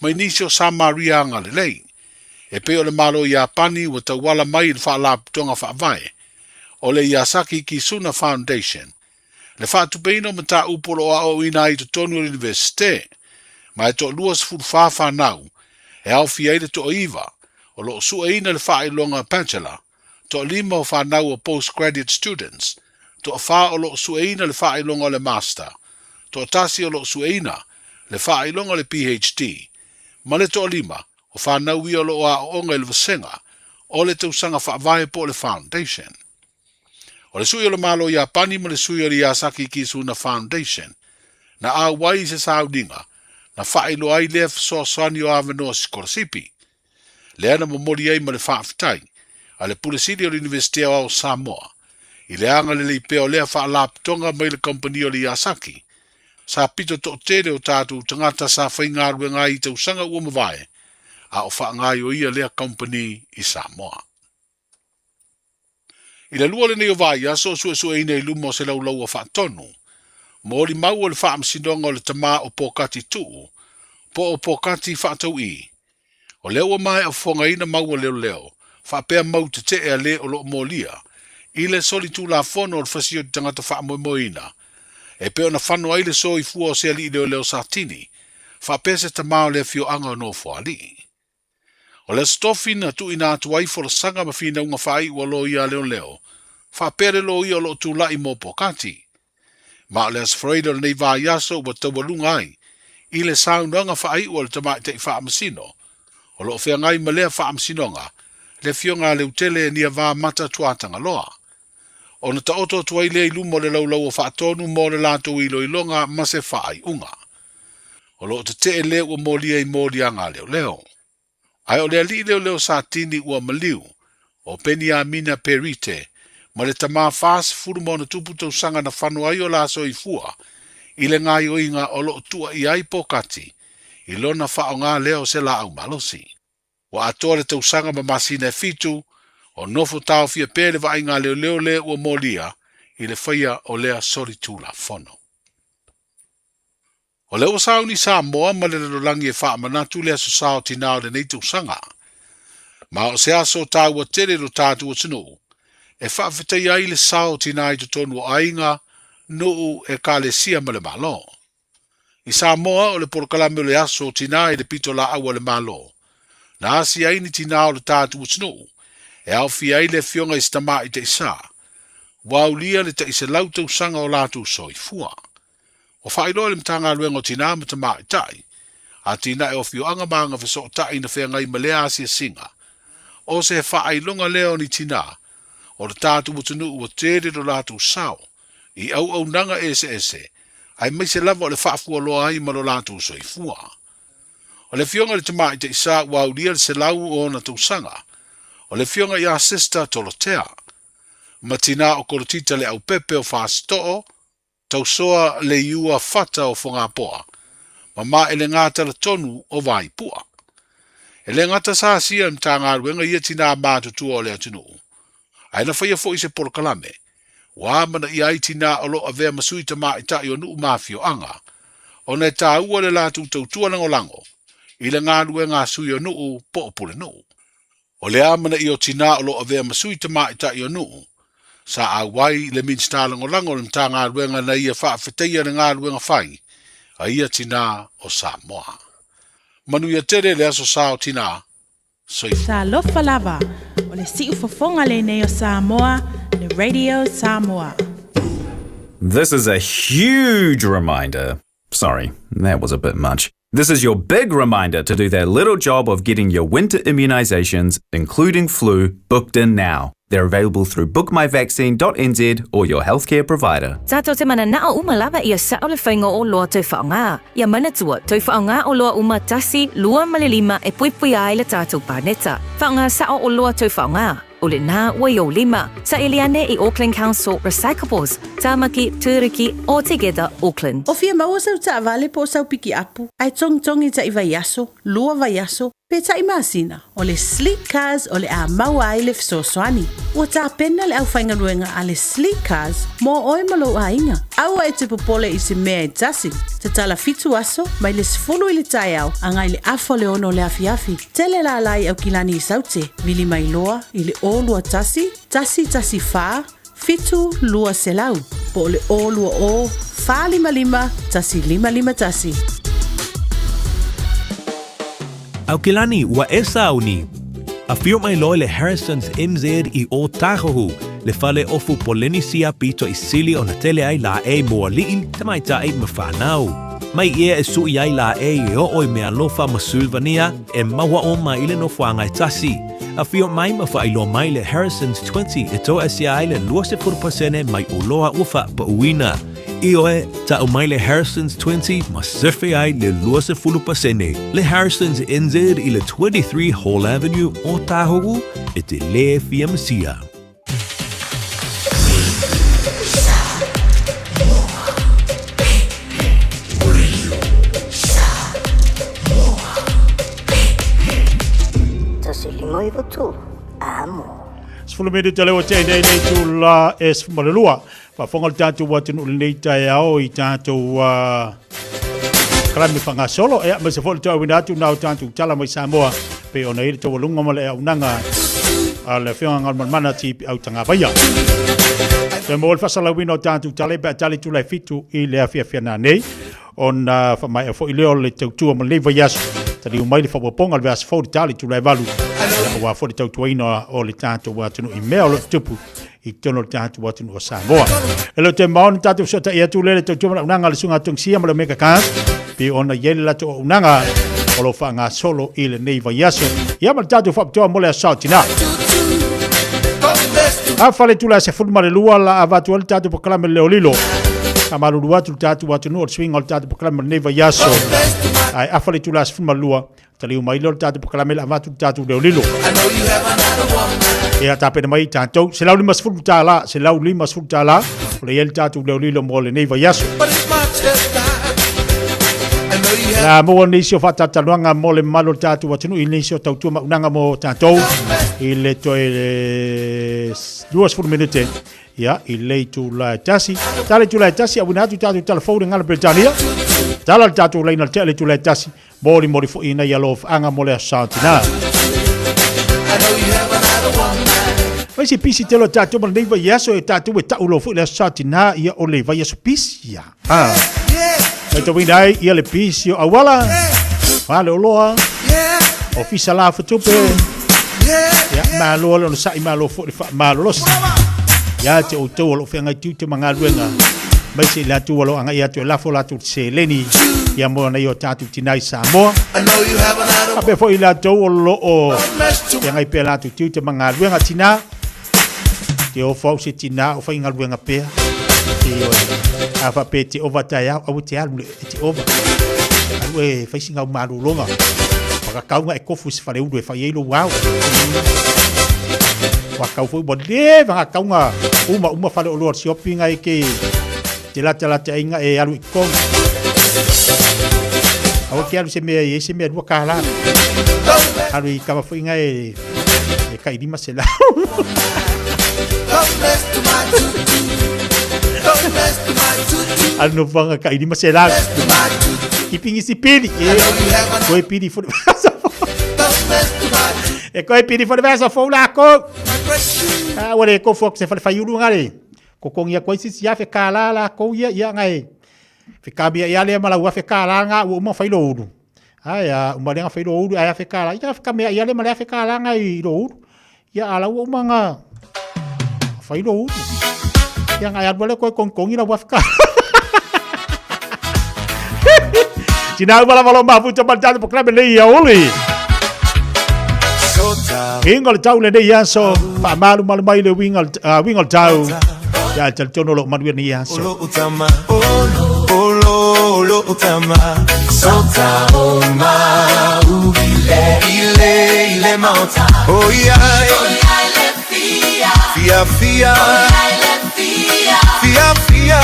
mai nisi o Samaria agalelei, e pei o le Malo Iapani ua tauala mai i le Faalapotopotoga Faavae o le Yasaki Kisuna Foundation, le faatupeina o mataupu o lo o aoaoina ai i totonu o le Iunivesite, ma e toalua 14 fanau e aofia ai le toaiva o lo o sueina le faailoga Bachelor, toalima o fanau o Postgraduate Students, toafa o lo o sueina le faailoga o le Master, toatasi o lo o sueina le faailoga o le PhD, ma le toalima o fanau ia o lo o aooga i le vasega o le tausaga faavae po o le Foundation. O le sui o le Malo Iapani ma le sui o le Yasaki Kisuna Foundation na auai i se sauniga na faailoa ai lea fesoasoani o avanoa sikolasipi. Lea na momoli ai ma le faafetai a le Pule Sili o le Iunivesite Aoao o Samoa i le agalelei pea o lea faalapotopotoga mai le kamupani o le Yasaki sa pito toatele o tatou tagata sa faigaluega ai i tausaga ua mavae a o faagaoioia lea kamupani i Samoa. I le lua lenei o vaiaso o suesueina i luma o se laulaua faatonu, molimau o le faamasinoga o le tama o Pokati Tuu, po o Pokati Faatau'i. O lea ua maea fofogaina mau a leoleo, faapea mau tetee a le o lo o molia i le solitulafono o le fasioti tagata faamoemoeina, e pei ona fano ai le soifua o se alii leoleo Satini, faapea se tama o le afioaga o Nofoalii. O le Aso Tofi na tuuina atu ai folasaga ma finauga faaiu a loia a leoleo, faapea le loia o lo o tulai mo Pokati. Ma o le Aso Faraile o lenei vaiaso ua taualuga ai i le saunoaga faaiu a le Tamaitai Faamasino o lo o feagai ma lea faamasinoga, le Afioga a Leutele Niava Mata Tuatagaloa. Ona taoto atu ai lea i luma o le laulau faatonu mo le latou iloiloga ma se faaiuga. O lo o tetee le ua molia i moliaga a leoleo. Ae o le alii leoleo Satini ua maliu, o Peniamina Perite, ma le tama 40+ tausaga na fano ai o la soifua i le gaoioiga o lo o tuuaia ai Pokati i lona faaaoga lea o se laau malosi. Ua atoa le tausaga ma masina e fitu o nofo taofia pea le vaaiga a leoleo le ua molia i le faia o lea solitulafono. O lea ua sauni Samoa ma le lalolagi e faamanatu le Aso Sa o Tinā o lenei tausaga. Ma o se aso taua tele lo tatou atunuu e faafetaia ai le sao o tinā i totonu o aiga, nuu, ekalesia ma le Malo. I Samoa, o le polokalame o le Aso o Tinā i le pitolaau a le Malo, na asia ai ni tinā o le tatou atunuu e aofia ai le afioga i se tamaitai sa, ua aulia le tai 100 tausaga o latou soifua. Ua faailoa e le Matagaluega o Tinā ma Tamaitai, atinae o afioaga ma agafesootai na feagai ma lea asiasiga, o se faailoga lea o ni tinā o le tatou atunuu ua tele lo latou sao i auaunaga eseese aemaise lava o le faafualoa ai ma lo latou soifua. O le afioga i le tamaitai sa ua aulia le 100 o ona tausaga, o le afioga ia Sister Tolotea, ma tinā o Kolotita Leaupepe o Fasitoo, Tausoa Leiua Fata o Fogapoa, ma Maelegātala tonu o Vaipua. E le gata sa asia e le Matagaluega ia tinā matutua o le atunuu, ae na faia foi se polokalame ua amanaia ai tinā o lo o avea ma sui tamaitai o nuu ma afioaga, ona e tāua le latou tautua lagolago i le galuega a sui o nuu po o pulenuu. O le amanaia o tinā o lo o avea ma sui tamaitai o nuu, sa auai le Minisita Lagolago o le Matagaluega na ia faafetaia le galuega fai a ia tinā o Samoa. Manuia tele le Aso Sa o Tinā. Soifua. Talofa lava, o le siufofoga lenei o Samoa, le Radio Samoa. This is a huge reminder. Sorry, that was a bit much. This is your big reminder to do that little job of getting your winter immunizations, including flu, booked in now. They're available through bookmyvaccine.nz or your healthcare provider. Tātou te mananao uma lava ia sa'o le faiga o oloa toe faaaoga. Ia manatua, toe faaaoga oloa uma tasi, lua ma le lima e puipuia ai le tātou paneta. Faaaoga sa'o oloa toe faaaoga. O lenā ua i ou lima. Saili ane i Auckland Council Recyclables, Tāmaki, Tūruki, or Together Auckland. O fia maua sau taavale po o sau pikiapu, ae togitogi taʻi vaiaso, lua vaiaso, pe taʻi masina, o le Sleek Cars o le a maua ai le fesoasoani. Ua tapena le aufaigaluega a le Sleek Cars mo oe ma lou aiga. Aua e te popole i se mea e tasi. Tatala fitu aso, mai le 10 i le taeao agai i le afa o le ono o le afiafi. Tele lala i Aukilani i Saute, vili mai loa i le 021 114 7200 po o le 020 455 1551. Aukilani, ua e sauni. Afio mai loa le Harrison's NZ i Ōtāhuhu, le fale ofu Polenisia pito i sili ona tele ai laʻei mo aliʻi, tamaitai ma whānau. Mai ia e suʻi ai laʻei e oo i Mealofa ma Sulvania e maua oma i le nofoaga e tasi. Afio mai ma faailoa mai le Harrison's 20 e toasia ai le 20% mai oloa ua faapauina. Ioe, ta'u mai le Harrison's 20 ma sefe ai le 20%. Le Harrison's NZ i le 23 Hall Avenue, Ōtāhuhu, e te lē fia masia. Tasi lima iwa tolu, amo. Sefulu minute lea ua tea nei le itula e 12. Faafofoga le tatou atunuu i lenei taeao i tatou kalame faagasolo. Ia, aemaise foi le tauauina atu na o tatou tala mai Samoa pei ona i ai le taualuga ma le auaunaga a le Afioga Galumalemana Ti Autagavaia. Toe maua le faasalauina o tatou tala pe a tali itula e 7 i le afiafi ana nei ona faamaea foi lea o le tautua ma lenei vaiaso. Taliu mai le faaopoopoga o le vaiaso fou i le tali itula e 8 aua foi le tautuaina o le tatou atunuu i mea o lo o tutupu i totonu o le tatou atunuu o Samoa. E le o toe mao ni tatou fesootai'i atu lea i le tautua ma le auaunaga a le Susuga Tongisia ma le Omega Cars, pei ona i ai le latou auaunaga o lo o faagasolo i lenei vaiaso. Ia ma le tatou faapitoa mo le Aso Sa o Tina. A fale tula e 12 la avatu ai le tatou polokalame le leolilo. Faamalulu atu le tatou atunuu o le suiga o le tatou polokalame mo lenei vaiaso. Ae afa le itula 12 Taliu mai lea o le tatou polokalame le avatu le tatou leolilo. Ia tapena mai tatou $150 tala, $150 tala o le i ai le tatou leolilo mo lenei vaiaso. La maua nisi o faatatalanoaga mo le mamalu o le tatou atunuu i nisi o tautua maunaga mo tatou i le toe 20 minute Ia, i le itula e tasi. Tala itula e tasi, auina atu tatou tala fou le ngala Peretania. Tala le tatou laina le tea le itula e tasi. Molimoli foi ina ia alofaaga mo le Aso Sa o Tina. Fai se pisi tele o tatou ma lenei vaiaso e tatou e ta'u loa foi le Aso Sa o Tina ia o le vaiaso pisi ia. Ha. Matauina ai ia le pisi o auala, fale oloa, ofisa lafatupe, ia malo le onosai malo foi le faamalolosi. Ia te outou o lo o feagai tiute ma galuega, aemaise i latou o lo o agai atu e lafo latou seleni ia mo nai o tatou tina i Samoa. Faapea foi i latou o lo o feagai pea latou tiute ma galuega tina. Te ofo au se tina o faigaluega pea. Ioe. A faapea e te ova taeao, aua te alu e te ova. Alu e fai sina au malologa. Pakakauga e kofu i se faleulu e fai ai lou ao. Ua kau foi ua leva ngā kaunga uma uma fale oloa o le siopi e ke te latalata aiga e alu i totonu. Aua ke alu se mea i ai se mea lua kālā. Alu i kava foi inga e e kai 500. Alu no fanga ka ili masela. Ipingi si pili. Koe pili fo. E koe pili fo vesa fo la ko. Ah wale ko fo se fa yulu ngale. Ko kongi ko si si afe kala la ko ia ia ngai. Fe kabia ia le mala ua fe kala nga u mo fai lo ulu. Ai a uma lenga fai lo ulu ai afe kala. Ia fe kamea ia le mala afe kala nga i lo ulu. Ia ala ua uma nga fai lo ulu. Ia ngai alu le koe kongi la ua fe kala. Tina uma lava lo mafuta maltatu po klabe le ia oli. Inga le tau le nei aso, fa malu malu mai le winga winga le tau. Ya te tono lo malu nei aso. Olo utama, olo, olo, olo utama. Sota o mau, ile, ile, ile mauta. Oh yeah, fia, fia, fia, fia.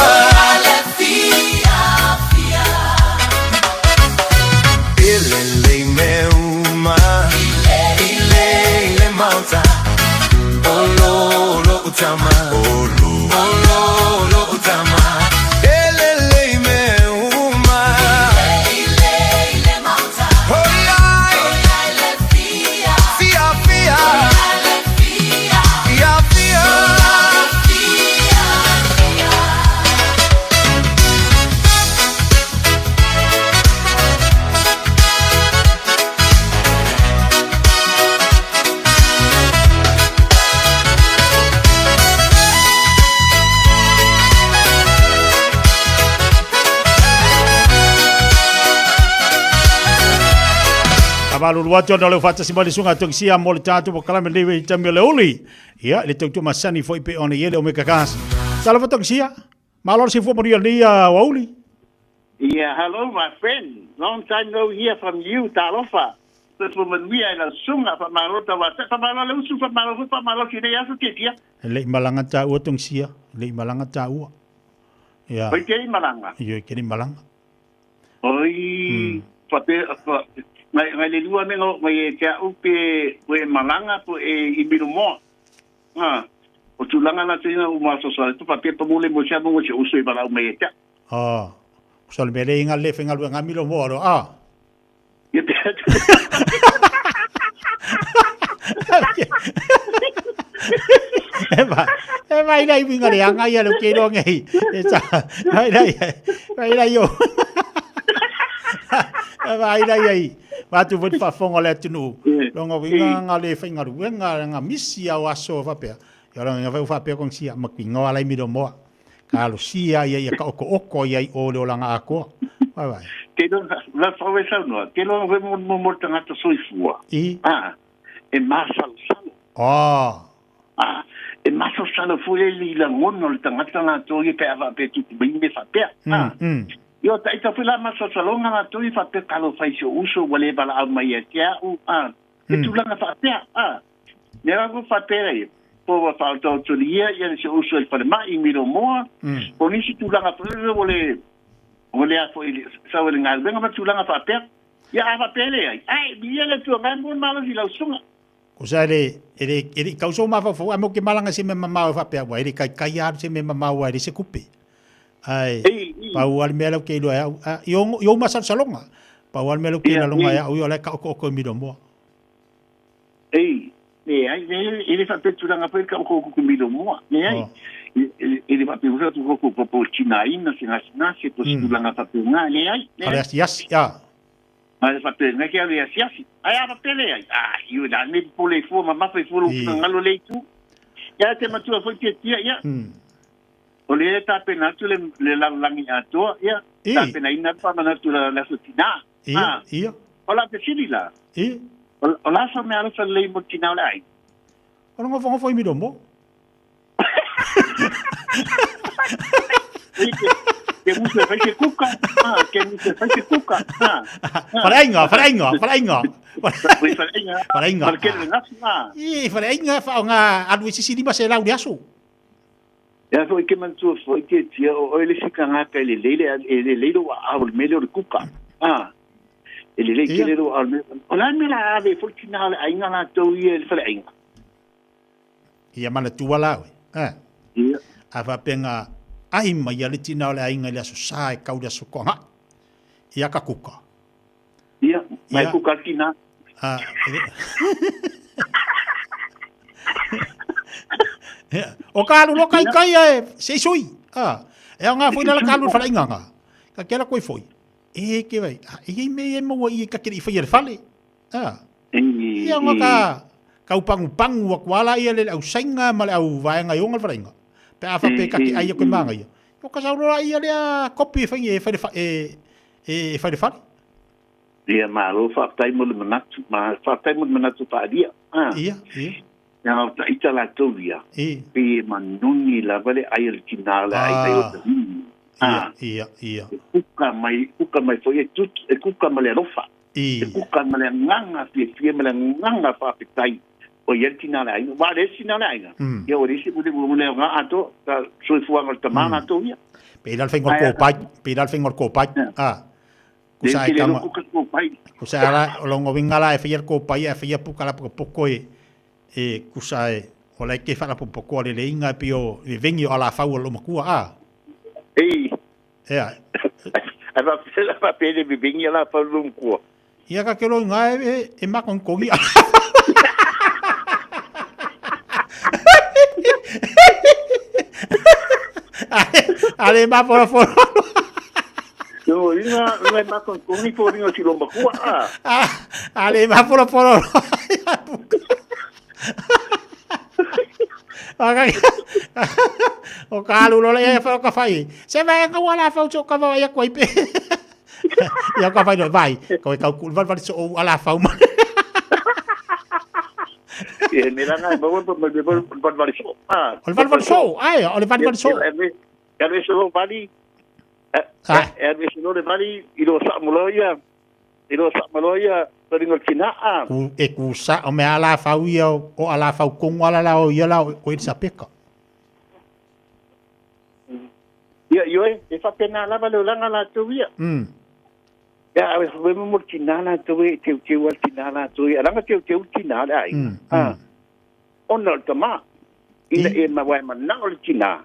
Ile le me uma, ile, ile mauta. Olo, olo utama, olo, olo, olo utama. Ile le me uma, ile, ile mauta. Oh yeah, fia, fia, fia, fia. Amalulu atu ona leo whātasi mai le sunga tongi sia mo le tātou po kalame lewe i tami o le uli. Ia, le tautua masani foi pe ona iele o me kakās. Talofa tongi sia, malo si fua manuia nei a wauli. Yeah, hello my friend. Long time no hear from you, Talofa. Se fua manuia i la sunga fa malo ta wa fa malo le usu fa malo fa malo ki nei aso te tia. Le malanga tā ua tongi sia, le malanga tā ua. Ia. Oi ke malanga. Ia ke malanga. Oi, fa te fa ngai ngai le lua mengo ngai e te au pe we malanga po e i miro moa. Ah, o tūlanga la te ina uma so so tu pa pe pamule mo sia mo se usu i bala mai e te. Ah, so le mele inga le whenga lua ngā miro moa ro, ah. Ia te E mai nei winga le anga ia le ke roa ngei. E sa, mai nei, mai nei yo. E mai nei ai. Watu fo whafonga le atunu. Longa winga nga le whainga ruenga nga misi au aso whapea. Ia longa nga whapea kong sia makwinga wala i miro moa. Ka alo sia ia ia ka oko oko ia i o le olanga akoa. Vai vai. Te longa, la whawe saunoa, te longa we mo mo tangata soifua. I? Ah, e masalosalo. Ah. Ah, e masalosalo fo le li la ngono le tangata la to i pe ava pe tutu mai me whapea. Ah. Yo ta ita fila masalosalo nga to i whapea kalo whaisio uso wale bala au mai e te au. Ah, e tūlanga whapea. Ah, me rango whapea i. Po wa whaotau tuli ia, ia le se uso i whare mai i miro moa. Po nisi tūlanga whapea wale wale a fo i sa wale ngā wenga ma tūlanga whapea. Ia a whapea le ai. Ai, mi ia le tua ngai mo malo si lau sunga. Ko sa ele ele ele kauso ma fo amo ke malanga se me mamau whapea wa ele kai kai aru se me mamau wa ele se kupe. Ai, pau al mea lau ke iloa au. I o masalosaloga. Pau al mea lau ke iloa longa ia au i o lai ka oko oko i miro moa. Ei, me ai, me ele whapea tūlanga whai ka oko oko miro moa. Me ai, ele whapea ura tu oko popo tina ina se ngasi ngasi po si tūlanga whapea ngā, le ai. Ale asi asi, ia. Ale whapea ngā ke ale asi asi. Ai a whapea le ai. Ah, iu la me pole fua ma mawhai fua lo ngalo le itu. Ia te matua fo te tia, ia. O le tāpena atu le lalulangi atoa, ia. Tāpena ina pāmana atu la laso tina. Ia, ia. O la te sili la. Ia. O la so mea alofa lei mo tina o le ai. O la ngofo ngofo i miro mo. Ke musu e whai se kuka. Ke musu e whai se kuka. Whareinga, whareinga, whareinga. Whareinga. Whareinga. Wharekere ngasi ngā. I, whareinga, whao ngā alu i sisi lima se lau le aso. Ia foi ke mantua foi te tia o ele sika ngaka ele leile ele leilo wa au le mele o le kuka. Ah. Ele leile ke le au le. O la me la ave foi tina le ainga la tau ia le fale ainga. Ia mana tua la we. Ah. Ia. A fa penga Ai mai a le tina o le aiga i le aso Sa e kau le aso Toaga'i. Ia ka kuka. Ia, mai kuka le tina. A, Ia, o ka alu loa kai kai e se i sui. A, e ao ngā foi lala ka alu le whalainga ngā. Ka kera koe foi. E ke vai, a, e i me e maua i e ka kere i whai e le fale. A, ia ngā ka, ka upangu pangu a kuala ia le au sainga ma le au vaenga i onga le whalainga. Pe a whape ka ke ai a koe mānga ia. O ka sau loa ia lea kopi e whai e whai le e, e whai le fale. Ia, malo, faafetai mo le manatu, ma faafetai mo le manatu faaalia. Ah. Ia, ia. Ia, o ta ita latou ia, pe e manoni lava le ai a le tina o le aiga i o ta lima. Ia, ia, ia. E kuka mai, kuka mai foi e tutu, e kuka ma le alofa. E kuka ma le agaga fiafia ma le agaga faafetai o ia le tina o le aiga. Aua o le isi tina o le aiga, ia o le isi ua le aoga atoa ka soifuaga o le tama latou ia. Pei la le faiga o le kopai, pei la le faiga o le kopai. Ah. Kusa e kama. Kusa ala o longo winga la e faia le kopai e faia puka la poko e e kusa e o la ke whala poko le leinga e pio le vengi o ala fau o lo makua a. Ei. Ea. Ai va va pele vengi ala fau lo makua. Ia ka kelo inga e e makon kongi. Ale ma foro foro. No, inga inga makon kongi fo ringa si lo makua. Ale ma foro foro. O ka alu lola ia fa ka fai. Se vai ka wala fa o ka vai ko ipe. Ia ka fai vai. Ko ka ku val val so ala fa ma. Ia me langa ba ba ba ba val so. Ah. O val val so. Ai, o le val val so. E le so vali. E le so le vali i lo sa mo ia. I lo sa mo ia pa ringo tina a. Ku e ku sa o me ala fa ia o ala fa kongo ala la o ia la o i sa peka. Ia ioe, e faapena lava le olaga latou ia. Ia, a e mo le tinā latou e teuteu a le tinā latou ia. Alaga teuteu le tinā le aiga. Ah. Ona o le tamā. Ina e ma wae manao le tinā,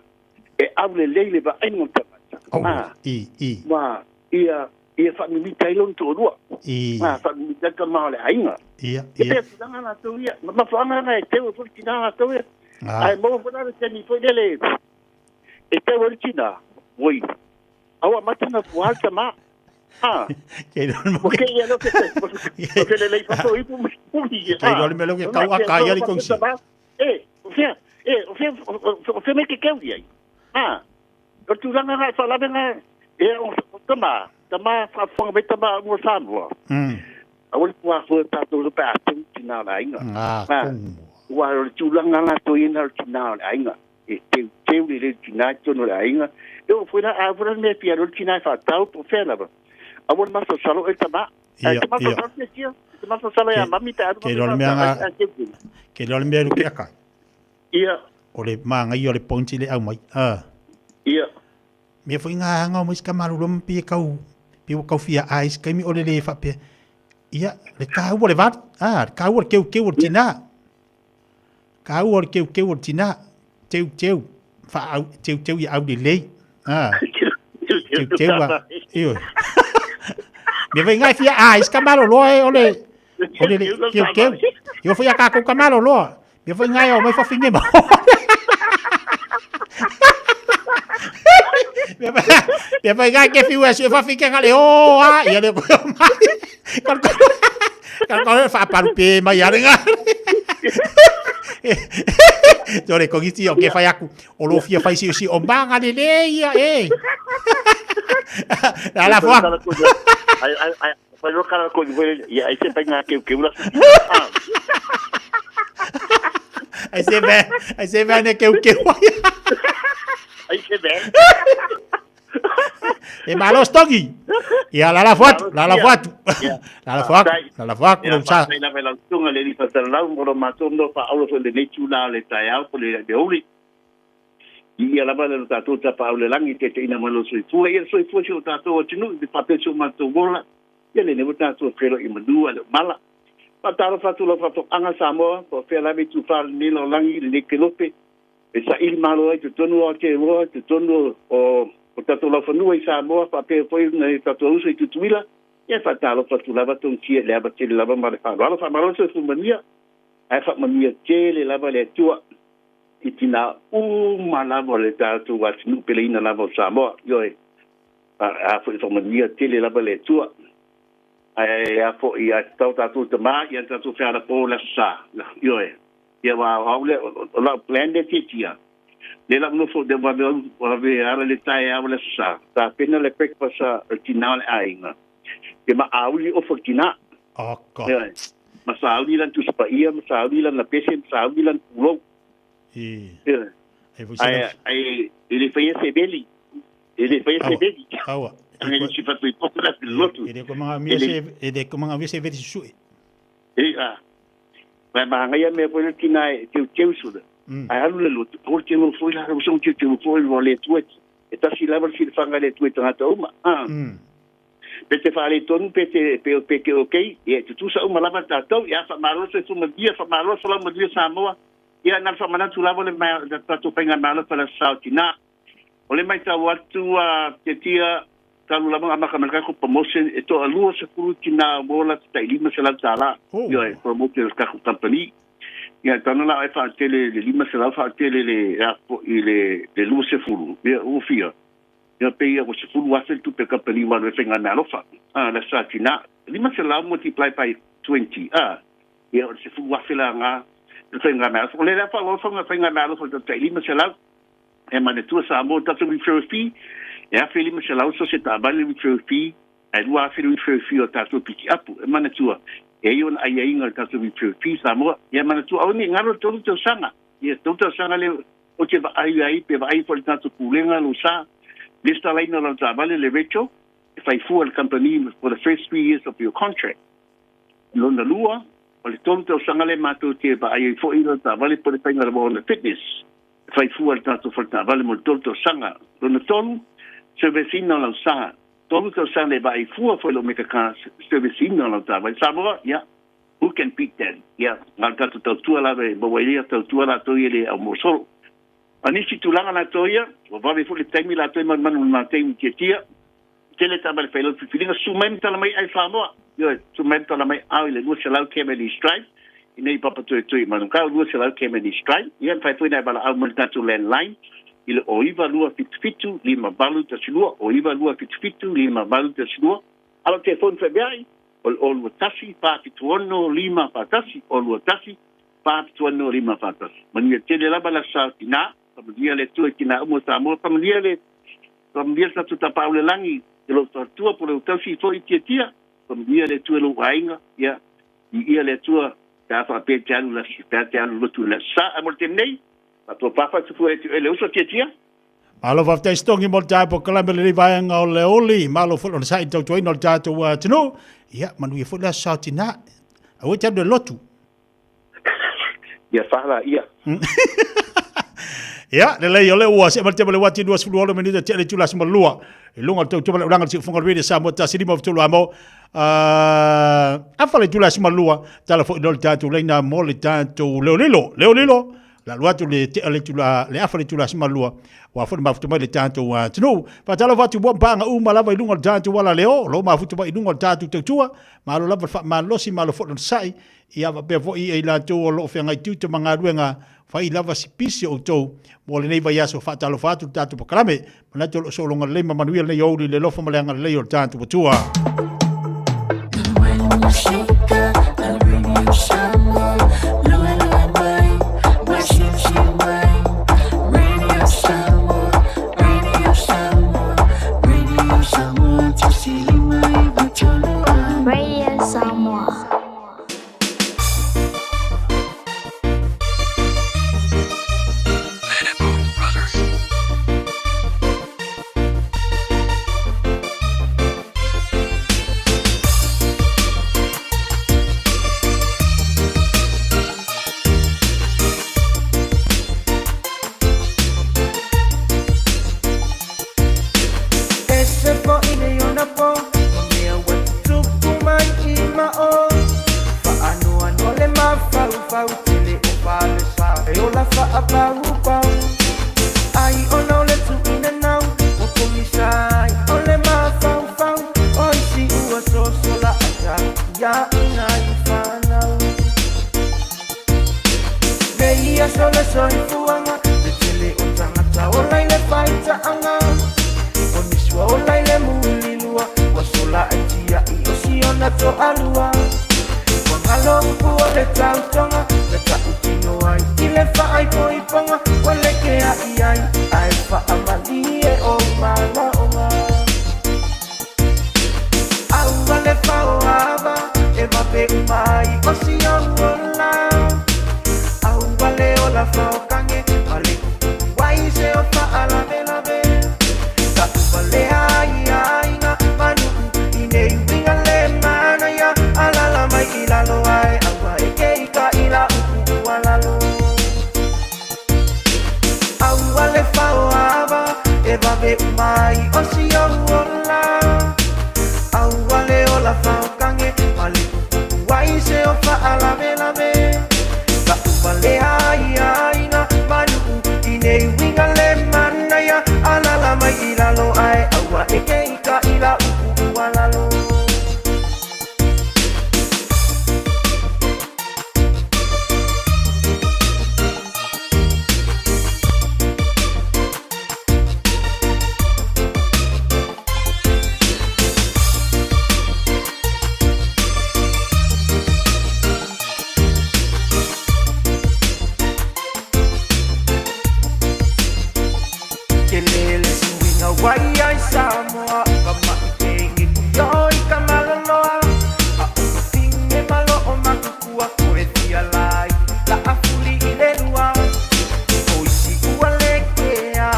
e aulelei le vaaiga o le tagata. Oh, Ah. i, i. Ua, ia, ia faamimita ai lona toalua. I. Ah, faamimita ai le tamā o le aiga. Ia, E ia. pea tulaga latou ia. Ma mafuaaga lena e teu ai foi le tinā latou ia. Ah. Ae maua foi la le taimi foi lele e tau ai le tinā, oi, a ua amata ona fuā le tamā. Ah. Kei rō Ua kei ia leo ke te, ua ke lelei fato ipu ma uli ia. Kei rō le mea leo ke kau a kai ali kongsi. E, o fea, e, o fea, o fea me ke keu ia. Ah. O tulaga nga e whaalawe nga, e, o tama, tama, whaafonga me tama o Samoa. Aua le puafoe o tātou pe a tau tinā o le aiga. Ngā kongo. Ua o le tulaga latou ia na o le tinā o le aiga. E teu teu le leo tinā i totonu o le aiga. E oo foi la, a foi la le mea fia alu ai le tinā e whaatau po o fea lava. Aua le masalosalo e tama. Ia, E te masalosalo ia. tia tia. E te masalosalo ia mami pe alu Kei rō le mea ngā, kei rō le mea ruke akai. Ia. O le māngai o le pointi le au mai. Ah. Ia. Mea foi ngā anga o mai ka malolo ma pie kau, pie ua kau fia ai se kaimi o le le whapea. Ia, le kāua le vali. Ah, le kāua le keu keu o le tinā. Kāua le keu keu o le tinā. Teu teu. Wha au, teu teu ia au le lei. Ah. Teu teu a. Io. Mea foi ngā fia ai se ka malolo e o le, o le le keu keu. Io foi a kākou ka malolo. Mea foi ngā o mai whawhine ma. Mea foi ngā ke whiu e sui whawhine ngā le o a. Ia le koe o mai. Kal kal kal whaaparu pē mai are ngā. Tore kongiti o ke whai aku. O lo fia whai si o manga le le ia e. La la foa. Ai ai ai whai roa kara koe koe ia ai se pai ngā keu keu la. Ai se ve, ai se ve ne keu keu. Ai se ve. E malo stongi. Ia la la foatu, la la foatu. La la foatu, la la foatu lo sa. Faafetai lava i lau susuga le alii faasalalau mo lo matou noho faaaulo foi i lenei itula o le taeao po o le auli. Ia lava le tatou tapaau i le lagi i taitaiina mai lo soifua. Ia le soifua si o tatou atunuu i faapea si o matou ola. Ia lenei ua tatou feiloai i manu a le o mala. Faatalofa atu lau faafofogaaga Samoa, po o fea lava i tufa o lenei lalolagi i lenei kelope. E saili malo ai totonu o Aotearoa, totonu o o tatou laufanua i Samoa faapea foi nai o tatou uso i Tutuila, ia e faatalofa atu lava Togisia i le ava tele lava ma le faaaloalo. Faamalo le soifua manuia, ae faamanuia tele lava le Atua i tinā uma lava o le tatou atunuu peleina lava o Samoa. Ioe, a foi faamanuia tele lava le Atua. Ae a foi ae tatau tatou tama ia tatou fealapo le Aso Sa. Ioe. Ia aua o au lea, o lau plan lea tietia, lea la ou nofo lea vave vave ala le taeao o le Aso Sa, tapena le breakfast a le tina o le aiga, ia ma auli ofa le tina. Oka. Ioe. Ma sauni lana Tusi Paia, ma sauni lana pese, ma sauni lana pulou. I. Ioe. Ai foi Ae, ae e le faia se meli. E le faia se meli. Aua. Anga le si fatu i popo la lotu. E le ko manga mia se e le ko manga mia se veri susue. E a. Mai mahangaia mea foi le tina e teuteu sula. Ae alu le lotu, aua le teu foi la, uso teuteu foi lo le Atua. E tasi lava le silafaga a le Atua i tagata uma. Ah. Pe te faaletonu pe te pe pe te okay, ia e tutusa uma lava tatou. Ia faamalo le soifua manuia, faamalo folau manuia Samoa. Ia na o le faamanatu lava le le tatou faigamalo fale sao tina. O le matau atu a Tiatia talu lava ona amata mai le tatou promotion e toalua sefulu tina ua ola tai $500. Ioe, promotion a le tatou company. Ia tana la e faatele le 500 faatele le a foi le le 20, ia ua fia. Ia pei ia ua $10,000 le tupe a le company ua alu ai faigameaalofa. A le sa tina. 500 multiply by 20, a ia o le $10,000 la na le faigameaalofa. O lea la faaauau faigameaalofa i le tai 500. E manatua Samoa tatou referral fee e $1,500 so se taavale referral fee ae $2,000 le referral fee o tatou pikiapu. E manatua e ai ona aiaiga o le tatou referral fee Samoa. Ia manatua aua ne i galo le tolu tausaga. Ia tolu tausaga lea ou te vaai ai pe vaai foi le tatou pulega lou sa lesitalaina o lau taavale le retro e fai fua le company for the first 3 years of your contract. Lona lua o le tolu tausaga lea matou te vaai ai foi lau taavale po o le faiga lava ona fitness. E fai fua le tatou fale taavale mo le tolu tausaga. Lona tolu, service ina o lau sa. Tolu tausaga e vaai fua foi lou Mega Car service ina o lau taavale. Samoa, ia, who can beat that? Ia, na o le tatou tautua lava e maua ai ia tautua latou ia le au mosolo. A nisi tulaga latou ia, ua vave foi le taimi latou e manumanu i le taimi tiatia. Tele taavale fai lau filifiliga, susu mai ma tala mai ai Samoa. Ioe, susu mai ma tala mai au i le 200 km East Drive, i nei Papatoetoe i Manukau, 200 km East Drive. Ia, mafai foi ona e valaau mai i le tatou landline i le 09277 5812, 09277 5812. A o le telefoni faavae, o le 021 476 541, 021 476 541. Manuia tele lava le aso Sa o Tina, faamanuia le Atua i tina uma o Samoa, faamanuia le Faamanuia le tatou Tapaau i le Lagi i lou faletua po o lou tausi foi i Tiatia. Faamanuia le Atua i lou aiga. Ia, viia le Atua pe a faapea e te alu i le pe a te alu lotu i le Aso Sa. Ae mo le taimi nei, faatoa fatufu e te le uso Tiatia. Malo faafetai Stongi mo le taepo kalame o lenei vaega o le oli. Malo foi lona sa'i i le tautuaina o le tatou atunuu. Ia, manuia foi le aso sa o tina. Aua e te alu i le lotu. Ia fa la ia. Ia, lelei o le ua se ma le tema le wati 26 minuta te le tula sima lua. I lunga o le tautua le ulanga le siufunga le rede Samoa tasi lima tolu amo. Afa le tula sima lua. Tala foi lo le tātou leina mo le tātou leo lilo. Leo lilo. La lua atu le te le tula le afa le tula sima lua. Ua foi mafuta mai le tātou atunuu. Faatalofa atu ua mpanga uma lava i luga o le tātou ala leo. Lo mafuta mai i luga o le tātou tautua. Malo lava le faamalosi, malo foi le onosai. Ia faapea foi i latou o lo o feagai tiute ma galuega, fai lava si pisi o outou mo lenei vaiaso. Faatalofa atu le tatou polokalame. Manatu o lo o sologa lelei ma manuia lenei aoauli i le alofa ma le agalelei o le tatou Atua. Radio Samoa. sosola ata ia ina i whanau. Nei ia sole soifuanga, le tele o tangata o lai le whaitaanga. O nisua o lai le mulilua, wa sola e tia i o siona to alua. Wa ngalo upu o le tautonga, le tautino ai i le whaai poiponga. Wa leke a i ai, ai whaamali e o malaonga. Aua le whaoava, e wape umai o si o ola. Aua le ola whaokange, ma le wai se o whaalave lave. Ka upa le ai ainga, manu i nei winga le mana ia. Alala mai i lalo ai, aua e ke i ka ila upu ua lalo. Aua le whaoava, e wawe umai o si o ola. Aua le ola whaokange, ma le wai se o whaalave lave. Ka upa le ai ainga, manu i nei winga le mana ia. Alala mai i lalo ai, aua e ke i ka ila upu ua lalo. Ke lele suinga wai ai Samoa, ka mai tenge kui oi ka maloloa. A o ka finge malo o makukua, ko e fia lai, la a fuli i le lua. O isi ua le kea,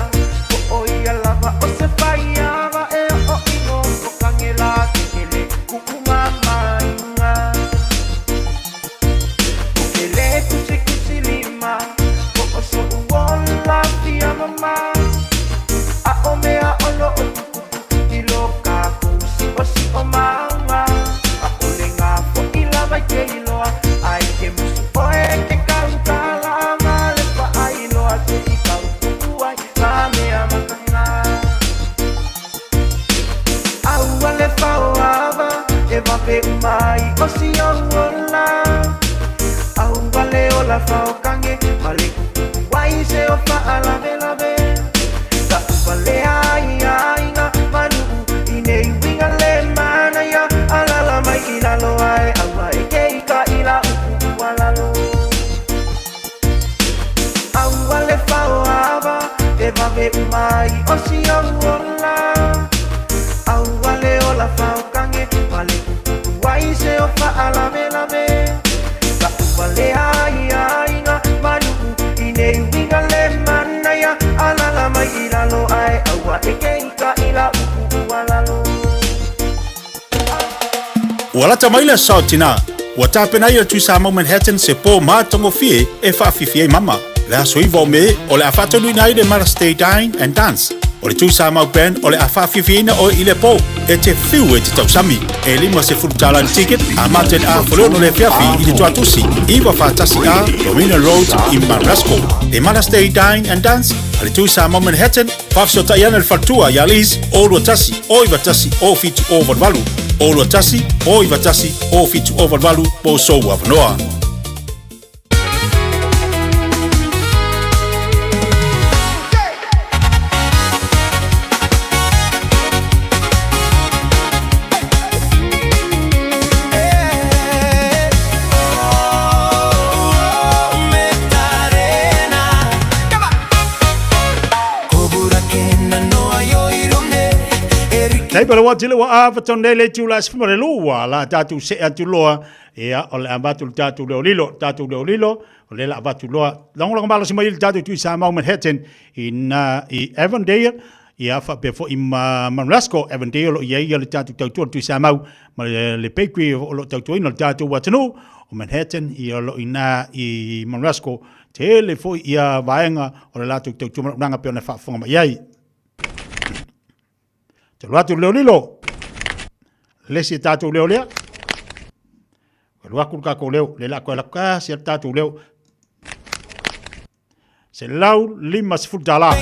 ko o ia lava o se whai awa e o ingo, ko kange la ke kele kuku mamainga. Ko ke le kusi kusi lima, ko o so uola fia mama. A o mea o lo o tukutuku ki lo ka kou si o si o maunga. A o le ngā fo i lava i te iloa, ai ke musu o e ke kautala ma le pa ai loa te i kautuku ai ngā mea makanga. Aua le whaoava, e wape umai o si o uola. Aua le ola whaokange, ma le kukuku wai se o whaalave lave. Ka upa le ai ainga, manu i nei winga le mana ia. Alala mai i lalo ai, aua e ke i ka ila upu ua lalo. Aua le whaoava, e wawe umai o si o uola. Aua le ola whaokange, ma le kukuku wai se o whaalave lave. Ka upa le ai ainga, manu i nei winga le mana ia. Alala mai i lalo ai, aua e ke i ka ila upu ua lalo. Ua lata mai le sao tina, ua tapena ai le Tui Samoa Manhattan se pō mātagofie e faafifi ai mama. Le aso 9 o Me o le a faataunuuina ai le Mother's Day Dine and Dance. O le Tui Samoa Band o le a faafifiina oe i le pō e te fiu e te tausami. E $50 le ticket, amata i le 10:30 le afiafi i le Tuatusi, 941 A, Dominion Road i Mount Roskill. Le Mother's Day Dine and Dance a le Tui Samoa Manhattan, faafesootai ana le faletua ia Liz, o 21 o 91 o 7 o 88, o 21 o 91 o 7 o 88 mo sou avanoa. Nei pala wa tele wa ava tau nei le tula se fuma le lua la tātou se atu loa ia o le avatu le tātou leo lilo tātou leo lilo o le la avatu loa langolago malo si mai le tātou tui Samoa Manhattan i na i Avondale ia faapea foi ma Manrasco Avondale o lo o i ai le tātou tautua le tui Samoa ma le bakery o lo o tautuaina le tātou atunuu o Manhattan ia o lo o i ina i Manrasco tele foi ia vaega o le latou tautua manaonaga pei ona faafofoga mai ai. Te alu atu le leo lilo. Le isi tatou leo lea. Alu atu le tatou leo. Le la koe la kasi le tatou leo. $150.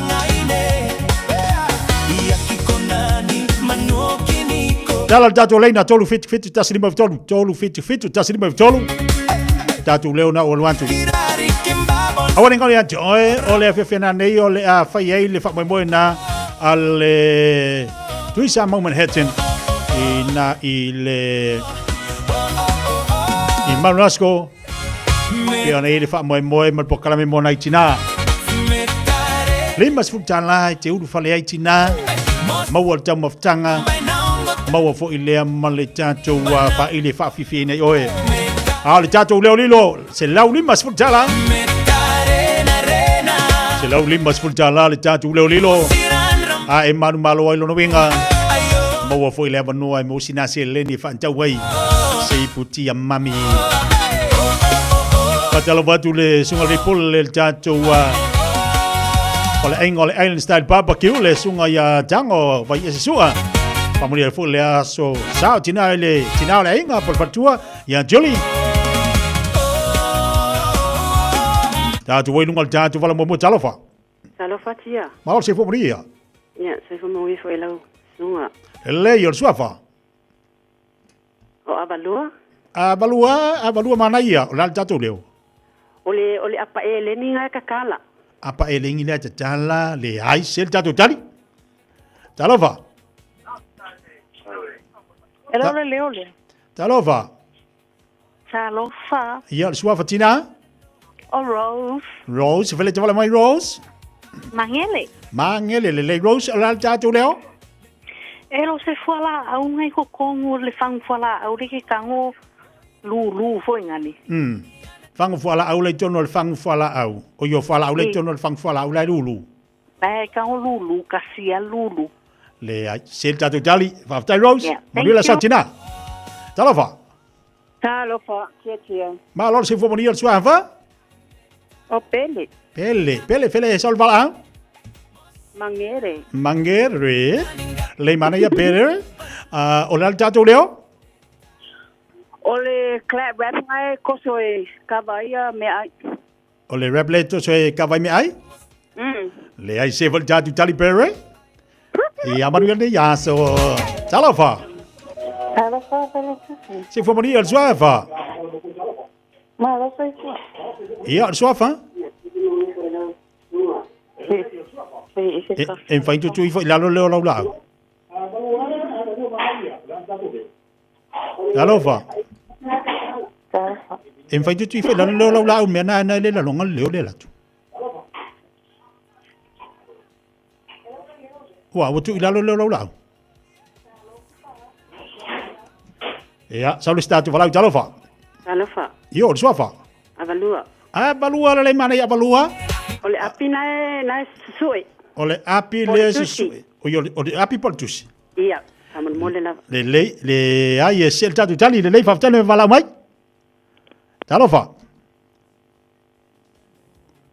Tala le tatou leina 377 153 377 153. Tatou leo na o alu atu. Aua ne ngalo ia te oe, o le afiafi ana nei o le a fai ai le faamoemoe na a le Tui Samoa Manhattan i na i le i Marunasko pe ona i le faamoemoe ma le polokalame mo nai tinā. 50 tālā e te ulu fale ai tinā, maua le taumafataga, maua foi lea ma le tatou faaili e faafiafiaina ai oe. A o le tatou leo lilo, 150 tālā. 150 tālā le tatou leo lilo. A e manumalo ai lona uiga, maua foi le avanoa e maua sina seleni e faantau ai se ipu tia mami. Faatalofa atu le suga le pole le tatou o le aiga o le Island Style Barbecue le suga ia Tango vai ese sua. Faamanuia foi le aso sao tina i le tina o le aiga po le faletua ia Julie. Tatou ai lunga le tatou vala muamua talofa. Talofa tia. Malo se fua manuia. Ia, soifua manuia foi lau susuga. Lelei o le suafa. O Avalua. Avalua, Avalua manaia, o le a le tatou leo? O le, o le apa eleni nga e tatala. Apa eleni lea e tatala, leai, se le tatou tali. Talofa. E lau le leo lea. Talofa. Talofa. Ia, o le suafa tina? O Rose. Rose, fele te wala mai Rose? Mangele. Mangele, lelei Rose, o le a le tatou leo? E lo se fualaau ngai kokongu le fangu fualaau le ke kango lulu foi ngani. Fangu fualaau le tono le fangu fualaau. O yo fualaau le tono le fangu fualaau le lulu. Mai kango lulu kasia lulu. Le ai se tatou tali. Faafetai Rose. Yeah, thank Manuia la you. sautina. Talofa. Talofa, tia tia. Malo le soifua manuia le suafa. O Pele. Pele, Pele fele e saul valaau. Mangere. Mangere. Le mana ia Pele. O le a le tatou leo? O le clap rap ngai koso e kava ia me ai. O le rap le toso e kava i me ai? Le ai se fo le tatou tali Pele. Ia manuia nei aso. Talofa. Talofa, Pele Tusi. Se fua manuia le suafa. Malo soifua. Ia, le suafa. E, e mawhai tutu ifo i lalo leo lau lau. Talofa. E mawhai tutu ifo i lalo leo lau lau mea na na le lalonga leo le latu. Ua, ua tuu i lalo leo lau lau. Ia, sau le sita atu valau, talofa. Talofa. Io, le suafa. Avalua. Avalua, le mana i avalua. O le api na e, na e susue. O le api le susue. O, o le api po le tusi. Ia, faamolemole lava. Le lei, le ai e se le tatu tali, le lei faafetai le valaau mai. Talofa.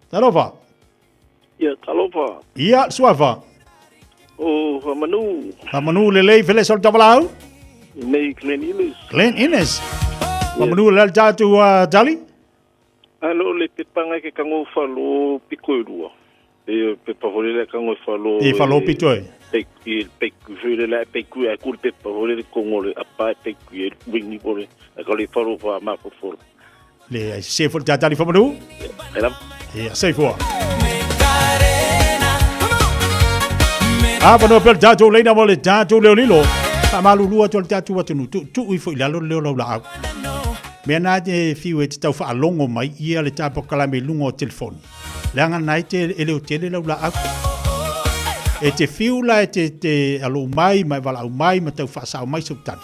Talofa. Ia, talofa. Ia, suafa. O Famanu. Famanu lelei fele sol tavalau. Nei Glen Innes. Glen Innes. Famanu le tatu tali. Alo le pepanga ke kango falo piko e lua. E pepa hore le kango falo. E falo pito e. Pe i pe ku le la pe ku a ku pepa hore le kongo le apa pe ku e wingi hore. A ka le falo fa ma fo fo. Le ai se fo tatali fo manu. E la. E se fo. A pa no pel tatou leina mo le tatou leo lilo. Fa malulu atu le tatou atunu tu tu i fo i lalo leo lau lau. Mea nā te fiu e te tau whaalongo mai ia le tāpo kalame i lunga o telefoni. Leaga na e te e leo tele lau laau. E te fiu la e te, te alo mai, mai valaau mai, ma tau whaasao mai sau tali.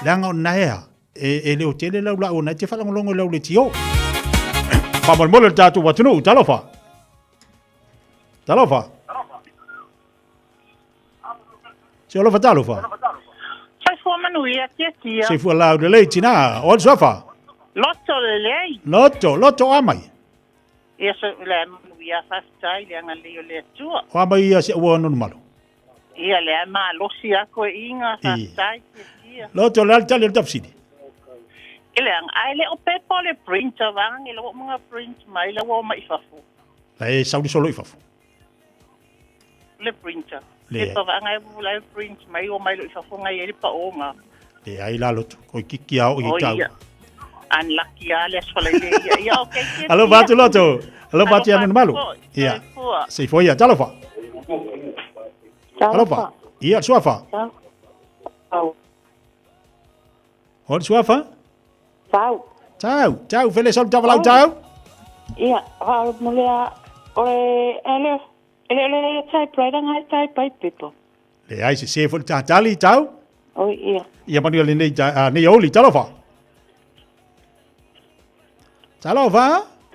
Leaga o naea, e, e leo tele lau laau, na e te whalongolongo i lau le tio. Whamolemole le tātou atunuu, talofa. Talofa. Se alofa talofa. Soifua manuia tia tia. Soifua lau lelei tina, o le suafa. Loto lelei. Loto, loto amai. Ia so le manuia faafetai le agalelei o le Atua. O amai ia se ua nonu malo. Ia le a malosi a koe inga faafetai tia tia. Loto le ali tali o le tafsili. Ke le anga ai le o pepa o le printer vanga nge la ua mga print mai la ua o mai fafo. La e sauli solo i fafo. Le printer. Le pepa vanga e la print mai o mai lo i fafo ngai e le pa o nga. Le ai la lotu. Koi kiki a o i tau. Unlucky a le aso le ia. Ia, okay. Alo vatu loto. Alo vatu ia malu. Ia. Seifua ia. Talofa. Talofa. Ia, suafa. O suafa? Tau. Tau. Tau. Fele sol tavalau tau. Ia, ha molea ole ele ele ele typewriter ngai type ai pepa. Le ai se se fo tatali tau. Oi ia. Ia manu le nei nei oli talofa. Talofa.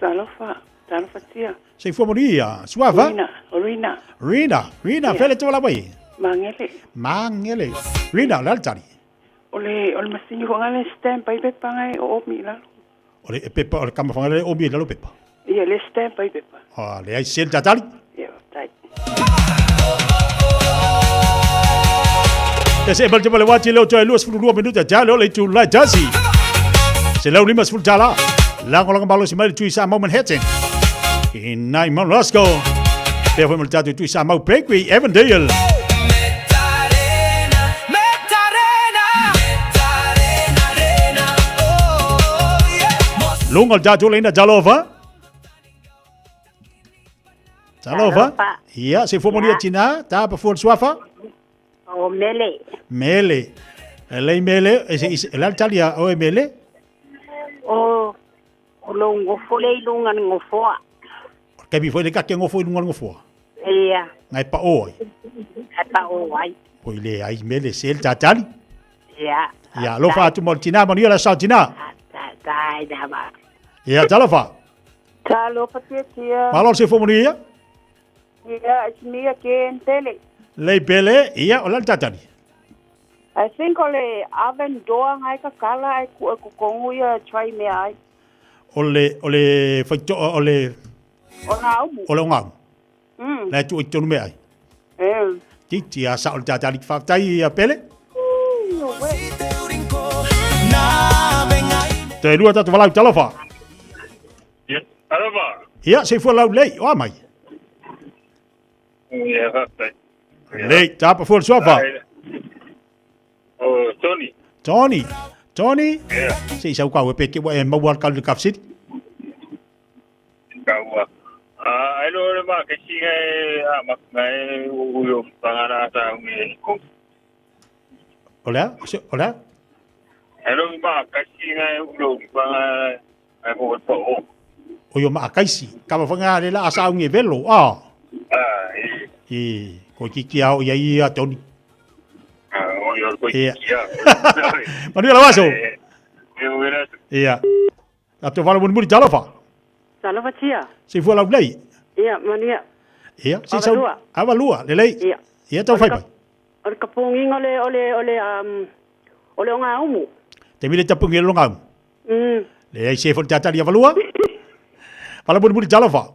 Talofa. Talofa tia. Se fo moria. Suafa. Rina, Rina. Rina, Rina, fele tavalau mai. Mangele. Mangele. Rina, laltari. Ole ole masini ko ngale stamp ai pepa ngai o mi lalo. Ole pepa ole kama whangare o mi lalo pepa. Ia le stamp ai pepa. Ah, le ai sel tatali. Ia, tai. E se bal jabale wati leo toi luas fulu minuta jalo le tu la jasi. Se lau lima sfulu tala. Lango lango malo si mai tui sa mau Manhattan. I nai mau Roscoe. Pea foi mo le tui sa mau Bakery Avondale. Lunga le tatou leina talofa. Talofa. Ia, se fua monia tina, ta pa fua le suafa. O mele. Mele. Lei mele, e se e la talia o e mele. O o lo ngofo le lunga ngofoa. Ke bi foi le ka ke ngofo i lunga ngofoa. Ia. Ngai pa o ai. Ngai pa o ai. Poi le ai mele se le tatali. Ia. Ia, alofa atu mo le tina, manuia la sao tina. Tai lava. Ia, talofa. Talofa tia tia. Malo se fo manuia. Ia, it's me again, Pele. Lei Pele, ia, o la le tatali. I think o le oven door ngai ka kala ai ku ku kongu ia try me ai. O le, o le faitoa, o le... O ngā umu. O le o ngā umu. La tu i tonu mea ai. Titi a sa o le tatali ki whaatai ia Pele. Te lua tatu walau talofa. Ia, talofa. Ia, se fua lau lei, o amai. Ia, whaatai. Lei, tapa fua le suafa. O, Tony. Tony. Tony? Ia. Se i sau kau e peke wa e maua al kalu le kafsiri. Kaua. Ai lo le ma ke singa e a ma ngai u yo pangana sa ngi ko. Hola, hola. Ai lo ma ka singa e u lo pangana ai ko po o. O yo ma kaisi, ka ba fanga le la asa ngi velo a. Ah, e. E ko ki ki au ia ia Tony. Ah, o yo ko ki ia. Manuel Awaso. E o era. Ia. A to fala mun muri talofa. Talofa tia. Se fua lau lei. Ia, mania. Ia, se sau. Avalua, le lei. Ia. Ia tau fai pai. O le kaponginga ole ole ole ole o ngā umu. Te mile tapungi le ngā umu. Le ai se fua tatali avalua. Fala mun muri talofa.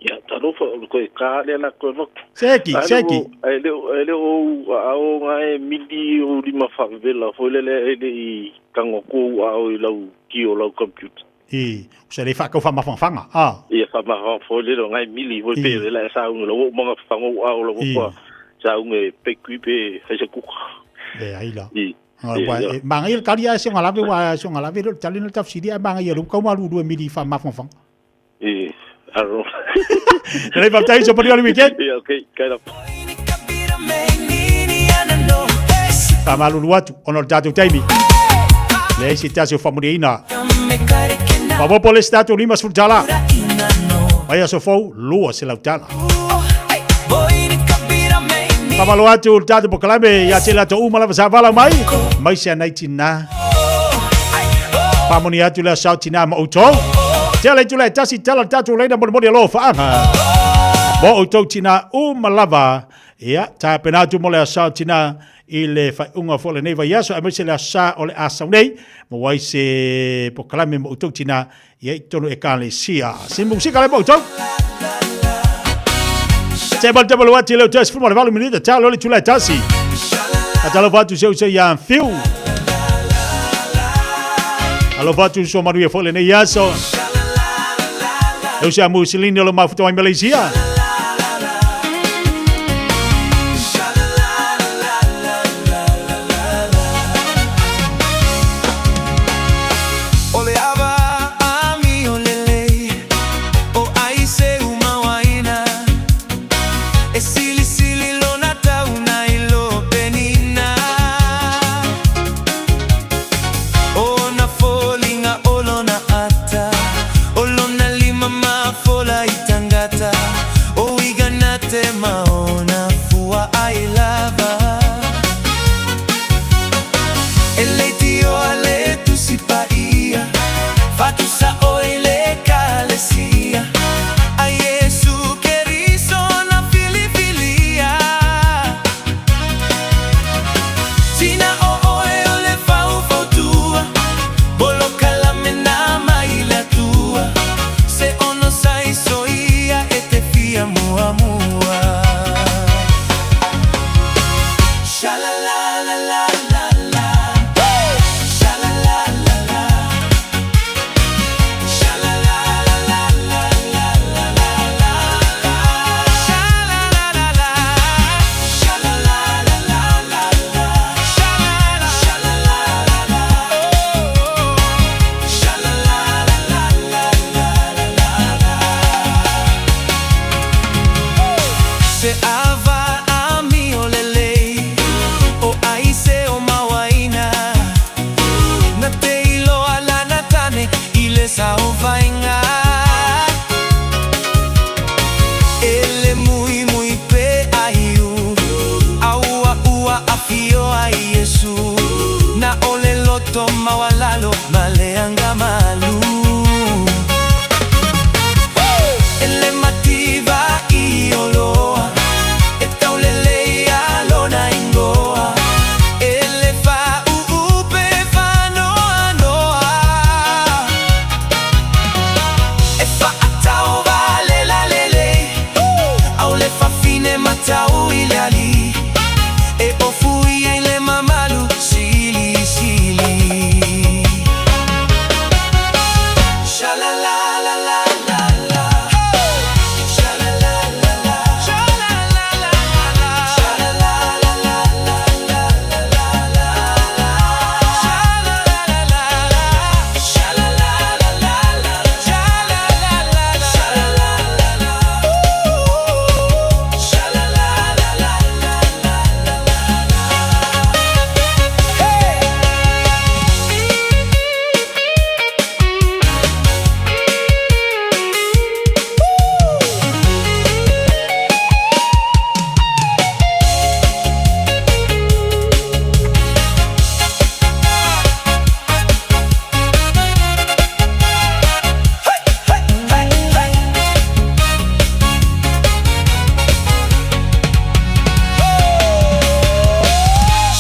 Ia, talofa o le koe ka le la koe vako. Seki, seki. Ai le o ao ngai mili o lima whakawela foi le le le i kango kou ao i lau ki o lau computer. E, se le whakau whamawhangwhanga, a. Ia, whamawhangwhanga le lo ngai mili foi pe le la sa unga lau manga whango ao lau kwa sa unga pekui pe haise kuka. Le ai la. Manga ia kari a se ngalawe wa se ngalawe lo tali no tafsiri a manga ia lu kau malu dua mili whamawhangwhanga. E, aro. Le whakatau so pari o le weekend. Ia, okay, kai la. Whamalulu atu, ono le tātou taimi. Le eisi tasi o whamuriina. Whamopo le se tātou lima sefulu tala. Mai aso fou, lua se lau tala. Whamalo atu le tātou pokalame, ia te lato uma lava sa wala mai. Mai se anai tina. Whamoni atu le sao tina ma outou. Te le tula e tasi tala le tātou leina moni moni alofa anga. Mo outou tina uma lava. Ia, tā pena atu mo le sao tina i le whaiunga fo le nei vai aso, a mai se le asa o le asau nei, mo wai se pokalame mo outou tina, ia i tonu e ka le sia. Se musika le mo outou. Te mal te malu ati leo tasi fuma le valu minuta, tā loli tula e tasi. A talo fatu se use ia fiu. Alo fatu so manu ia fo le nei aso. Eu se a Mussolini o lo mafuta mai Malaysia. loto maualalo ma le aga malu. E le mativa i oloa, e taulelei a lona igoa, e le faauupe faanoanoa. E faatauvalela lelei, au le fafine matau i le alii, e ofu ia i le mamalu silisili. Sha la la la la la la. Sha la la la la. Sha la la la la la. Sha la la la la la la la la la. Sha la la la la la. Sha la la la la la. Sha la la la la. Sha la la la la. Ooh. Sha la la la la la la la la. Hey! Sha la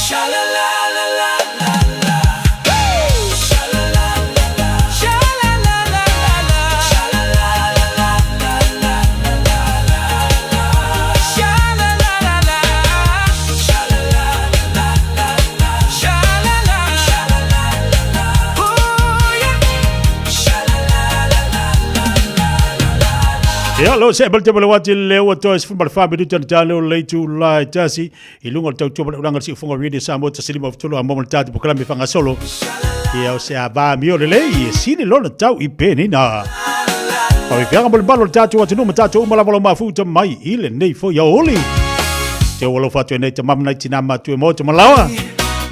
la la la la la. Sha la la la la. Sha la la la la la. Sha la la la la la la la la la. Sha la la la la. Sha la la la la la. Sha la la. Sha la la la la. Ooh yeah. Sha la la la la la la la la. Ia, lo se bal te bala wati le ua toe 14 minuta na tāleo le itu la e tasi i lunga o le tautua ma le ulaga o le siufoga o Radio Samoa 153 a mo ma le tātou polokalame faagasolo. Ia, o se avā mio lelei e sili lona tau i penina. Faafeafeaga mo le malo o le tātou atunuu ma tātou uma lava lau mafuta mai i lenei foi aoauli. Te ua alofa atu ai nei tama ma nai tinā matua e maota ma laoa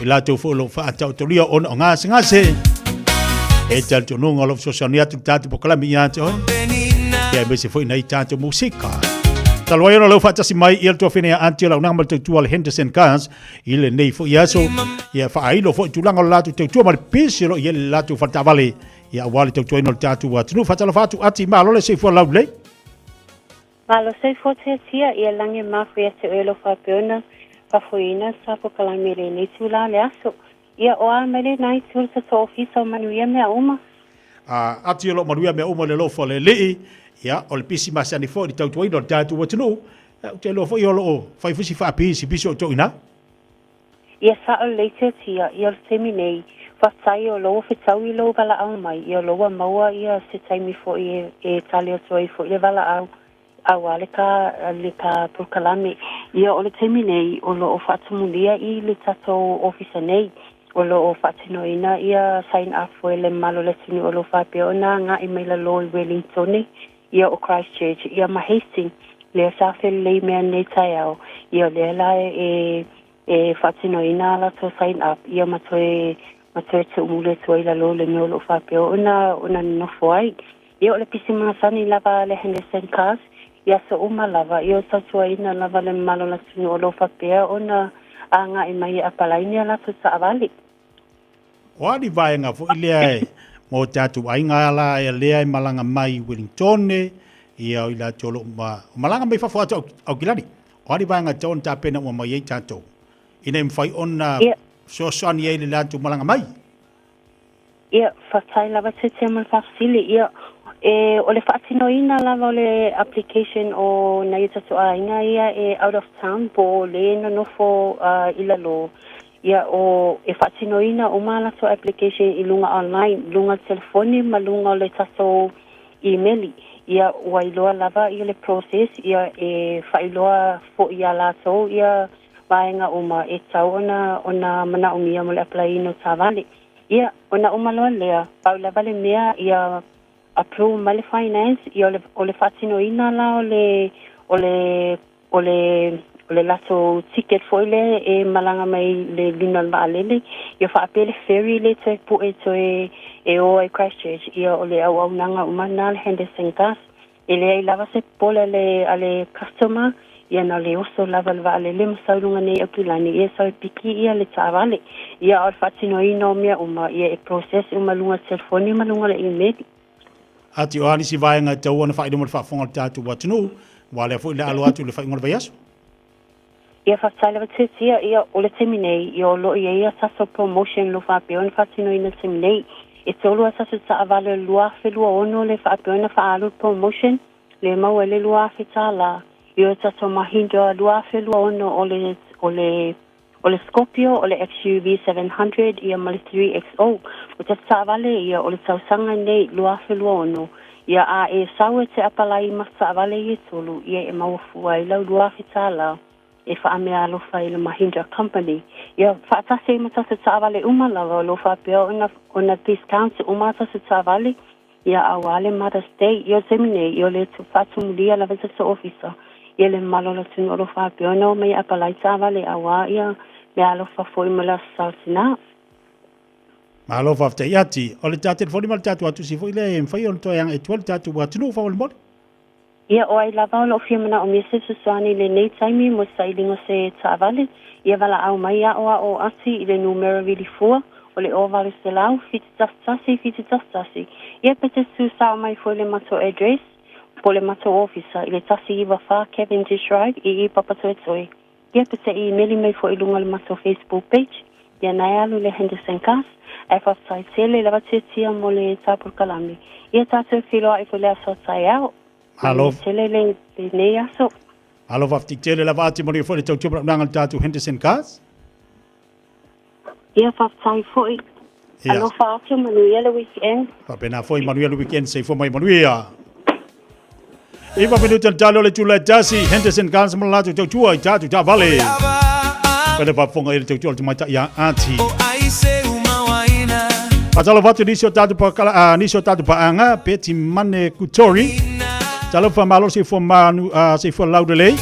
i latou foi o lo o faataotolia ona o gasegase. E talitonuga o lo o fesoasoani atu le tatou polokalame ia te oe. Ia aemaise foi nai tatou musika. Talu ai ona leu faatasi mai ia le tuafine ia Aunty o Launaga ma le tautua le Henderson Cars i lenei foi aso. Ia faailo foi tulaga o le latou tautua ma le pisi o lo o i ai le latou faletaavale ia aua le tautuaina o le tatou atunuu. Faatalofa atu Ati, malo le soifua laulelei. Malo soifua tiatia ia lagi mafu ia te oe lo faapea ona faafoeina sa polokalame i lenei itula o le aso. Ia o a mai lena itu o le tatou ofisa o manuia mea uma. A ati o lo o manuia mea uma i le alofa o le Alii, ia, o le pisi masani foi i le tautuaina o le tatou atunuu, ia, ou te iloa foi o lo o fai foi si faapisipisi o outou i ina. Ia sao lelei tiatia, ia o le taimi nei, faafetai o lo ua fetau i lou valaau mai, ia o lo ua maua ia se taimi foi e tali atu ai foi le valaau aua le ka le ka polokalame. Ia o le taimi nei o lo o faatumulia i le tatou ofisa nei, o lo o faatinoina ia sign up foi le mamalu o le atunuu o lo o faapea ona agai mai lalo i Wellingtone, ia o Christchurch, ia ma Hastings, lea sa felelei mea nei taeao, ia lea la e e faatinoina a latou sign up, ia ma toe ma toe tuumuli atu ai lalo le mea o lo o faapea ona ona nonofo ai. Ia o le pisi masani lava a le Henderson Cars, i aso uma lava, ia o tautuaina lava le mamalu o le atunuu o lo o faapea ona agai mai e apalaini a latou taavale. O a ni vaega foi lea e mo tatou aiga la e lea e malaga mai i Wellingtone, ia o i latou o lo o ma, malaga mai fafo atu Aukilani. O a ni vaega e tatau ona tapena uma mai ai tatou, ina ia mafai ona fesoasoani ai i le latou malaga mai. Ia, faafetai lava Tetea mo le faafesili. Ia, e, o le faatinoina lava o le application o nai o tatou aiga ia e out of town po o le nonofo uh, i lalo, ia, o, e faatinoina uma a latou application i luga online, luga o le telefoni ma luga o le tatou imeli. Ia, ua iloa lava ia le process, ia, e faailoa foi iā latou ia vaega uma e tatau ona, ona manaomia mo le apalaiina o taavale. Ia, ona uma loa lea, pau lava le mea ia approve mai le finance, ia o le, o le faatinoina la o le, o le, o le, o le latou ticket foi lea e malaga mai le luna o le vaalele, ia faapea le ferry lea toe pue toe e o ai Christchurch, ia o le auaunaga uma lena a le Henderson Gas. E leai lava se popole a le, a le customer, Ia na o le oso lava o le vaalele ma sau i luga nei i Aukilani, ia e sau e piki ia le taavale. Ia a o le faatinoina o mea uma, ia e process uma i luga o le telefoni ma luga o le imeli. Ati o a nisi vaega e tatau ona faailoa mo le faafofoga a le tatou atunuu, aua lea foi le alo atu i le faaiuga o le vaiaso. Ia faafetai lava Tiatia, ia o le taimi nei, ia o lo o i ai a tatou promotion lo faapea ona faatinoina i le taimi nei. E tolu a tatou taavale o le 2026 le faapea ona faaalu le promotion, le maua ai le $2,000. Ia o tatou Mahindra 2026 o le o le o le Scorpio, o le XUV 700 ia ma le 3XO. O tatou taavale ia o le tausaga nei 2026, ia a e sau e te apalai ma taavale ia e tolu, ia e maua fua ai lau $2,000 e faameaalofa i le Mahindra Company. Ia faatasi ai ma tatou taavale uma lava o lo o faapea ona ona discount uma a tatou taavale, ia aua le Mother's Day. Ia o le taimi nei, ia o le faatumulia lava e tatou ofisa ia le mamalu o le atunuu o lo o faapea ona omai e apalai taavale aua ia meaalofa foi mo le Aso Saotina. Malo faafetai Ati. O le ta telefoni ma le tatou atusi foi lea e mafai ona toe agai atu ai le tatou atunuu faamolemole. Ia, o ai lava o lo o fia manaomia se fesoasoani i lenei taimi mo se sailiga o se taavale, ia valaau mai aoao ati i le numera vilifua o le 0800 711 711. Ia pe te tu sao mai foi i le matou address po o le matou ofisa i le 194 Cavendish Drive i i Papatoetoe. Ia pe te imeli mai foi i luga o le matou Facebook page, ia na e alu i le Henderson Cars, ae faafetai tele lava tiatia mo le tapolokalame. Ia tatou feiloai foi i le aso a taeao. Malo. Manuia tele le lenei aso. Malo faafetai tele lava Ati manuia foi le tautua ma le auaunaga a le tatou Henderson Cars. Ia faafetai foi. Ia. Alofa atu manuia le weekend. Faapena foi manuia le weekend soifua mai manuia. Iva minuta le talo le tula e tasi Henderson Gardens ma le latou tautua i tatou taavale. Pele faafofoga i le tautua o le tamaitai ia Ati. Faatalofa atu nisi o tatou pakala, nisi o tatou paaga, Betty Mane Kutori. Talofa malo soifua manu, soifua laulelei.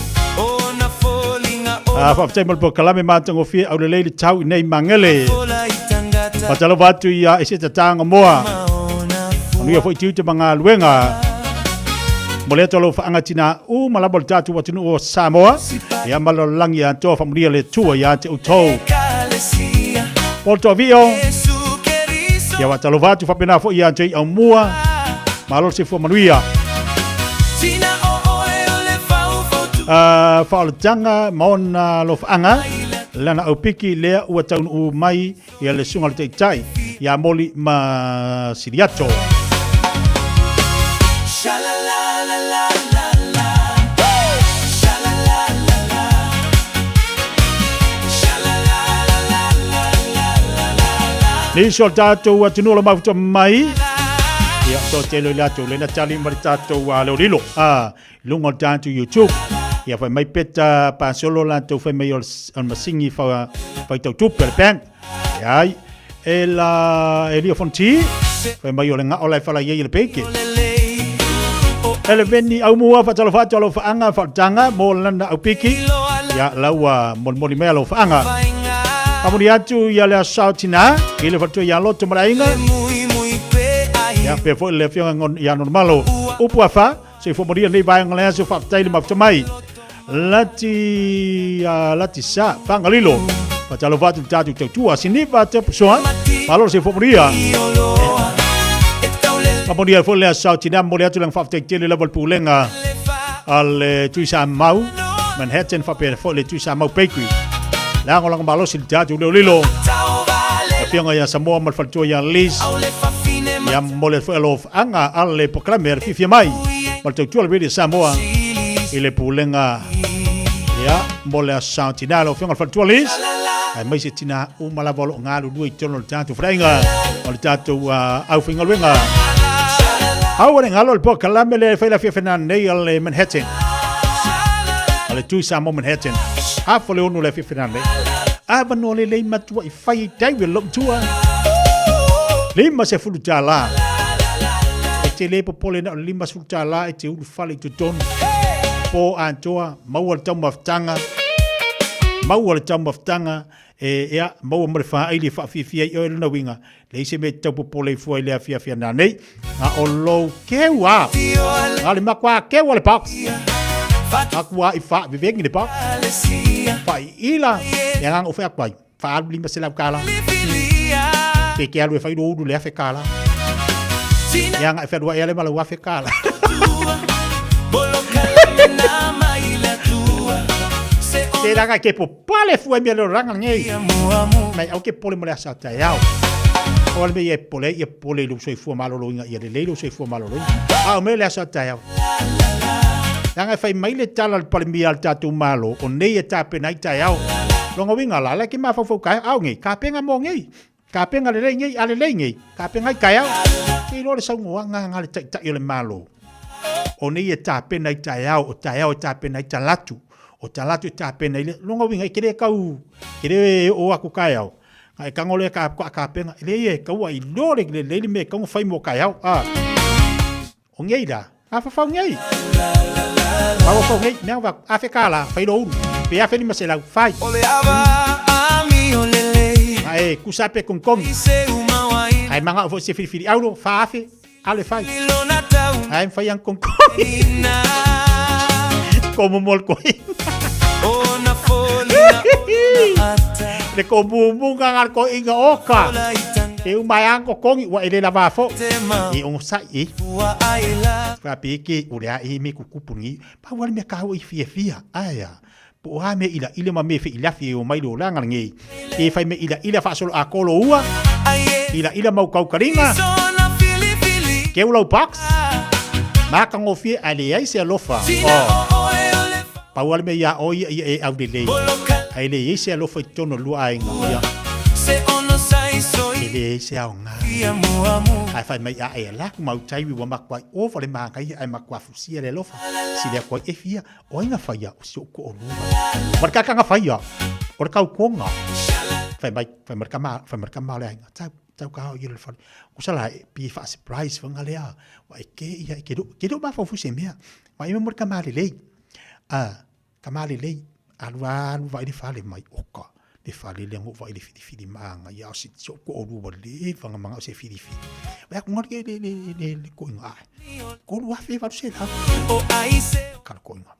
Faafetai mo le polokalame matagofie aulelei le tau i nei magele. Faatalofa atu ia ese tatanga moa. Manuia foi tiute ma galuega. Mo le atu alo whaanga tina u ma lava o le tātou atunuu o Samoa. Ia ma lo langi atoa whamunia le tua ia te utou. Paul Toavio. Ia faatalofa atu faapena foi ia te au mua. Malo le soifua manuia. Faaolataga ma ona alofaga lana aupiki lea ua taunuu mai ia le susuga o le taitai ia Moli ma Siliato. Nisi o le tatou atunuu o lo mafuta mai. Ia, so tele i latou lena tali ma le tatou leolilo. Ah, lunga o le tatou YouTube. Ia fai mai peta pasolo latou fai mai o le masini fa fai tau tupe le bank. Ia ai, e la Elia Fonti, fai mai o le ngao lai fala iai le peike. Ele veni au mua fatalofa atu alo faanga fautanga mo lana au piki. Ia laua molimoli mai alo faanga. Amoni atu ia le asao tina, i le fatua ia loto malainga. Ia pe foi le afioga ia normalo. Upu afa, se fo moria nei vaenga le aso faafetai le mafuta mai. Lati lati sa whangalilo. Fatalofa atu le tatou tautua siniva te pusoa. Malo se fo moria. Famonia foi le asao tina mo le atu lang faafetai tele lava le pulega a le Tuisa Mau Manhattan faapea foi le Tuisa Mau Bakery. Lagolago malosi le tatou leolilo. Afioga ia Samoa ma le faletua ia Liz. Ia mo le foi alofaga a le polokalame a le fiafia mai ma le tautua le Radio Samoa i le pulega ia mo le aso tina lau afioga le faletua Liz. Aemaise tina uma lava o lo o galulue i totonu o le tatou faleaiga o le tatou aufaigaluega. Aua ne galo le polokalame lea e fai le afiafi nei a le Manhattan. A le Tui Samoa Manhattan. Afa le ono le afiafi nei. Avanoa lelei matua i fai i tau e lou tua. $50. E te le popole na o le $50 e te ulufale i totonu. Po atoa, maua le taumafataga, maua le taumafataga, e, ea, maua ma le faaili e faafiafia ai oe lona uiga, leai se mea e te tau popole ifo ai i le afiafi a nanei. A o lou keu a, a le makuā keu a le box. Aku a i wha vevengi le pa. Wha i ila. E nganga o whea kwai. Wha alu lima se lau kala. Ke ke alu e whai uru le afe kala. E anga e whenua e ale malau afe kala. Te ranga ke po pale fua mea le ranga ngei. Mai au ke pole mo le asa tai au. O le mea e pole ia pole i lo soifua maloloina ia lelei lo soifua maloloina. A o mea le asa tai au. Langa e whai mai le tala le palemia al tātou malo, o nei e tāpena i tai ao. Longa winga la, la ki mawhauwhau kai au ngei, ka penga mō ngei, ka penga le lei ngei, a le lei ngei, ka penga i kai ao. Kei loa le saungoa ngā ngā le taitai o le malo. O nei e tāpena i tai ao, o tai ao e tāpena i talatu, o talatu e tāpena i le, longa winga i kere kau, kere o aku kai ao. Nga e kango le ka ka ka penga, le e kaua i loa le le le me kaunga whai mō kai ao. Ah. O ngei la, a whawhau ngei. Whawhau ngei, mea wa, a wheka la, whai ro uru. Pe a wheni ma se lau, whai. O le ava a mi o lelei. A e, kusa pe kong kong. Se uma wai. Ai manga o fo se whiriwhiri auro, wha awhe, ale whai. Lona tau. Ai mwhai ang kong kong. Ko mumol ko O na foli na o ata. Le ko mumunga ngar ko inga oka. E umai ang ko kongi ua ele la vafo. E ongo sa e. Wha peke o lea e me kukupu ngi. Pa ua le mea kāua i fia fia. Aia. Po o a me ila ile ma me fe ila fi o mai lo langa ngi. E fai me ila ila fa solo a kolo ua. Ila ila mau kau karinga. Ke ulau box. Ma ka ngofie a le ai se alofa. Oh. Pa ua le mea ia o ia ia e au lelei. Ai le ai se alofa i tono lua ainga. Ia. E le ai se ao ngā. Ai fai mai a e la ku mau taiwi wa makua i o wale māngai ai makua fusia le alofa. Si lea kua e fia o ai ngā whaia o si o ko o lua. Wa le kakanga whaia o le kau konga. Fai mai, fai mai ka mā, fai mai ka mā le ainga. Tau, tau ka hao i le whare. Kusala e pi wha surprise whanga lea. Wa e ke ia e ke ro, ke ro mā whaufu se mea. Wa i mo ka mā le lei. A, ka mā le lei. Alu alu wa i le whale mai oka. Le whale le ngo wa i le whiriwhiri maanga. Ia o si tio ko o lua le whanga manga o se whiriwhiri. Wa aku ngari le le le le ko inga ai. Ko lua whe waru se la. Kala ko inga.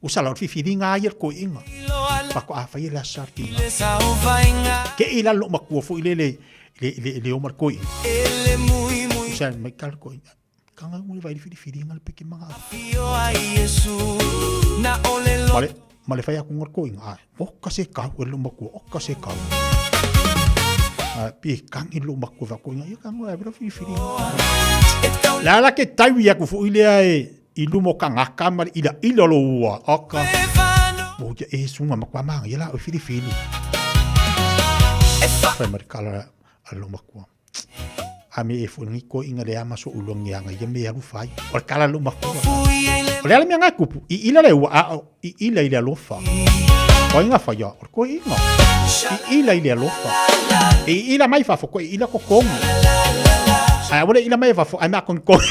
Usala o whiwhiringa ai ko inga. Pa ko a whai la sarki. Ke i la lo makua fo i le le le le le o mar ko inga. Usala mai kala ko inga. Kanga ngui vai whiriwhiringa le peke manga. Male, male whai aku ngor ko inga ai. O ka se kau e lo makua, o ka se kau. Pi kangi lo makua wa ko inga, ia kanga ai vira whiriwhiringa. La la ke taiwi aku fo i lea e i lumo ka ngaka ma ila ila lo ua oka. Mo ia e sunga makua manga ia la o whiriwhiri. Whai marikala a lo makua. A me e fo ngi ko inga le ama so ulong ia nga ia me alu fai. O le kala lo makua. O le ala mea ngai kupu, i ila le ua a o, i ila i le alofa. O inga whai o ko inga. I ila i le alofa. E i ila mai fafo ko i ila ko kongo. Ai awale ila mai fafo ai ma kon kongo.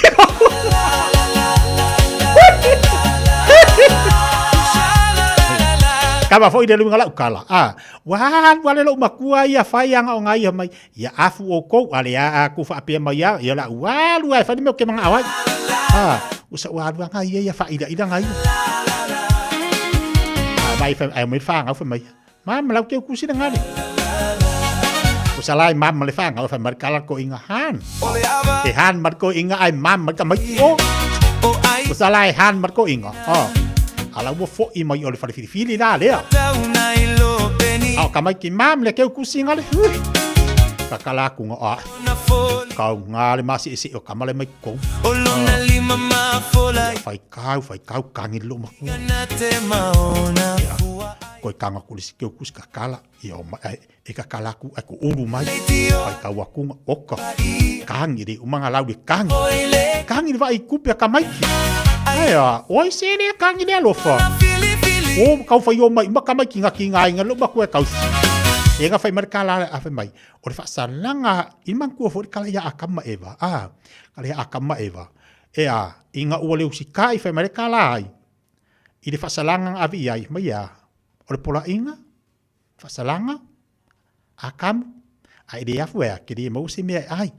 Ka ma fo i le lunga lau kala. A, wa wa le lo makua ia whai anga o ngai mai. Ia afu o kou a le a ku whaapea mai a, ia la ua lua e whai meo ke manga awai. A, usa ua lua ngai ia ia wha ila ila ngai. A, mai wha, ai mai wha ngau wha mai. Ma ma lau ke kusi na ngale. Usa lai ma ma le wha ngau wha mai kala ko inga han. E han mar ko inga ai ma ma ka mai o. Usa lai han mar ko inga. A, ala ua fo i mai o le whare whiriwhiri la lea. Ao ka mai ki mam le keu kusi ngale. Ka kala ku nga a. Kau ngā le masi ese o kamale mai kou. Whai kau, whai kau, kangi lo maku. Koe kanga kulisi keu kusi ka kala. Ia o mai, e ka kala ku, ai ko uru mai. Whai kau aku nga oka. Kangi re, umanga lau le kangi. Kangi le vai kupe a kamaiki. Aia, oi se le kangi le alofa. O kau whai o mai, maka mai ki ngā ki ngā inga lo maku e kau. E ngā whai mare kala a whai mai. O le whaasalanga, i mangkua fo le kala ia a kama eva. A, kala ia a kama eva. E a, i ngā ua leu si ka i whai mare kala ai. I le whaasalanga nga avi ai, mai a, o le pola inga, whaasalanga, a kamu, a i le afu ea, ke le mau se mea e ai.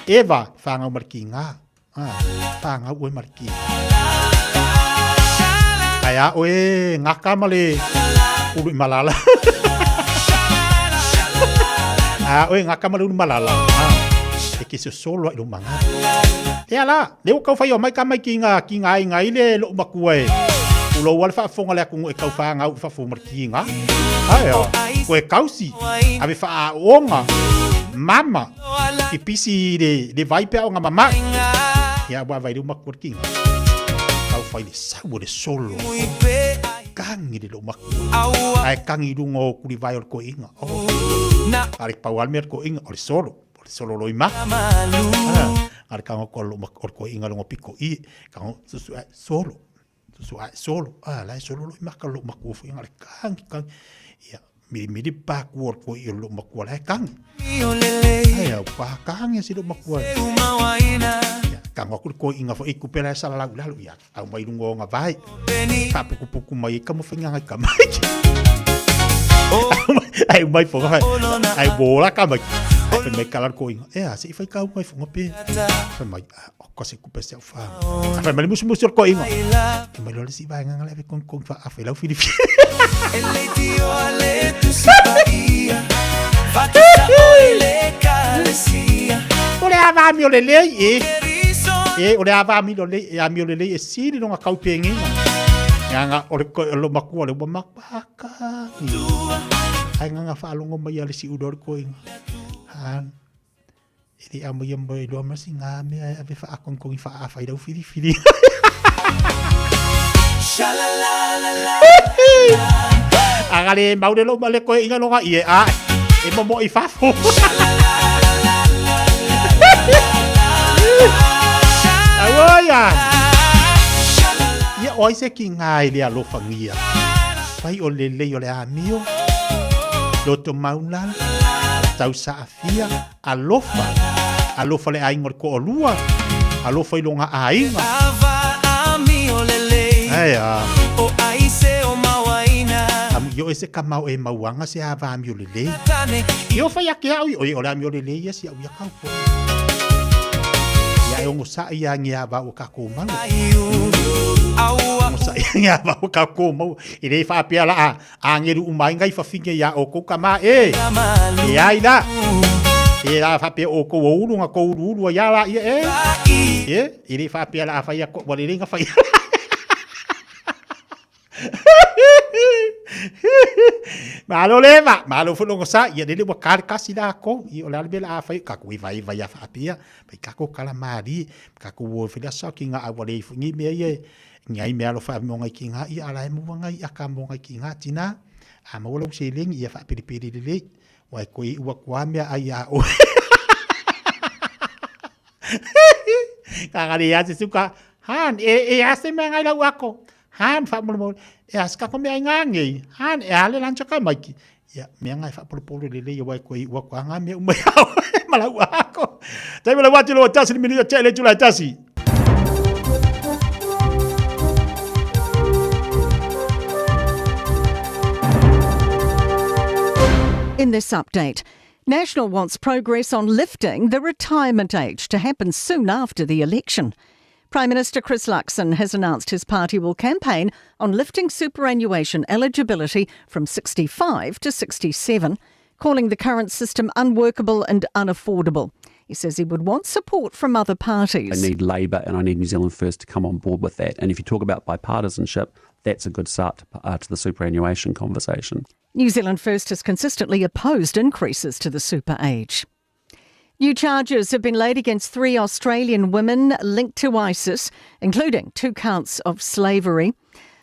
Eva, whāngau mare ki ngā. A, whāngau ue mare ki ngā. Ae a oe gaka ma le ulu i malala. A oe gaka ma le ulu malala. E ke se solo ai lo manga. E ala, le o kau whai o mai ka mai ki ngā, ki ngā inga i le lo makua e. Ulo wale whaafonga le akungu e kau whaanga u whafo mar ki ngā. Ai a, koe kausi, ave wha onga, mama, i pisi le, le vai pea o ngā mama. Ia wa vai le umakua ki ngā. Kau whai le sau o le solo. Kangi le lo makua. Ai kangi runga o kuri vai o le koe inga. Oh. Are pau alme o le koe inga o le solo. O le solo loi ma. Are kanga ko lo mak o le koe inga longo piko i. Kanga susu ai solo. Susu ai solo. Ah, lai solo loi ma ka lo makua fo inga le kangi kangi. Ia miri miri pa ku o le koe i o lo makua lai kangi. Ai au pa kangi si lo makua. Ia kanga ku le koe inga fo i kupe lai sala lau lalo ia. Au mai runga o ngā vai. Whāpukupuku mai e ka mo whainga ngai ka mai. Ai mai whanga whai. Ai bōra ka mai. Ai whai mai kalar ko inga. E a se i whai kau mai whanga pe. Whai mai, o ka se kupe se au wha. A whai mai le musu musu ko inga. E mai loa le si vai nganga le kong kong wha a whai lau whiri whiri. O le ava mi o le lei e. E o le ava mi o le e ami o le lei e sili longa kau penginga. Nganga o le ko lo makua le ua mapaka. Ai nganga whaalongo mai a le si udo le koinga. Han. E le amo ia mo iloa ma si ngā mea e ave whaakongkongi whaawhai rau whiri whiri. Agale maure lo male koe inga longa i e a e momo i fafo. Auaia. Ia oi se ki ngā i le alofangia. Whai o le lei o le amio. Loto maulala. Tau saafia. Alofa. Alofa le aiga o le toalua. Alofa i lona aiga. Ae a. Amu i o e se kamao e mauanga se ava amio lelei. I o whai ake au i oe o le amio lelei ia si au ia kau po. Ia e ongo sa ia ngi ava o ka kō mau. Ongo sa ia ngi ava o ka kō mau. I rei whaapea la a Āngeru uma ai ngai whawhinge i a ōkou ka mā e! E ai la! E la whapea ōkou o uru nga ko uru uru ai a la ia e! E, i rei whapea la a whai a ko, wa rere nga whai Malo le va, malo fo longo sa, ia lele ua kare kasi la ko, i o le albe la a whai, ka kui vai vai a whapea, pai kako kala mari, kako wo whila sa ki nga awa le ngi mea ia e, Ngai mea alofa e mongai ki ngā ia ala e mua ngai a ka mongai ki ngā tina, a maua lau seleni ia whaapiripiri lelei, wai koe i ua kua mea ai a oe. Ka ngari ia te suka, han, e, e a se mea ngai lau ako, han, whaamolomole, e a se kako mea i ngā ngei, han, e a le lancho ka maiki. Ia, mea ngai whaapolopolo lelei ia wai koe i ua kua ngā mea umai a oe, ma lau ako. Taima lau atu loa tasi ni minuta te le tula tasi. In this update, National wants progress on lifting the retirement age to happen soon after the election. Prime Minister Chris Luxon has announced his party will campaign on lifting superannuation eligibility from 65 to 67, calling the current system unworkable and unaffordable. He says he would want support from other parties. I need Labour and I need New Zealand First to come on board with that. And if you talk about bipartisanship, that's a good start to, to the superannuation conversation. New Zealand First has consistently opposed increases to the super age. New charges have been laid against three Australian women linked to ISIS, including two counts of slavery.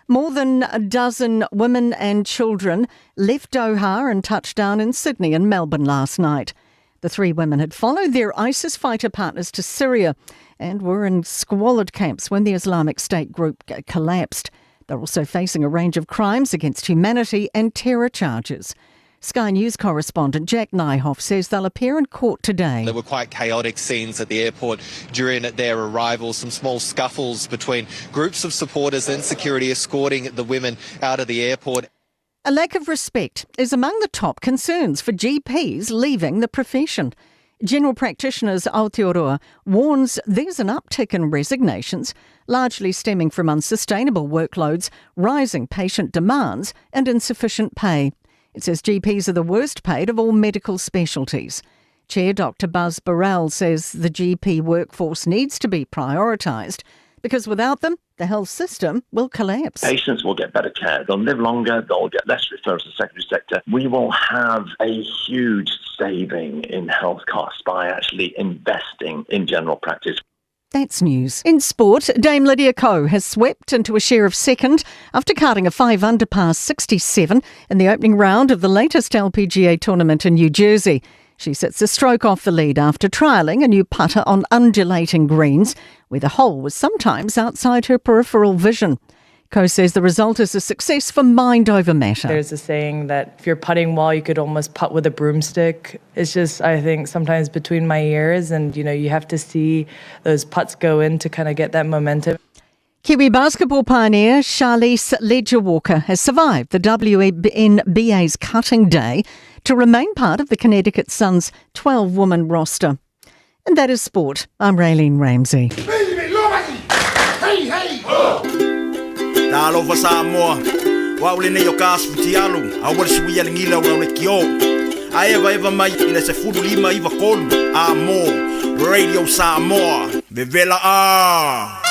More than a dozen women and children left Doha and touched down in Sydney and Melbourne last night. The three women had followed their ISIS fighter partners to Syria and were in squalid camps when the Islamic State group collapsed. They're also facing a range of crimes against humanity and terror charges. Sky News correspondent Jack Nyhoff says they'll appear in court today. There were quite chaotic scenes at the airport during their arrival, some small scuffles between groups of supporters and security escorting the women out of the airport. A lack of respect is among the top concerns for GPs leaving the profession. General Practitioners Aotearoa warns there's an uptick in resignations, largely stemming from unsustainable workloads, rising patient demands, and insufficient pay. It says GPs are the worst paid of all medical specialties. Chair Dr Buzz Burrell says the GP workforce needs to be prioritised because without them, the health system will collapse. Patients will get better care, they'll live longer, they'll get less referrals to the secondary sector. We will have a huge saving in health costs by actually investing in general practice. That's news. In sport, Dame Lydia Ko has swept into a share of second after carding a 5 under par 67 in the opening round of the latest LPGA tournament in New Jersey. She sits a stroke off the lead after trialling a new putter on undulating greens, where the hole was sometimes outside her peripheral vision. Ko says the result is a success for mind over matter. There's a saying that if you're putting well, you could almost putt with a broomstick. It's just, I think, sometimes between my ears, and you know, you have to see those putts go in to kind of get that momentum. Kiwi basketball pioneer Charlisse Leger-Walker has survived the WNBA's cutting day to remain part of the Connecticut Suns 12-woman roster. And that is sport. I'm Raylene Ramsey. Talofa Samoa, wa ule nei o ka asu a ua sui ale ngila ua le kio. A eva eva mai i le se fulu lima iwa kolu, a mo, Radio Samoa, vevela a.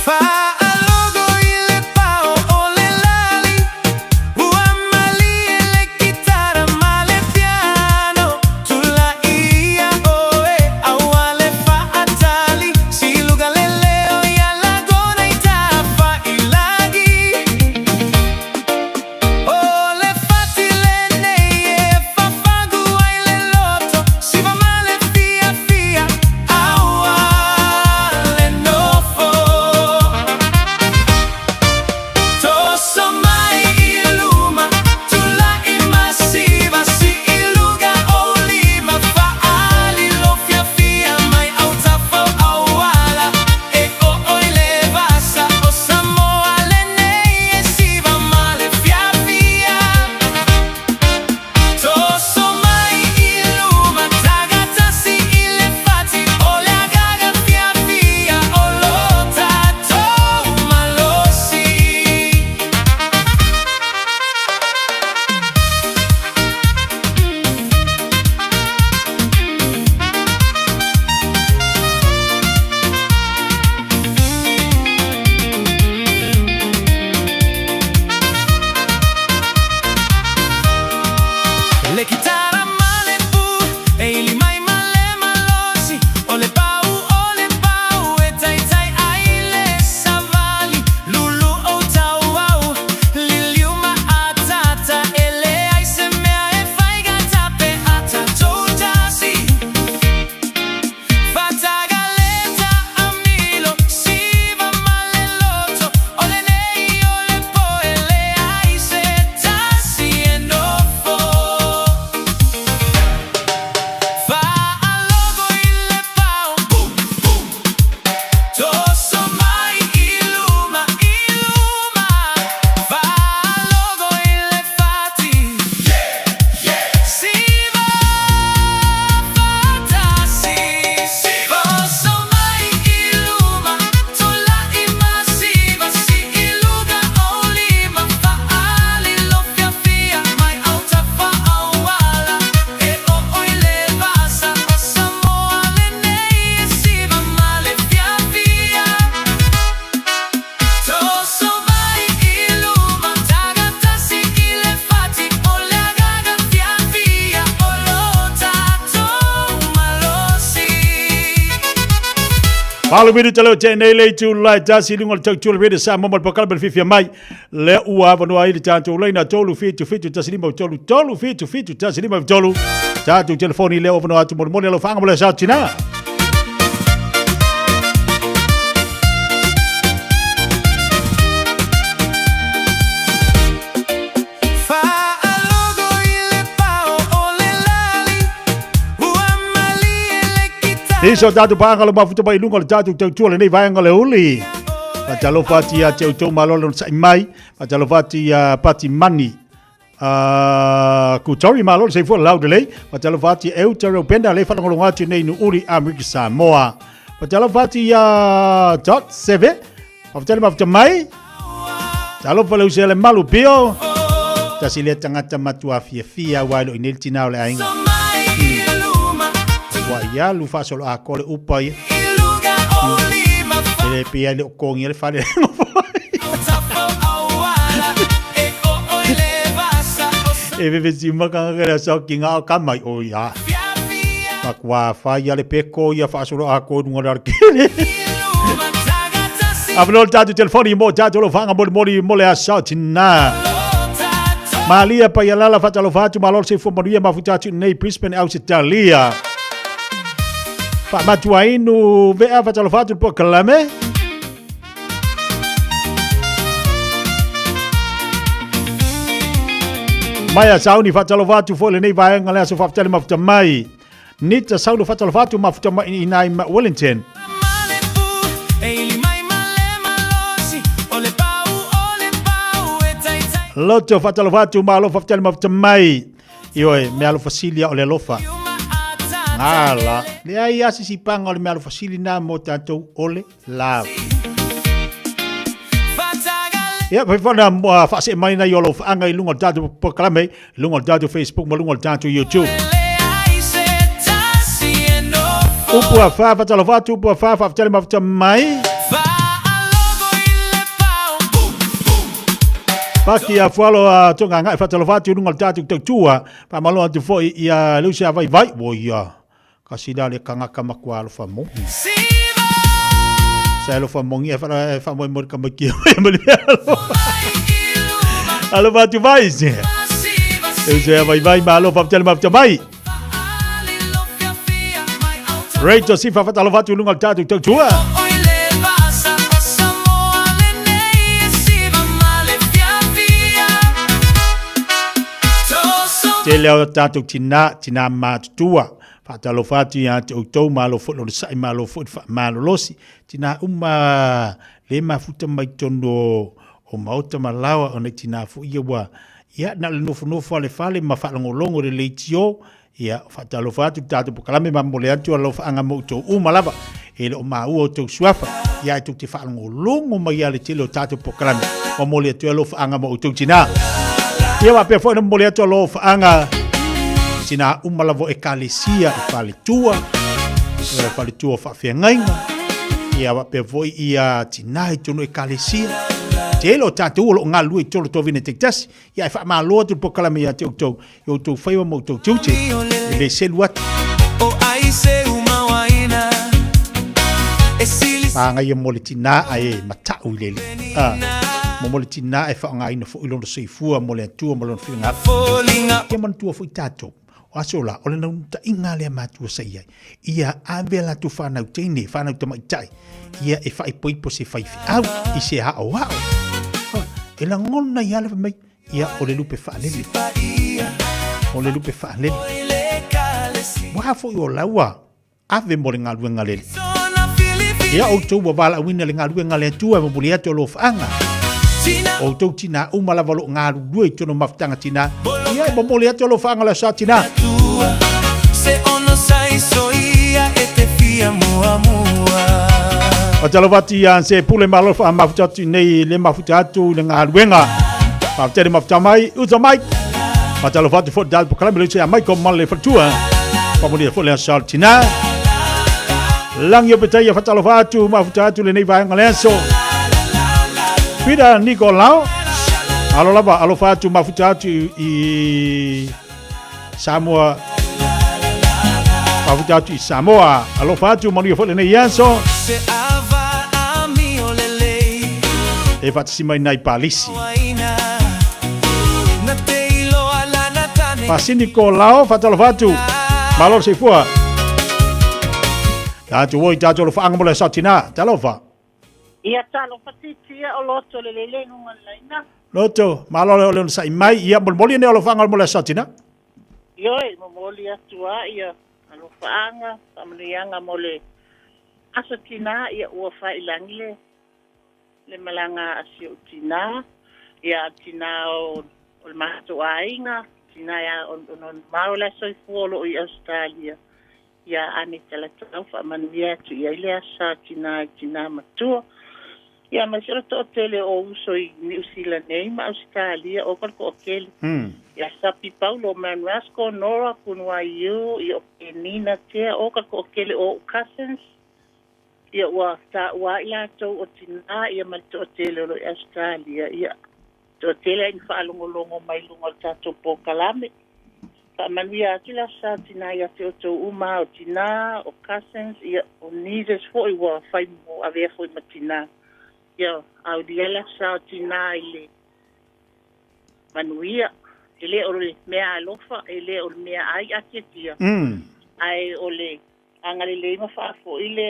Fa'alogo i le pao o le lali, ua malie le kitara ma le piano, tula'i ia oe aua le fa'atali, siluga le leo ia lagona i tafa'ilagi. O le fati lenei e fafagu ai le loto, siva ma le fiafia aua le nofo. Toso mai i luma, tula'i ma siva, si'iluga ou lima, fa'ali lou fiafia mai autafa o auala, e oo i le vasa o Samoa lenei e siva ma le fiafia. Toso mai i luma, tagatasi i le fati, o le agaga fiafia o lo tatou malosi. Le kitara ma le pu, e ili mai ma le malosi, o le pau, o le pau, e taitai ai le savali, lulu o tauau, liliu ma atata, e leai se mea e faigata pe a tatou tasi. Fatagaleta amilo, siva ma le loto, o lenei o le po e leai se tasi e nofo. Fa'alogo i le pao, boom, boom. Toso mai i luma, i luma. Fa'alogo i le fati, yeah, yeah. Siva fa'atasi, Toso mai i luma, tula'i ma siva, si'iluga ou lima, fa'ali lou fiafia mai autafa auala, e oo i le vasa o Samoa lenei e siva ma le fiafia. Toso mai i luma, tagatasi i le fati, o le agaga fiafia o lo tatou malosi. Palu minuta leo te nei le itu lai tasi lunga le tautua le Radio Samoa ma le polokalame le fiafia mai le ua avanoa ai le tatou laina 3 7 7 1 5 3 3 7 7 1 5 3 tatou telefoni lea ua avanoa atu molimoli alofaga mo le sao tina. Fa'alogo i le Nisi o tātou pānga lo mafuta mai lunga o le tātou tautua lenei vaenga le uli. Fatalofa atu ia te outou malo le onosai mai. Fatalofa atu ia Pati Mani. Kutori malo le soifua lau lelei. Fatalofa atu ia Euta Reupena le whalongolonga atu nei nu uli Amerika Samoa. Fatalofa atu ia Dot Seve. Faafetai le mafuta mai. Talofa le uso le malu pio. Tasi le tagata matua fiafia aua e le o i nei le tina o le aiga. Ua ia lu faasolo atoa le upa ia. E le pei le o togia le fale. E vevesi uma kanga ke sa ki ngā o ka mai o ia. Makua whai ia le peko ia faasolo atoa i lunga o le alakele. Avanoa le tatou telefoni mo tatou alofaga molimoli mo le aso tina. Malia Paialala faatalofa atu malo le soifua manuia mafuta atu nei Brisbane Ausitalia. Faamatuainu vea faatalofa atu le polokalame. Maia Sauni faatalofa atu foi lenei vaega le aso faafetai le mafuta mai. Nita Saulo faatalofa atu mafuta mai i nai ma Wellington. Loto faatalofa atu malo faafetai le mafuta mai. Ioe, mea alofa sili o le alofa. Ngala. Leai a se sipanga o le mea alofa sili na mo tatou ole lava. Ia, fai foi na faasee mai nai o lou faaaga i luga o le tatou polokalame, i luga o le tatou Facebook ma luga o le tatou YouTube. Upu a wha, whatalofa atu, upu a wha, whaafetai le mafuta mai. Paki a fualo a tonga ngai whatalofa atu i luga o le tatou tautua. Whamalo atu foi i a Lucia Vai Vai. Wo ia. Kasi la le kangaka makua alofa mongi. Sa alofa mongi e whara e whamoe mo ka mai ki e mo le alofa. Alofa atu vai se. E se vai vai ma alofa tele ma mai. Rachel Sifa whatalofa atu lunga o le tātou tautua. Tele o tātou tina, tina mātutua. Whaatalofa atu ia te outou, malo foi lo le sai, malo foi le whaamalolosi. Tina uma le mafuta mai tonu o, o maota ma lawa o nei tina foi ia ua ia na le nofonofo a le fale ma whaalongolongo le leitio. Ia whaatalofa atu tātou pokalame ma mole atu alofa anga mo outou uma lava. E le o maua outou suafa. Ia e tou te whaalongolongo mai ia le tele o tātou pokalame. Ma mole atu alofa anga mo outou tina. Ia wapea foi na mole atu alofa anga tina uma lava o ekalesia i faletua, e faletua o faafeagaiga, ia faapea foi ia tina i totonu o ekalesia. Tele o tatou o lo o galulue i totonu o tovine taitasi, ia e faamalo atu le polokalame ia te outou, i outou faiva ma outou tiute, e le selu atu. Magaia mo le tina ae matau i le alii. A, mo le tina e faaaogaina foi lona soifua mo le Atua ma lona finagalo. Ia manatua foi tatou, o aso la, o le naunautaiga lea matua sa i ai, ia ave a latou fanau teine, fanau tamaitai, ia e faaipoipo se faifeau i se aoao. E lagona ai lava fai mai, ia o le lupe faalele. O le lupe faalele. Ua foi o laua ave mo le galuega lele. Ia outou ua valaauina le galuega le Atua e momoli atu alofaaga. O outou tina uma lava o lo o galulue i totonu o mafutaga tina. Ia e momoli atu alofaaga le aso a tina. Faatalofa atu ia se pule malo faamafuta atu nei le mafuta atu i le galuega. Faafetai le mafuta mai, uso mai. Faatalofa atu foi le polokalame le uso ia Michael Male Faletua. Faamanuia foi le aso o le tina. Lagi o Petaia faatalofa atu mafuta atu lenei vaega le aso. Peter Nicolau. Alo lava alofa atu mafuta atu i Samoa. Mafuta atu i Samoa. Alofa atu manuia foi lenei aso. E faatasi mai nai Palisi. Pasini ko lao faatalofa atu. Malo le soifua. Tatou oi tatou alofaanga mo le aso tina. Talofa. Ia talofa titia o loto le lele luga le laina. Loto, malo le ole sai mai. Ia molimoli nei alofaanga mo le aso tina. Ioe, momoli atu a ia. Alofaaga, faamanuiaga mo le aso tinā, ia ua faiilagi le le malaga a si ou tinā, ia tinā o o le matou aiga, tinā ia ona mamao la e soifua o lo o i Ausetalia, ia ane talatau faamanuia atu i ai le aso a tinā i tinā matua. Ia aemaise o le toatele o uso i Niu Sila nei ma Ausetalia, o ka le toatele. Ia Sapi Paulo, Man Rasco, Nora, Punuaiu, ia o Penina Tea, o ka le toatele o ou cousins, ia ua taua ai latou o tinā ia ma le toatele o lo o i Ausetalia, ia toatele ai ni faalogologo mai i luga o le tatou polokalame. Faamanuia atu le Aso Sa Tinā ia te outou uma o tinā, o cousins, ia, o nieces foi ua fai mo avea foi ma tinā. Ia, aulia le Aso Sa o Tinā i le manuia. E le o le mea alofa, e le o le mea ai atiatia, ae o le agalelei ma faafoi le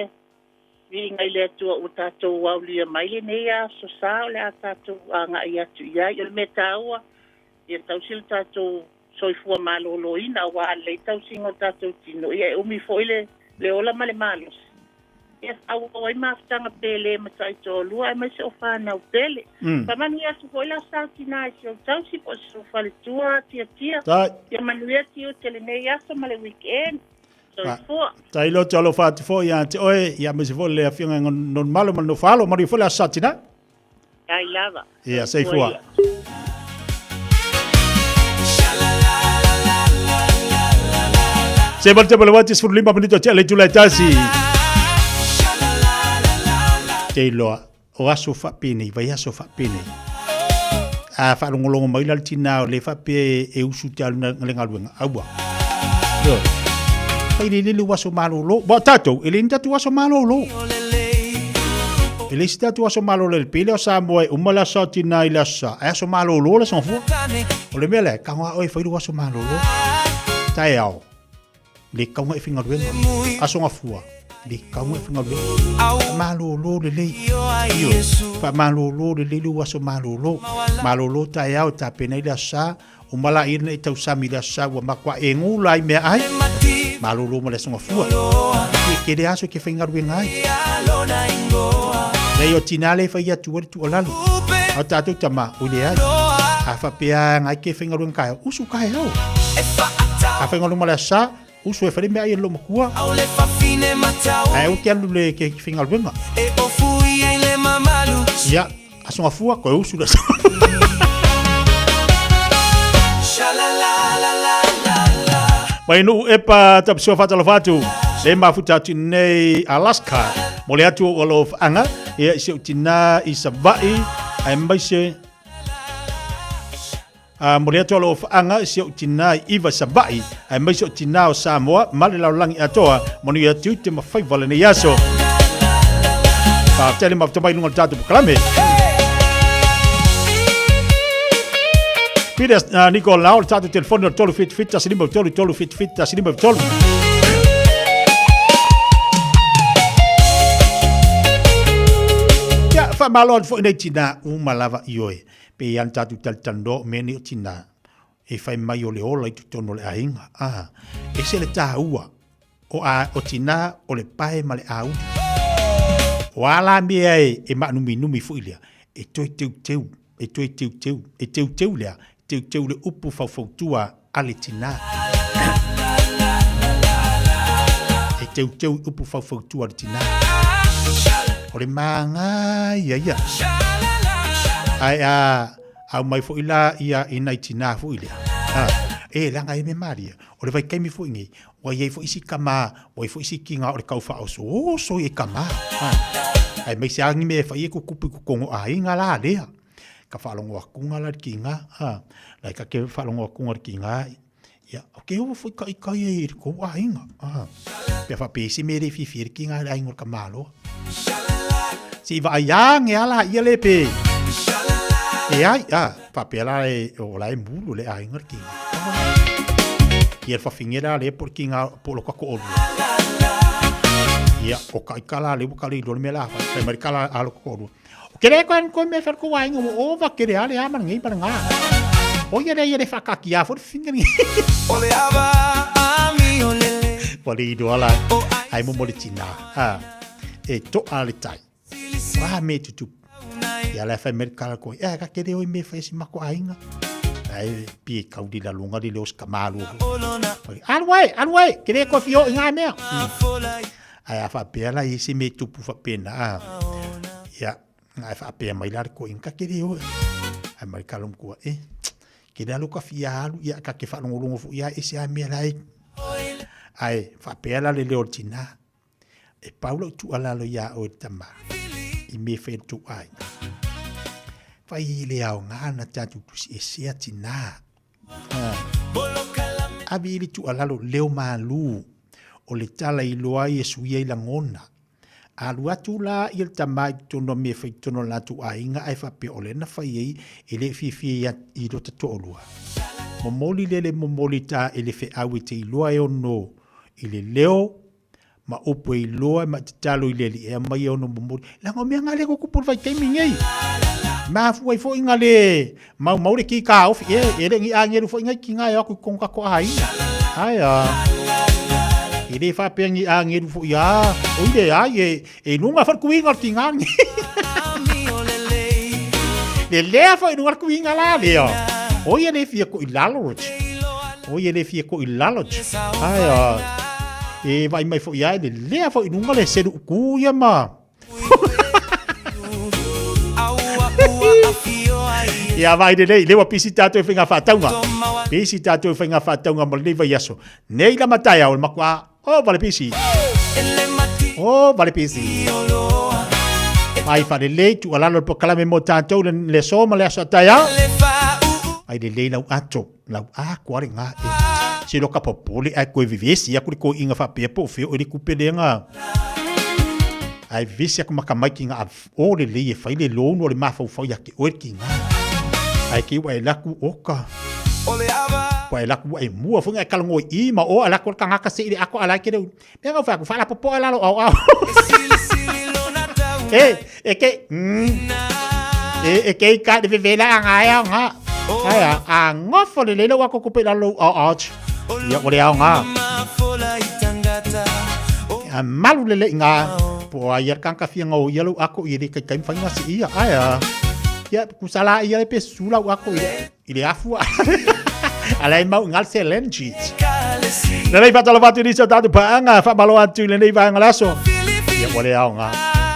Viiga i le Atua ua tatou aulia mai lenei aso sa o le a tatou agai atu i ai. O le mea taua, ia tausi lo tatou soifua maloloina aua a lelei tausiga o tatou tino, ia e umi foi le, le ola ma le malosi. Ia faaauau ai mafutaga pele ma taitoalua aemaise o fanau pele. Faamanuia atu foi la sa tina i si ou tausi po o si ou faletua tiatia. Ia manuia tiute lenei aso ma le weekend. Soifua. Tai loto alofa atu foi ia te oe, ia aemaise foi le afioga i Nonumalo ma le Nofo-alo, manuia foi le aso Satina. Tai lava. Ia, soifua. Se ma le tema le wati 15 minuto te le itula e tasi. Te iloa, o aso faapenei, vaiaso faapenei. A faalogologo mai la le tinā o le faapea e usu te alu le galuega, aua. Ioe. Fai le lele o aso malolo. Ba tatou, e le ni tatou aso malolo. E le isi tatou aso malolo le pele o Samoa e uma le aso tinā i le aso sa. Ai aso malolo le aso fua. O le mea lea, kago a oe fai le aso malolo. Taeao. Le kauga e faigaluega. Aso gafua, le kauga e faigaluega. Malolo lelei. Ioe. Faamalolo lelei lou aso malolo. Malolo taeao e tapena ai le aso sa. Uma laia nei tausami i le aso sa ua matua e gula ai meaai. Malolo ma le aso gafua. E tele aso e te faigaluega ai. Leai o tinā le fai atu ai le tuualalo. A o tatou tama, oi leai. A faapea ngai ke faigaluega taeao, usu taeao. A faigaluega ma le aso sa, usu e fai le meaai a le loomatua. Ae aua te alu le ke faigaluega. Ia, aso gafua, koe usu le aso. Mai nuu epa tapusua faatalofa atu le mafuta atu nei Alaska mo le atu o lo whaanga ia i se utina i Sava'i aemaise a mo le atu o lo whaanga i se utina i Iva Sava'i aemaise o tina o Samoa ma le lalolagi atoa manuia atu te mawhaiva lenei aso. Faafetai le mafuta mai i luga o le tatou polokalame. Peter Nicolau, le tatou telefoni o le 377 153 377 153. Ia, faamalo atu foi nei tinā uma lava i oe. Pe i ana tatou talatalanoa o mea nei o tinā e fai mai o le ola i totonu o le aiga. Ah, ese le taua o, a, o tinā o le pae ma le auli. O a la mea e, e maanuminumi foi lea, e toe teuteu, e toe teuteu, e teuteu lea, teuteu le upu faufautua a le tinā. E teuteu i upu faufautua a le tinā. O le māngai ia ia. Ae a, au mai foi la ia i nai tinā foi lea. Ha, e leaga e me maria. O le vaitaimi foi nei, ua i ai foi isi tama, ua i ai foi isi tina o le tau faaosooso i tama. Ha. Aemaise lava ni mea e fai e tutupu i totonu o aiga la lea. Ka faalogo atu la le tina, ha, la e ka ke faalogo atu le tina, ia, o ke ovo foi ka ikai e i le kou aiga. Ha. Pea faapea i se mea le fiafia le tina i le aiga o le tamaloa. Se i vaai ane a la ia le pe. E ai, a, faapea la e, o la e mulu le aiga le tina. Ia le fafine la le po le tina po lo kako olua. Ia, o ka ika la le ua ka le iloa le mea la fai. Fai mai le kala a lo kako olua. O ke le koe koe mea fel ko aiga o ova ke le ale a ma ngei ma ngā. O ia le ia le whakaki a fo le fafine ni. O le ava ami o lele. Ua le iloa la, ai mo mo le tinā, a, e to'a le tai. Wā me tutupu. Ia la e whai mai kala koe, e ka kere oi me whai si mako ainga. Ai pi e kauri la lunga li leo ska malu. Alu ai, alu ai, kere koe fio i ngā mea. Ai a whapea la i si me tupu whapena. Ia, ai whapea mai la koe, ka kere oi. Ai mai kala mkua, e, kere alu ka fia alu, ia ka ke whalongolongo fu ia e se a mea lai. Ai, whapea la le leo tina. E pau lau tuualalo iā oe le tama, i mea e fai ai le tou aiga. Fai i le aoga na tatou tusiesea tinā. Ave i le tuualalo leo malū o le tala i iloa ai e suia i lagona. Alu atu la ia le tama i totonu o mea e fai i totonu o le latou aiga ae faapea o lea na fai ai e le fiafia i lota toalua. Momoli lea le momoli ta i le feau e te iloa e ono i le leo ma upu e iloa ma tatalo i le alii e aumai e ono momoli. Leaga o mea nga lea ko kupu le vaitaimi nei. Mafua ai foi nga le maumau le ki ka ofi e e le ngi angelu foi ngai ki nga e aku konga ko aina. Ai a. E le whapea ngi angelu foi a. O ile ai e e lunga fa kuinga ki nga ngi. Le lea foi lunga kuinga la lea. O ia le fia ko i lalo. O ia le fia ko i lalo. Ai a. E vai mai foi ai le lea foi lunga le seru ku ia ma. Ia vai le lei, lewa pisi tātou e whainga whātaunga. Pisi tātou e whainga whātaunga mo le vai aso. Nei la matai au, makua, oh, vale pisi. Oh, vale pisi. Vai whare lei, tu alalo le pokalame mo tātou le, le so ma le aso atai au. Ai le lei lau ato. Lau a koa le ngā e. Se lo ka popole ai koe vevesi aku le koe inga whapea po feo e le kupe le ngā. Ai vevesi aku maka mai ki ngā o le lei e whai le lounu o le mawhauwhau ia ke oe ki ngā. Ai ke ua e laku oka. Ua e laku ua e mua fo ngā e kalango i ma o a laku ka ngaka se i le ako ala ke leu. Mea ngau whaku whala popo a lalo au au. E, e ke, E, e ke i ka le vevela a ngā e au ngā. Ai a, a ngofo le lele wako kupe lalo au au. Ia o le au ngā. A malu lele i ngā. Po a ia kanga fia ngau ia lau ako i le kai kai mwhainga si ia. Ai a. Ia kusala ia le pe sula u ako i le. I le afua. Ala e mau ngal se lenjit. Na nei whatalo watu ni so tātou paanga, whamalo atu le nei vaenga laso. Ia wale ao ngā.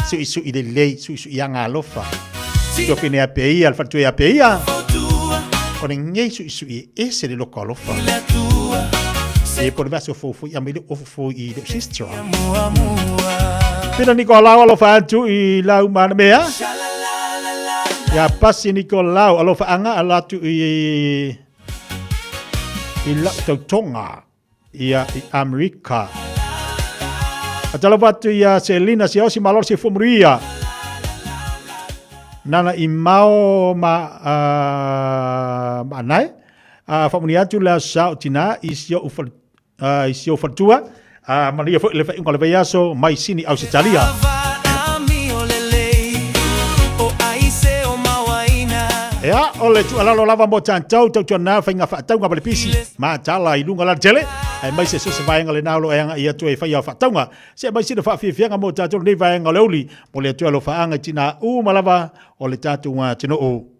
Sui sui le lei, sui sui ia ngā lofa. Tio whine a pe ia, le whatue a pe ia. O le ngei sui sui e ese le loko alofa. E po le vaso fofo i amile ofo i le sister. Pina Nikolau alofa atu i lau mana mea. Ia pasi Nikolau alofa anga ala atu i i lau tautonga ia i Amerika. Atalofa atu ia Selina Siosi Malolo si Fumuria. Nana i mao ma uh, ma nai. Uh, Whamuni atu la sao tina i sio ufa i si ou faletua, a manuia foi le faaiuga o le vaiaso mai Sini Ausetalia. Ea, o le tuualalo lava mo tatou, tautuana faiga faatauga ma le pisi matala i luga la tele, aemaise so se vaega lena o lo o e agai atu ai e fai a faatauga. Se aumai sina faafiafiaga mo tatou lenei vaega o le aoauli, mo le Atua alofaaga i tina uma lava o le tatou atunuu.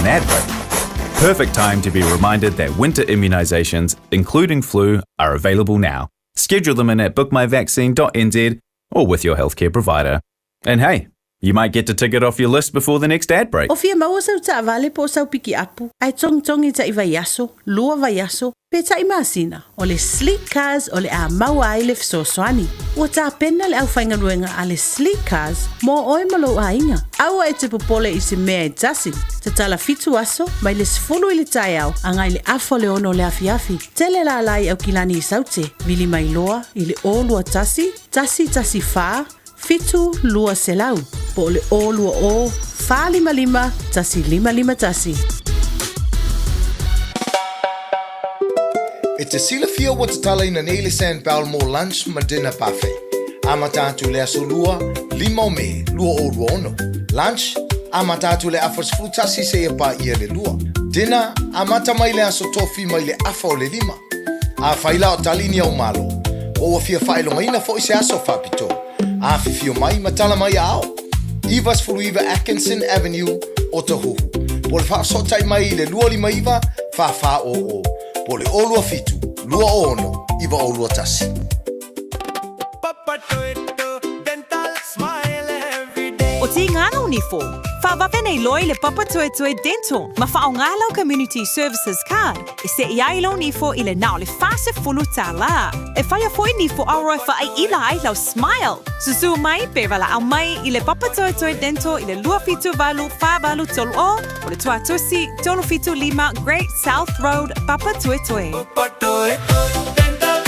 an ad break. Perfect time to be reminded that winter immunisations, including flu, are available now. Schedule them in at bookmyvaccine.nz or with your healthcare provider. And hey, you might get to tick it off your list before the next ad break. O fia maua sau taavale po o sau pikiapu, ae togitogi taʻi vaiaso, lua vaiaso, pe taʻi masina, o le Sleek Cars o le a maua ai le fesoasoani. Ua tapena le aufaigaluega a le Sleek Cars mo oe ma lou aiga. Aua e te popole i se mea e tasi. Tatala fitu aso, mai le 10 i le taeao agai le afa o le 6 o le afiafi. Tele lala i Aukilani i Saute, vili mai loa i le 021 114 7 200 po o le 020 455 1551. E te silafia ua tatalaina nei le Sandbell mo lunch ma dinner buffet. Amata atu i le aso Lua, 5 o Me, 2026. Lunch, amata atu i le afa 11 seia paia le 2. Dinner, amata mai le aso Tofi mai le afa o le 5. Afai la o tali ni au malo, po ua fia faailogaina foi se aso faapitoa, afifio mai ma tala mai aao. 99 Atkinson Avenue, Otahuhu. Po o le faafesootai mai i le 259 4400, po o le 027 206 9021. O Tīngana o Nifo, whawawe nei loa i le Papatoetoe Dental ma whaonga lau Community Services Card e seʻi ai lou nifo i le na o le $40. E whaia foi nifo auro e whaai ila ai lau smile. Susu mai pe walaau mai i le Papatoetoe Dental i le 278 4830 o le Tuatusi 375 Great South Road, Papatoetoe.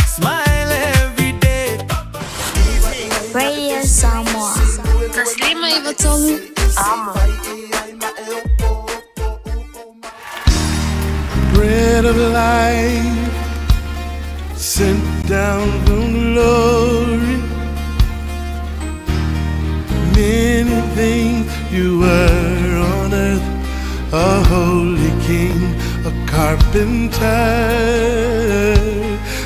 Smile every day. Radio Samoa. 153 Amo. Bread of life sent down from glory. Many things you were on earth, a holy king, a carpenter.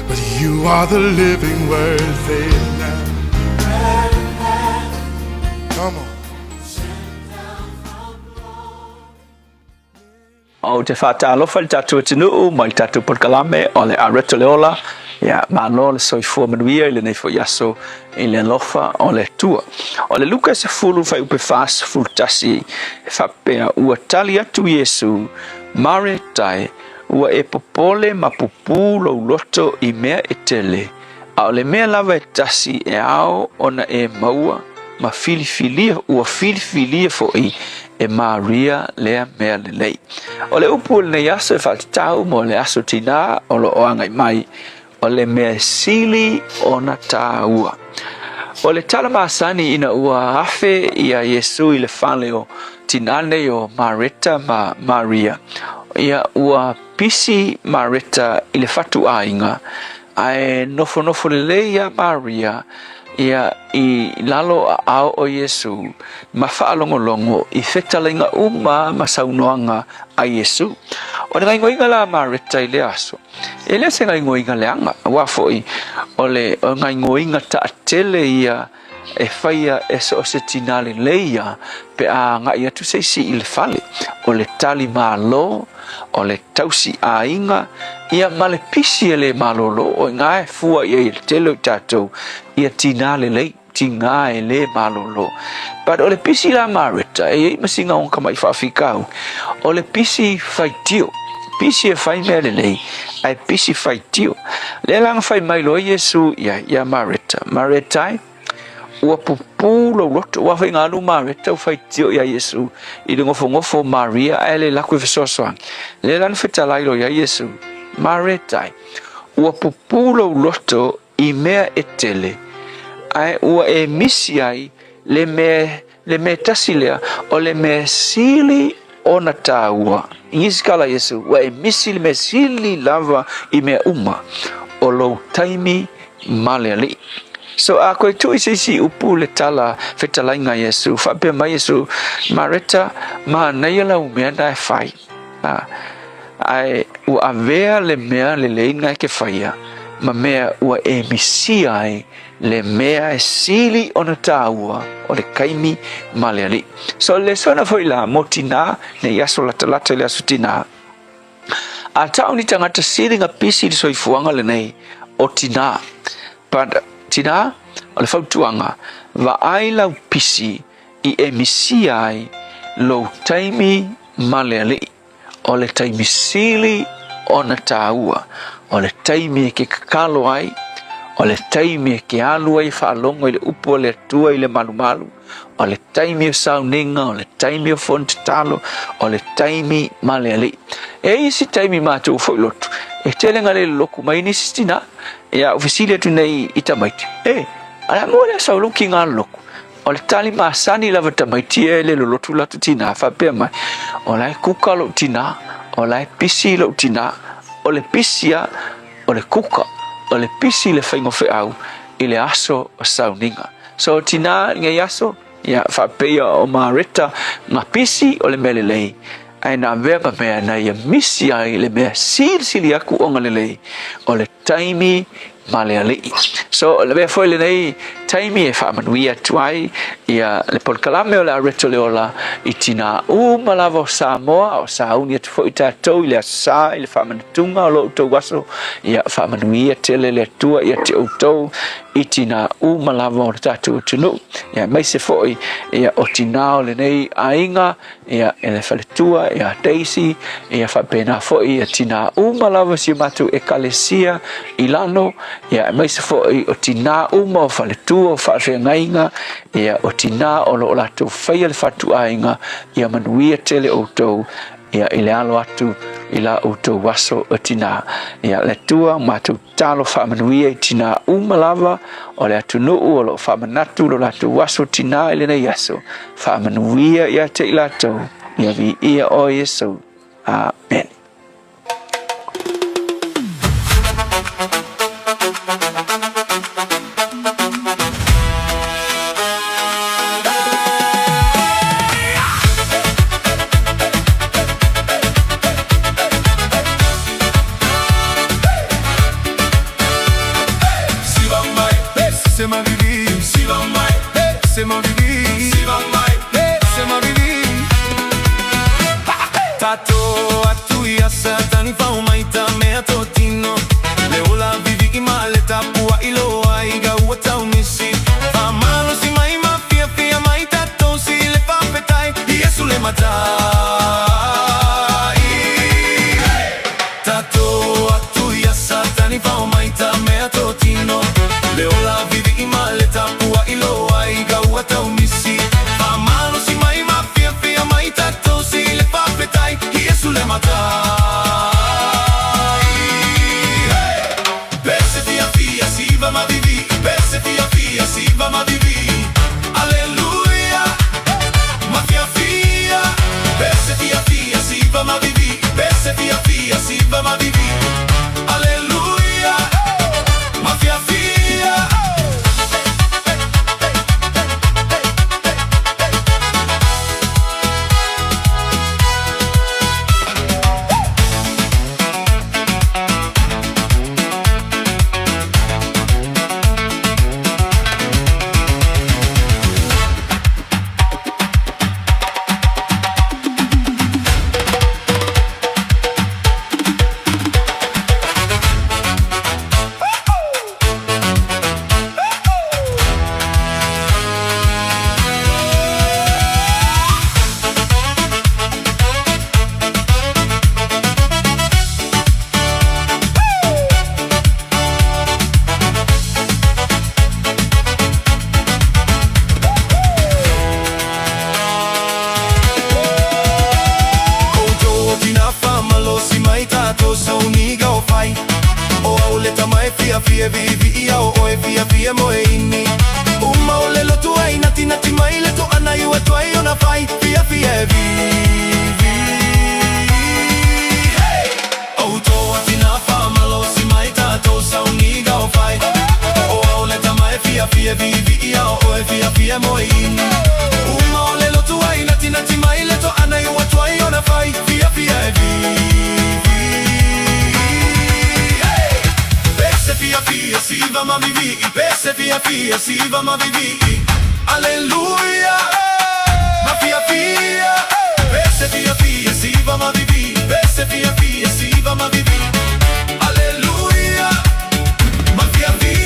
But you are the living word, say it now. Come on. Ou te faatalofa i le tatou atunuu ma i le tatou polokalame o le Areto le Ola. Ia, malo le soifua manuia i lenei foi aso i le alofa o le Atua. O le Luka 10 fuaiupe 41 e faapea, Ua tali atu Iesu, Mareta e, ua e popole ma pupū lou loto i mea e tele, a o le mea lava e tasi e ao ona e maua ma filifilia, ua filifilia foi e Maria lea mea lelei. O le upu o lenei aso e faatatau mo le aso tinā o lo o agai mai, o le mea sili ona tāua. O le tala masani ina ua afe ia Iesu i le fale o tinā nei o Mareta ma Maria, ia ua pisi Mareta i le fatuaiga, ae nofonofo lelei ia Maria ia i lalo o aao o Iesu ma faalogologo i fetalaiga uma ma saunoaga a Iesu. O le gaoioiga la a Mareta i lea aso, e le o se gaoioiga leaga, aua foi o le gaoioiga taatele ia e faia e so o se tinā lelei ia pe a agai atu se isi i le fale, o le tali malo, o le tausi aiga, ia ma le pisi e le malolo, o i ina e fua i ai e le tele o i tatou ia tinā lelei, tinā e le malolo. But o le pisi la Mareta, e i ai ma sina ona tamaʻi faafitauli, o le pisi faitio, pisi e fai mea lelei, ae pisi faitio. Lea la na fai mai loa Iesu i ai ia Mareta, Mareta e, ua pupū lou loto, aua foi na alu Mareta ua faitio ia Iesu i le nofonofo o Maria ae le alu atu e fesoasoani. Lea la na fetalai loa ia Iesu, Mareta e, ua pupū lou loto i mea e tele, ae ua e misi ai le mea, le mea tasi lea, o le mea sili ona tāua. I nisi kala Iesu, ua e misi le mea sili lava i mea uma, o lou taimi ma le Alii. So a koe tuu i se isi upu le tala fetalaiga a Iesu, faapea mai Iesu, Mareta, manaia lau mea na e fai. A, ae ua avea le mea lelei na e ke faia, ma mea ua e misia ai le mea e sili ona tāua o le taimi ma le Alii. So le lesona foi la mo tinā nei aso latalata i le aso tinā. A tau ni tagata sili nga pisi i le soifuaga lenei o tinā. But tinā, o le fautuaga, vaai lau pisi i e misia ai lou taimi ma le Alii. O le taimi sili ona tāua, o le taimi e ke kakalo ai, o le taimi e ke alu ai e faalogo i le upu a le Atua i le malumalu, o le taimi o sauniga, o le taimi o fono tatalo, o le taimi ma le Alii. E i ai isi taimi matou foi lotu, e tele nga le loloku mai nisi tinā, ia u fesili atu nei i tamaiti, E, a le a mua lea sau loki nga loloku? O le tali masani lava tamaiti e le lolotu latou tinā, faapea mai, O la e kuka lou tinā, o la e pisi lou tinā, o le pisi a, o le kuka, o le pisi i le faiga o feau i le aso o sauniga. So tinā i lenei aso, ia faapeia o Mareta nga pisi o le mea lelei, ae na avea ma mea na ia misi ai le mea silisili aku ona lelei, o le taimi ma le Alii. So o le mea foi lenei taimi e faamanuia atu ai ia le polokalame o le Areto le Ola i tinā uma lava o Samoa, o sauni atu foi tatou i le Aso Sa i le faamanatuga o lo outou aso, ia faamanuia tele le Atua ia te outou i tinā uma lava o le tatou atunuu, ia aemaise foi ia o tinā o lenei aiga, ia e le faletua ia Daisy, ia faapena foi ia tinā uma lava o si o matou ekalesia i lalo, ia aemaise foi o tinā uma o faletua o faafeagaiga, ia o tinā o lo o latou faia le fatuaiga, ia manuia tele outou ia i le alo atu i la outou aso o tinā. Ia le Atua matou Tatalo faamanuia i tinā uma lava o le atunuu o lo o faamanatu lo latou aso tinā i lenei aso. Faamanuia ia te i latou, ia viia oe Iesu. Amene. fiafia siva ma vivii pese fiafia siva ma vivii Aleluia ma fiafia pese fiafia siva ma vivii pese fiafia siva ma vivii Aleluia ma fiafia.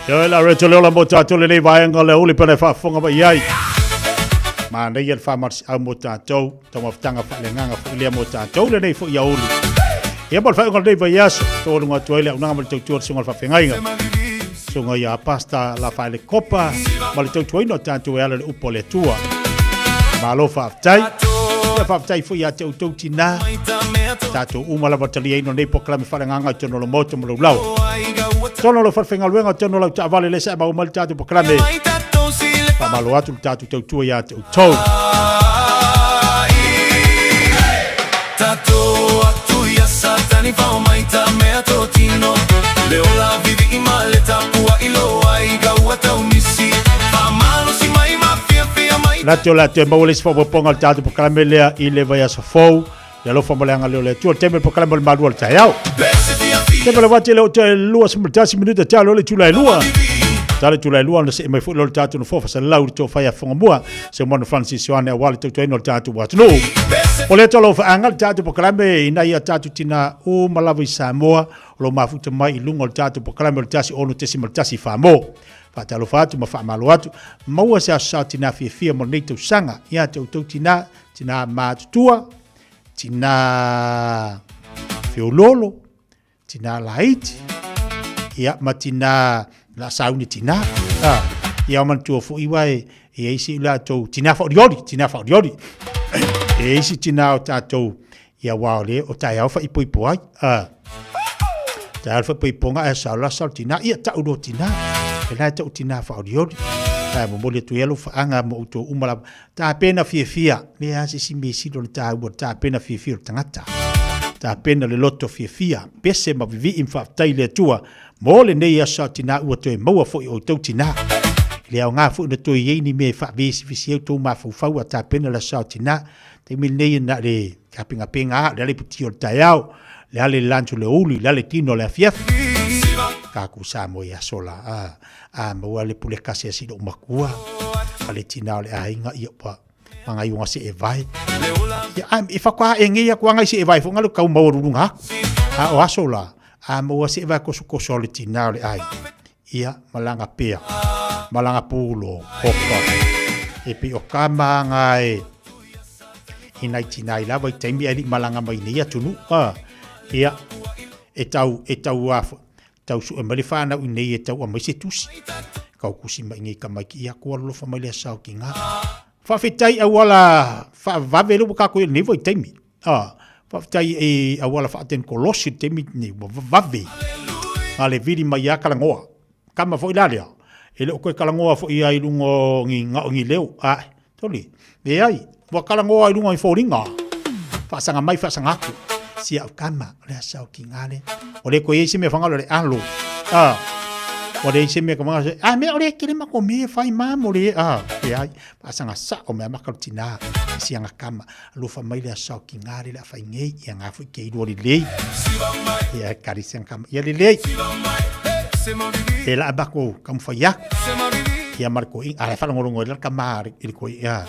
Ia la reto le ola mo tātou lenei vaenga le uli pene whaafonga mai ai. Mā nei el whamarsi au mo tātou, taumafutaga faaleagaga foi lea mo tatou lenei foi aouli. Ia mo le faaiuga o lenei vaiaso, taualuga atu ai le auaunaga ma le tautua o le Susuga i le Faafeagaiga, Susuga ia Pastor Lafaele Kopa ma le tautuaina o tatou e ala i le upu a le Atua. Malo faafetai. Ia faafetai foi ia te outou tinā, tatou uma lava taliaina o lenei polokalame faaleagaga i totonu o le Maota ma lou laoa. Totonu o lau falefaigaluega, totonu o lau taavale lea sa e maua mai le tatou polokalame. Faamalo atu le tatou tautua ia te outou. Tatou atu ia Satani fao mai ta mea tō tino Le ola vivi ma le tapua i loa i gaua tau nisi Whamalosi mai ma fiafia mai. Manatu o le a toe maua le isi faaopoopoga o le tatou polokalame lea i le vaiaso fou. Le alofa ma le agalelei o le Atua, le taimi o le polokalame o le malu o le taeao. Taimi o le wati le o te 21 minuta talo le tula e lua. Talo tula e lua ona see mai foi lo le tatou nofoa faasalalau i le tofa ia Fogamua. Se Manu Francis Ioane aua le tautuaina o le tatou atunuu. O lea talo faaaga le tatou polokalame ina ia tatou tina uma lava i Samoa o lo mafuta mai i luga o le tatou polokalame o le 16.1 Famo. Faatalofa atu ma faamalo atu. Maua se aso sao tina fiafia mo lenei tausaga. Ia te outou tina, tina matutua, tina feololo, tina laiti, ia ma tina la sauni tina. Ah, ia o manatua foi wa e e ai si latou tina whaoriori, tina whaoriori. E ai si tina o tātou ia wā o le o taeao whaipoipo ai. Ah. Taeao whaipoiponga e sa la sa tina, ia tau lo tina. E lai tau tina whaoriori. Tae momoli atu ia lo whaanga mo outou uma lava. Tapena fiafia, me a se isi mea sili o le taua, tapena fiafia o le tagata. Tapena le loto fiafia, pese ma vivii ma faafetai i le Atua mo lenei aso a tinā ua toe maua foi o outou tinā. E le aoga foi ona toe i ai ni mea e faavesivesi ai outou mafaufau a tapena le aso a tinā. Taimi lenei na le tapengapenga a, le ale puti o le taeao, le ale le lancho le uli, le ale tino le afiafi. Kaku Samoa i aso la, a. A maua le pule kasi a si lou makua, a le tina o le aiga ia ua mangai unga se e vai. Ia a e whakwa e ngei aku angai se e vai fonga le kau maua rurunga aku. A o aso la, a maua se e vai koso koso o le tina o le aiga. Ia malanga pea, malanga pūlo, opa. E pi o ka maanga e i nai tina i lava i taimi ai li malanga mai nei atunu. A, ia, e tau, e tau a, Tau sue mai le whanau i nei e tau amai se tusi. Kau kusi mai nei ka mai ki ia ko alofa mai le asao ki ngā. Whawhetai auala whaavave le waka koe nei vai taimi. Ah, whawhetai e auala whaaten kolosi le taimi nei wa vave. Ngā le vili mai ia kalangoa. Kama foi la lea. E le o koe kalangoa foi ia i lunga o ngi ngao ngi leo. Ah, toli. E ai, ua kalangoa i lunga i fōringa. Whaasanga mai, whaasanga atu. Si au kama, o le asa o ki ngā le. O le koe se mea whangalo le alo. Ah, o le se mea ka whangalo, ah, mea o le kere mako me whai mā mo le, ah, e ai, whaasanga sa o mea maka tina, si anga kama, alofa mai le asa o ki ngā le le awhai ngei, ia ngā fui ke ilua le lei. Ia kari si anga kama, ia le lei. E la abako, ka mwhai aku. Ia marko i, ara whalongolongo i ka mā i le koe, ia,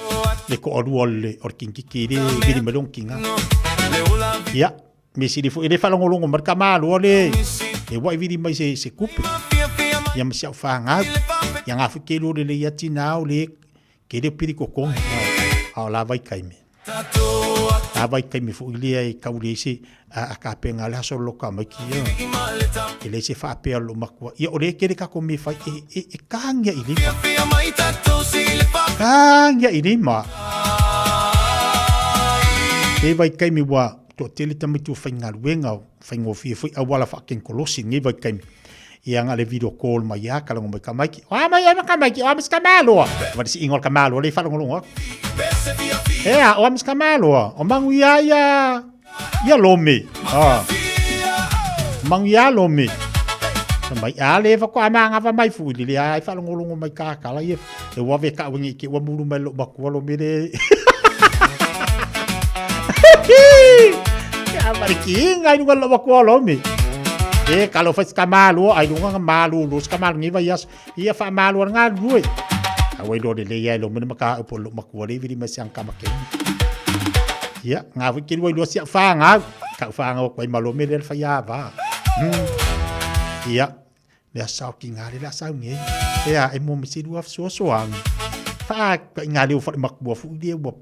le ko orua o le, o le kinkiki le, vili mai ki ngā. Ia, me sili fo, i le whalongolongo mar ka mā loa le, le wai vili mai se, se kupe. Ia ma si au whangau. Ia ngā fui ke lua le le ia tina au le, ke le piri kokonga. A o la vai kaime. A vai taimi foi lea e kau le se a ka penga le aso loka mai ki ia. E le se whaapea lo makua. Ia o le kere ka ko me whai e, e, e kāngia i lima. Kāngia i lima. E vai kaimi wa to tele tama tu whai ngaluenga whai ngofie foi awala wha kolosi ngai vai kaimi. Ia nga le video call mai ia ka longo mai ka maiki. Oa mai e ka maiki, oa mas ka maloa. Wa si ingol ka maloa le whalongo longo. Ea, oa mas ka maloa. O mangu ia ia ia lome. Ah. Mangu ia lome. Mai a le fa ko ma nga fa mai fu li le ai fa longo longo mai ka kala ye e wa ve ka wengi ke wa mulu mai lo makua lo mele. Ya mari ki ngai lu lo makua lo mi. E ka lo fa ska malu ai lu nga malu lu ska malu ngi va yas ia fa malu nga lu e. A wai lo le le ia lo mele maka po lo makua le vili ma siang ka make. Ia nga fu ki lu lu sia fa nga ka fa nga ko malo mele fa ya va. Ia mea sao ki ngā le la sau nge. Ea e mo misi lua soasoaga. Faa ka ngā leo whare makua fu le ua.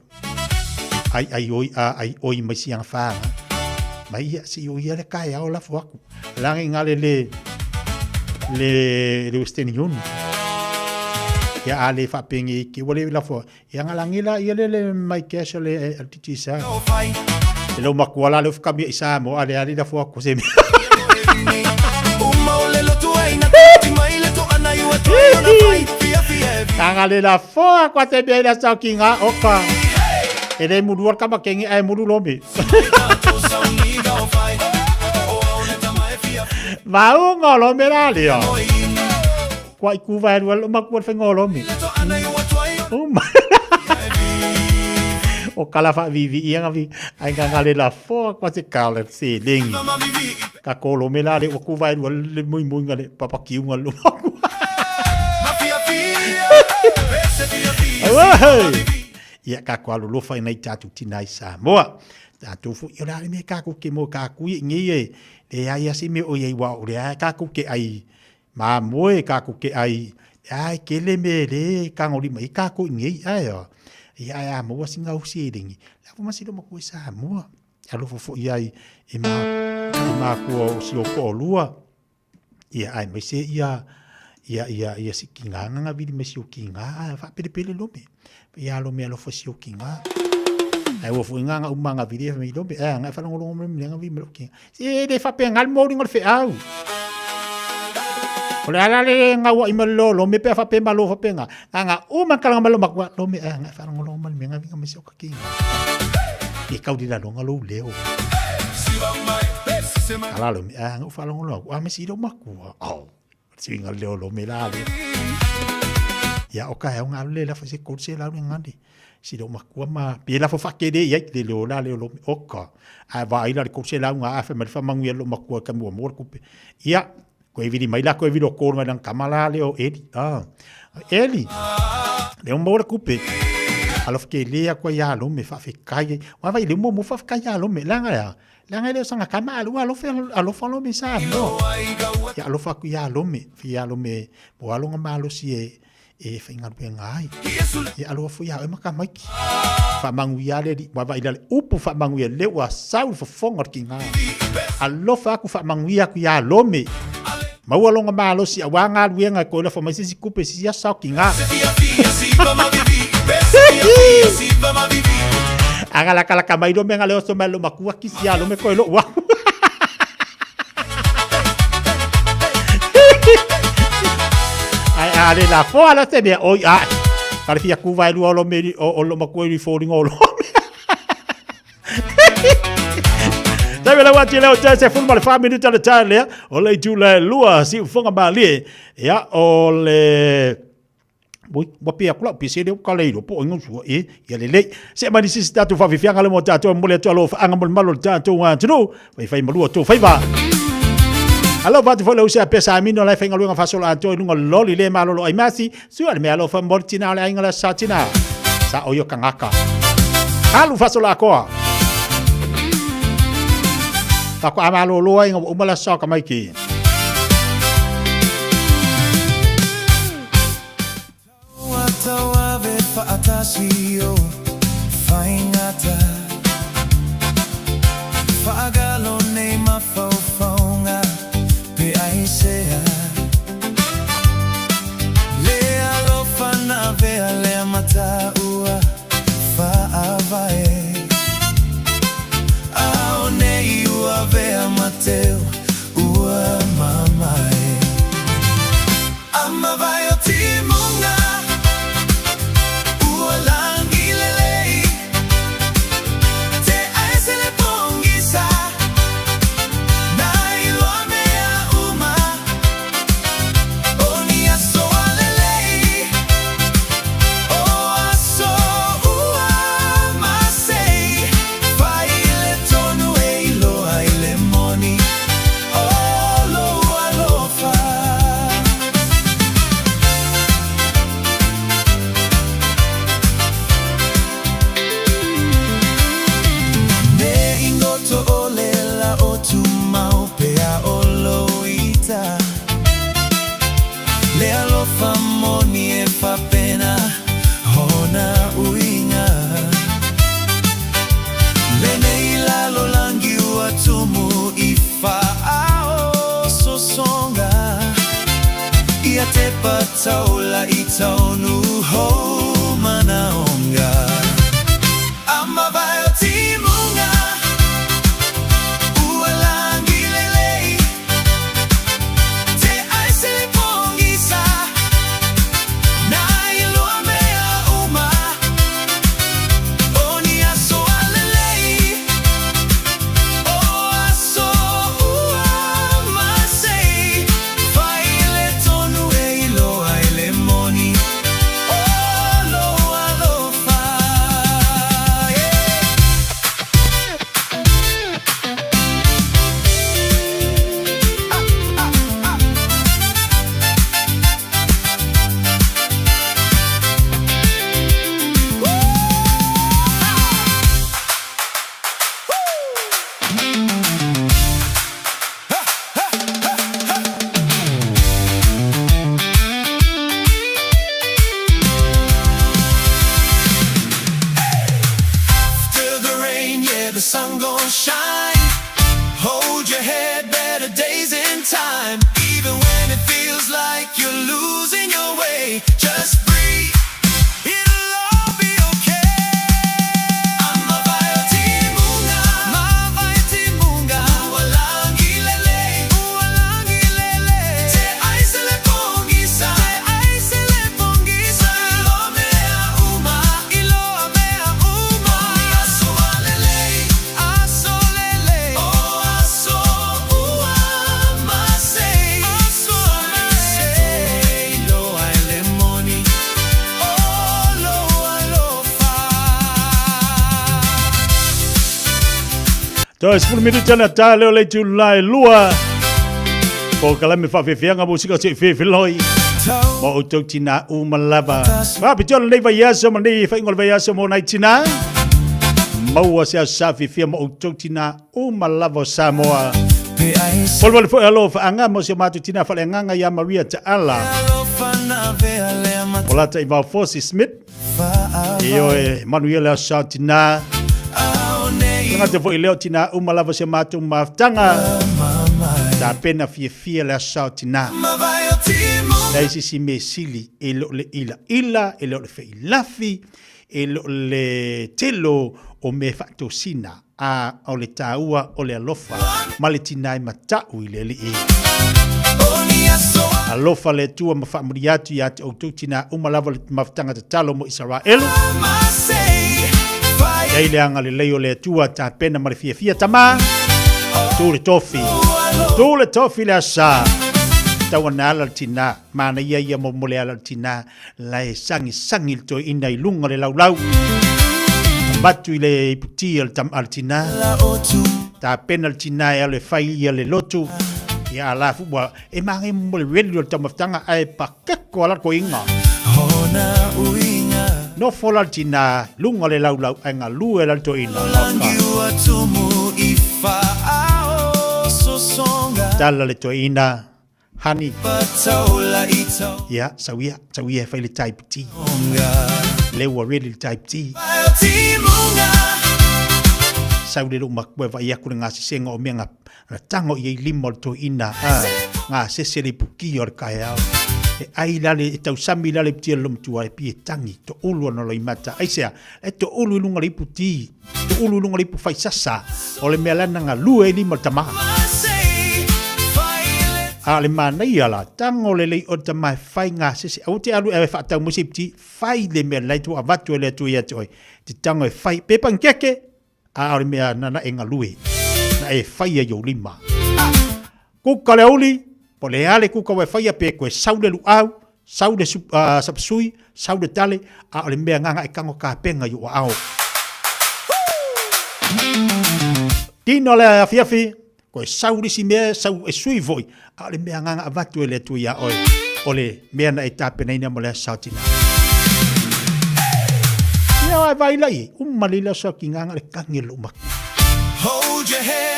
Ai ai oi a ai oi mai sianga whaanga. Mai ia si o ia le kai ao la fuaku. Langi ngā le le le le Western Union. Ia a le whapengi ki wale la fua. Ia ngā langi la ia le le mai cash le LTT sa. E lo makua la le ufkamia i sa mo ale ali la fuaku se mea. Tanga le la foa kwa te mea ila sau ki ngā oka. E le mulu al kama kengi ai mulu lomi. Maunga lomi la leo. Kua i kuva e rua lo makua whenga lomi. Uma. O kala wha vivi ia nga vi ai nga nga le la foa kwa te kala se lengi. Ka kolo me la le o kuva e rua le mui mui nga le papakiu nga lo makua. Ia ka ko alo lofa ina i tātou tina i Samoa. Tātou fo i ora me ka ko ke mo ka kui ngi e le ai asi me o i wa o le ai ka ko ke ai ma moe ka ko ke ai ai ke le me le ka ngoli mai ka ko ngi ai o. Ia ai a mo singa u si ringi. La fo masilo mo ko Samoa. Alo fo fo i ai e ma ko o si o ko lua. Ia ai mai se ia ia ia ia si ki ngā ngā vili me si o ki ngā a fa pele pele lome. Ia lo me alo fo si o ki ngā. Ai wo fu ngā ngā uma ngā vili me lome a ngā fa longo longo me ngā vili me lo ki. Si le fa pe ngal mo ringo fe au. O le ala le ngā wa i ma lo lo me pe fa pe ma lo fa pe ngā. Ngā ngā uma kala ngā ma lo makua lo me a ngā fa longo longo me ngā vili me si o ki ngā. I kau di la longa lo leo. Ala lo me a ngā fa longo longo a me si lo makua. Oh. Si ngā leo lo me la le. Ia o ka heo ngā le la fa se kol se la le ngani. Si lo makua ma pe la fo fa ke le ia le leo la leo lo me oka. A va ila le kol se la ngā a fa ma fa mangu ia lo makua ka mua mo kupe. Ia ko e vili mai la ko e vili o kol mai nang kamala leo Eli. Ah. Eli. Leo mo kupe. Alo ke le ko ia lo me fa fe kai. Wa vai le mo mo fa kai ia lo me la nga ya. La nga le sanga kama alo alo fe alo fa lo me sa no. Ya alo fa ku ya lo me fi ya lo me mo alo nga malo si e e fa inga lu nga ai. Ya alo fu ya e maka mai. Fa mangu ya le wa va ila le upu fa mangu ya le wa sau fo fonga ki nga. Alo fa ku fa mangu ya ku ya lo me. Maua longa malo si a wanga luenga ko la fa mai si kupe si ya sau ki nga. Aga la kala kamai lo menga le oso mai lo makua ki si alo me ko lo wa. Ai ale la fo ala te mea oi a. Kare fia kuva e lua o lo me o lo makua i fo ringo lo. Tawe la wati leo te se fulma le 4 minuta le tae lea. O le itu le lua si ufonga malie. Ia o le Ui, ua pea kula pe se leo ka leilo po ingo sua e ia le lei. Se mai sisi tātou whawhiwhianga le mo tātou mole atu alo whaanga mo le malo le tātou tunu. Whai whai malua tō whaiva. Alo whatu whai lau se a pesa amino lai whainga luenga whasola atoa i lunga loli le malolo ai masi. Sua le mea alo wha mori tina o le ainga le sa tina. Sa oio kangaka. Alu whasola akoa. Whako a malolo ai ngā umala sa ka maiki. sun gonna shine. Hold your head, better days in time. Even when it feels like you're losing your way, just breathe. It'll all be okay. Amavayotimunga, mavayotimunga, uwalangilele, uwalangilele. Te aisele pongisa, te aisele pongisa. Ilomea uma, ilomea uma. Aso alele, aso lele, oh aso ua masei, aso masei. Lo ailemoni, oh lo alofa. Toe 10 minuta na tā leo le tūlai lua. Po kalame whawhewheanga mo sika se whewheloi. Mo o tau tina u malava. Wha pitola nei vai aso ma nei whaingo le vai aso mo nei tina. Maua se aso sa whiwhia mo o tau tina u malava o Samoa. Polwale fo alo whaanga mo se mātu tina whale nganga ia Maria Ta'ala. O lata i vau Fosi Smith. E oe Manuela sa tina. Tangata foi leo tina uma lava se mātou maftanga. Ta pena fia fia le aso tina. Lai sisi me sili e lo le ila ila, e lo le fe ilafi, e lo le telo o me whaatosina a o le tāua o le alofa ma le tina e matau i le alii. Alofa le Atua ma faamanuia atu ia te outou tina uma lava le mafutaga tatalo mo Isaraelu. Iai le agalelei o le Atua tapena ma le fiafia tama. Tu le tofi. Tu le tofi le asa. Tau ana ala le tina. Manaia ia mo mo le ala le tina. La e sangi sangi le toeina i lunga le laulau. Avatu i le iputi a le tama a le tina. Tapena le tina e alu e fai ia le lotu. Ia ala fu ua e mange mo le welu o le taumafataga ae pakeko ala ko inga. Nofo la le tina lunga o le laulau ae galue la le toeina. Tala le toeina honey. Ia, sau ia, sau ia e fai le type T. Lea ua ready le type T. Sau le lou makua e vaai aku le gasesega o mea na tago i ai lima o le toeaina, a, gasese le ipukia o le kaeao. E ai la le, e tausami la le iputi a le lomatua e pei e tagi, toulu ana loimata. Aisea? E toulu i luga o le iputi, toulu i luga o le ipu faisasa, o le mea la na galue ai lima o le tama. A o le manaia la, tago lelei oe le tama e fai gasese, aua te alu e faatau mai se iputi, fai le mea lelei ua avatu e le Atua ia te oe, te tago e fai, pe panikeke, a o le mea nana e galue, na e faia i ou lima. Kuka le aouli, po o le a le kuka ua e faia pe koe sau le luau, sau le sapasui, sau le tale, a o le mea agaga e tago kapenga i ou aao. Tino le afiafi, koe sau le isi mea, sau e sui foi, a o le mea agaga avatu e le Atua iā oe, o le mea na e tapenaina mo le aso saotina. Ia oe vai lai, uma lei le aso ki nganga le kangi o lou matua.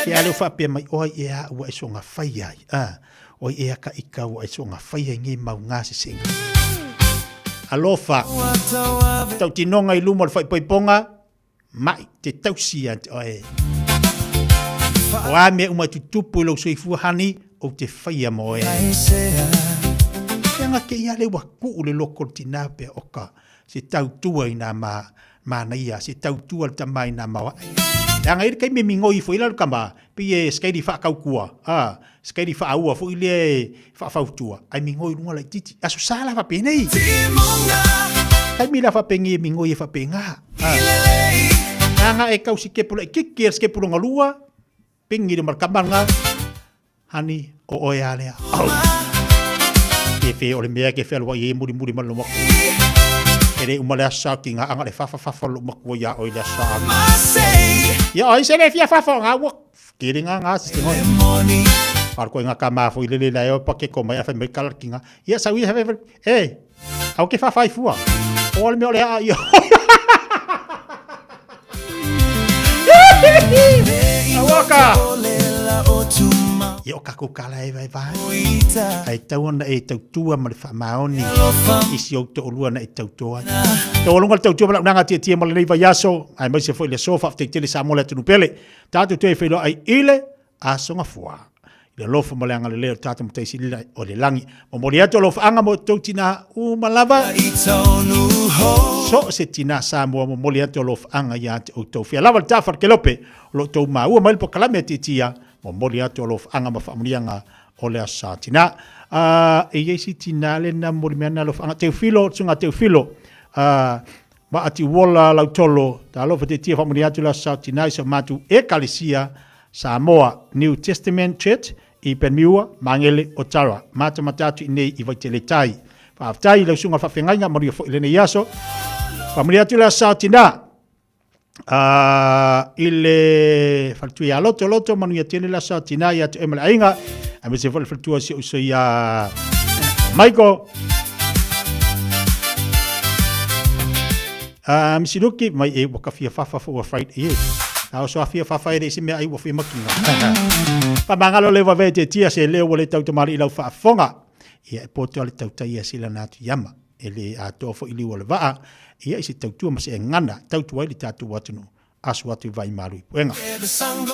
Ke a leo faapea mai oe ea ua e soga fai ai, a, oe ea ka ika ua e soga fai ai nei mau gasesega. Alofa, tautinoga i luma o le faaipoipoga, mai te tausi ia te oe. O a mea uma e tutupu i lou soifua honey, ou te faia mo oe. Leaga kēia lea ua kuʻu le loko o le tinā pea o ka se tautua i nā ma, manaia, se tautua le tama i nā maoaʻe. Leaga i le taimi e migoi ifo ai la le tama, pei e sikaili faakaukua, a, sikaili faaua foi lea e faafautua, ae migoi i luga laitiiti. Aso sa la faapenei. Taimi la faapenei e migoi e faapena. A, leaga e kau sikepu laitiiti a le sikepu lona lua, Pingi le makamanga, honey, o oe a lea. Au. Ke whe o le mea ke whealua i e muri muri ma lo maku. E le uma le asa ki ngā anga le whawha whawha lo maku ia oi le asa anga. Ia oi se le fia whawha ngā ua ke le ngā ngā si ngoi. Ar koe ngā ka mā fo i lele la e o pa ke ko mai a whai mai kala ki ngā. Ia sau ia whai e, au ke whawhai fua. O le mea o le aa ia. Awaka! Ia o kākou kālā e vaevae. Ae tau ona e tautua ma le faamaoni i si ou to'olua na e tauto ai. Taualuga le tautua ma le auaunaga tietie mo lenei vaiaso, aemaise foi le aso faafetai tele Samoa le atunuu pele. Tatou toe feiloai i le Aso Gafua. I le alofa ma le agalelei o le tatou Matai Sili o le lagi. Momoli atu alofaaga mo outou tinā uma lava. So o se tinā Samoa momoli atu alofaaga ia te outou. Fia lava le tafa le kelope o lo outou maua mai le polokalame a Tietia. Momoli atu alofaaga ma faamanuiaga o le Aso Sa Tinā. E i ai si tinā lena momoli mai ana alofaaga. Teufilo, le susuga Teufilo. Ma ati uola lautolo, talofa Tietia faamanuia atu le Aso Sa Tinā i sa matou Ekalesia Samoa New Testament Church i Panmure, Magele, Otara. Matamata atu i nei i Vaitele Tai. Faafetai i lau susuga faafeagaiga, manuia foi lenei aso. Faamanuia atu le aso sa tinā. I le faletua ia Loto, Loto, manuia tele le aso sa tinā ia te oe ma le aiga. Aemaise foi le faletua si ou uso ia Michael. Misiluki, mai e ua ka fia fafa fo ua fright e. Na o so fia fafa e le isi mea ai ua fia makinga. Whamangalo le wawe te tia se leo ua le tau tamari i lau whaafonga. Ia e poto ale tautai ia sila na atu iama. E le atoa fo i liu o le vaa. Ia i se tautua ma se e ngana. Tautua ai le tātou atunu. Aso atu i vai malu i puega.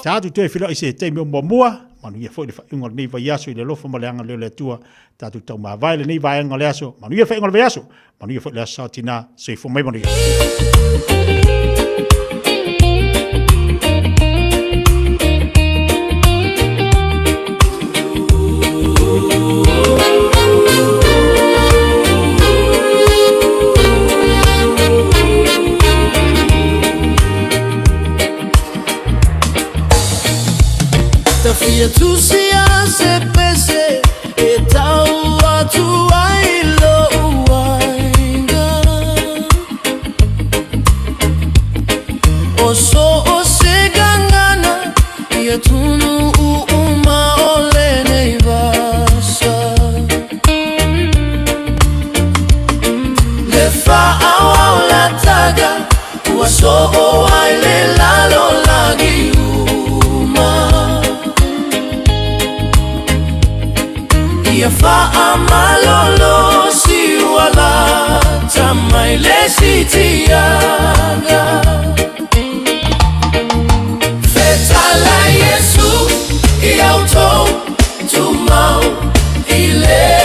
Tātou toe whiloai se taimi o muamua. Manuia foi le whaiunga o lenei vaiaso i le alofa ma le agalelei o le Atua. Tātou taumāvae lenei vaega o le aso. Manuia whaiunga o le vaiaso. Manuia foi le aso sa tinā. Soifua mai manuia. Tafia tusi a se pese e tau atu ai lou aiga O so o se gagana i atunuu uma o lenei vasa Le faaauau lataga ua soo ai le lalolagi uma Ia faamalolo si ua lata mai le siitiaga Fetalai Iesu ia outou tumau i le.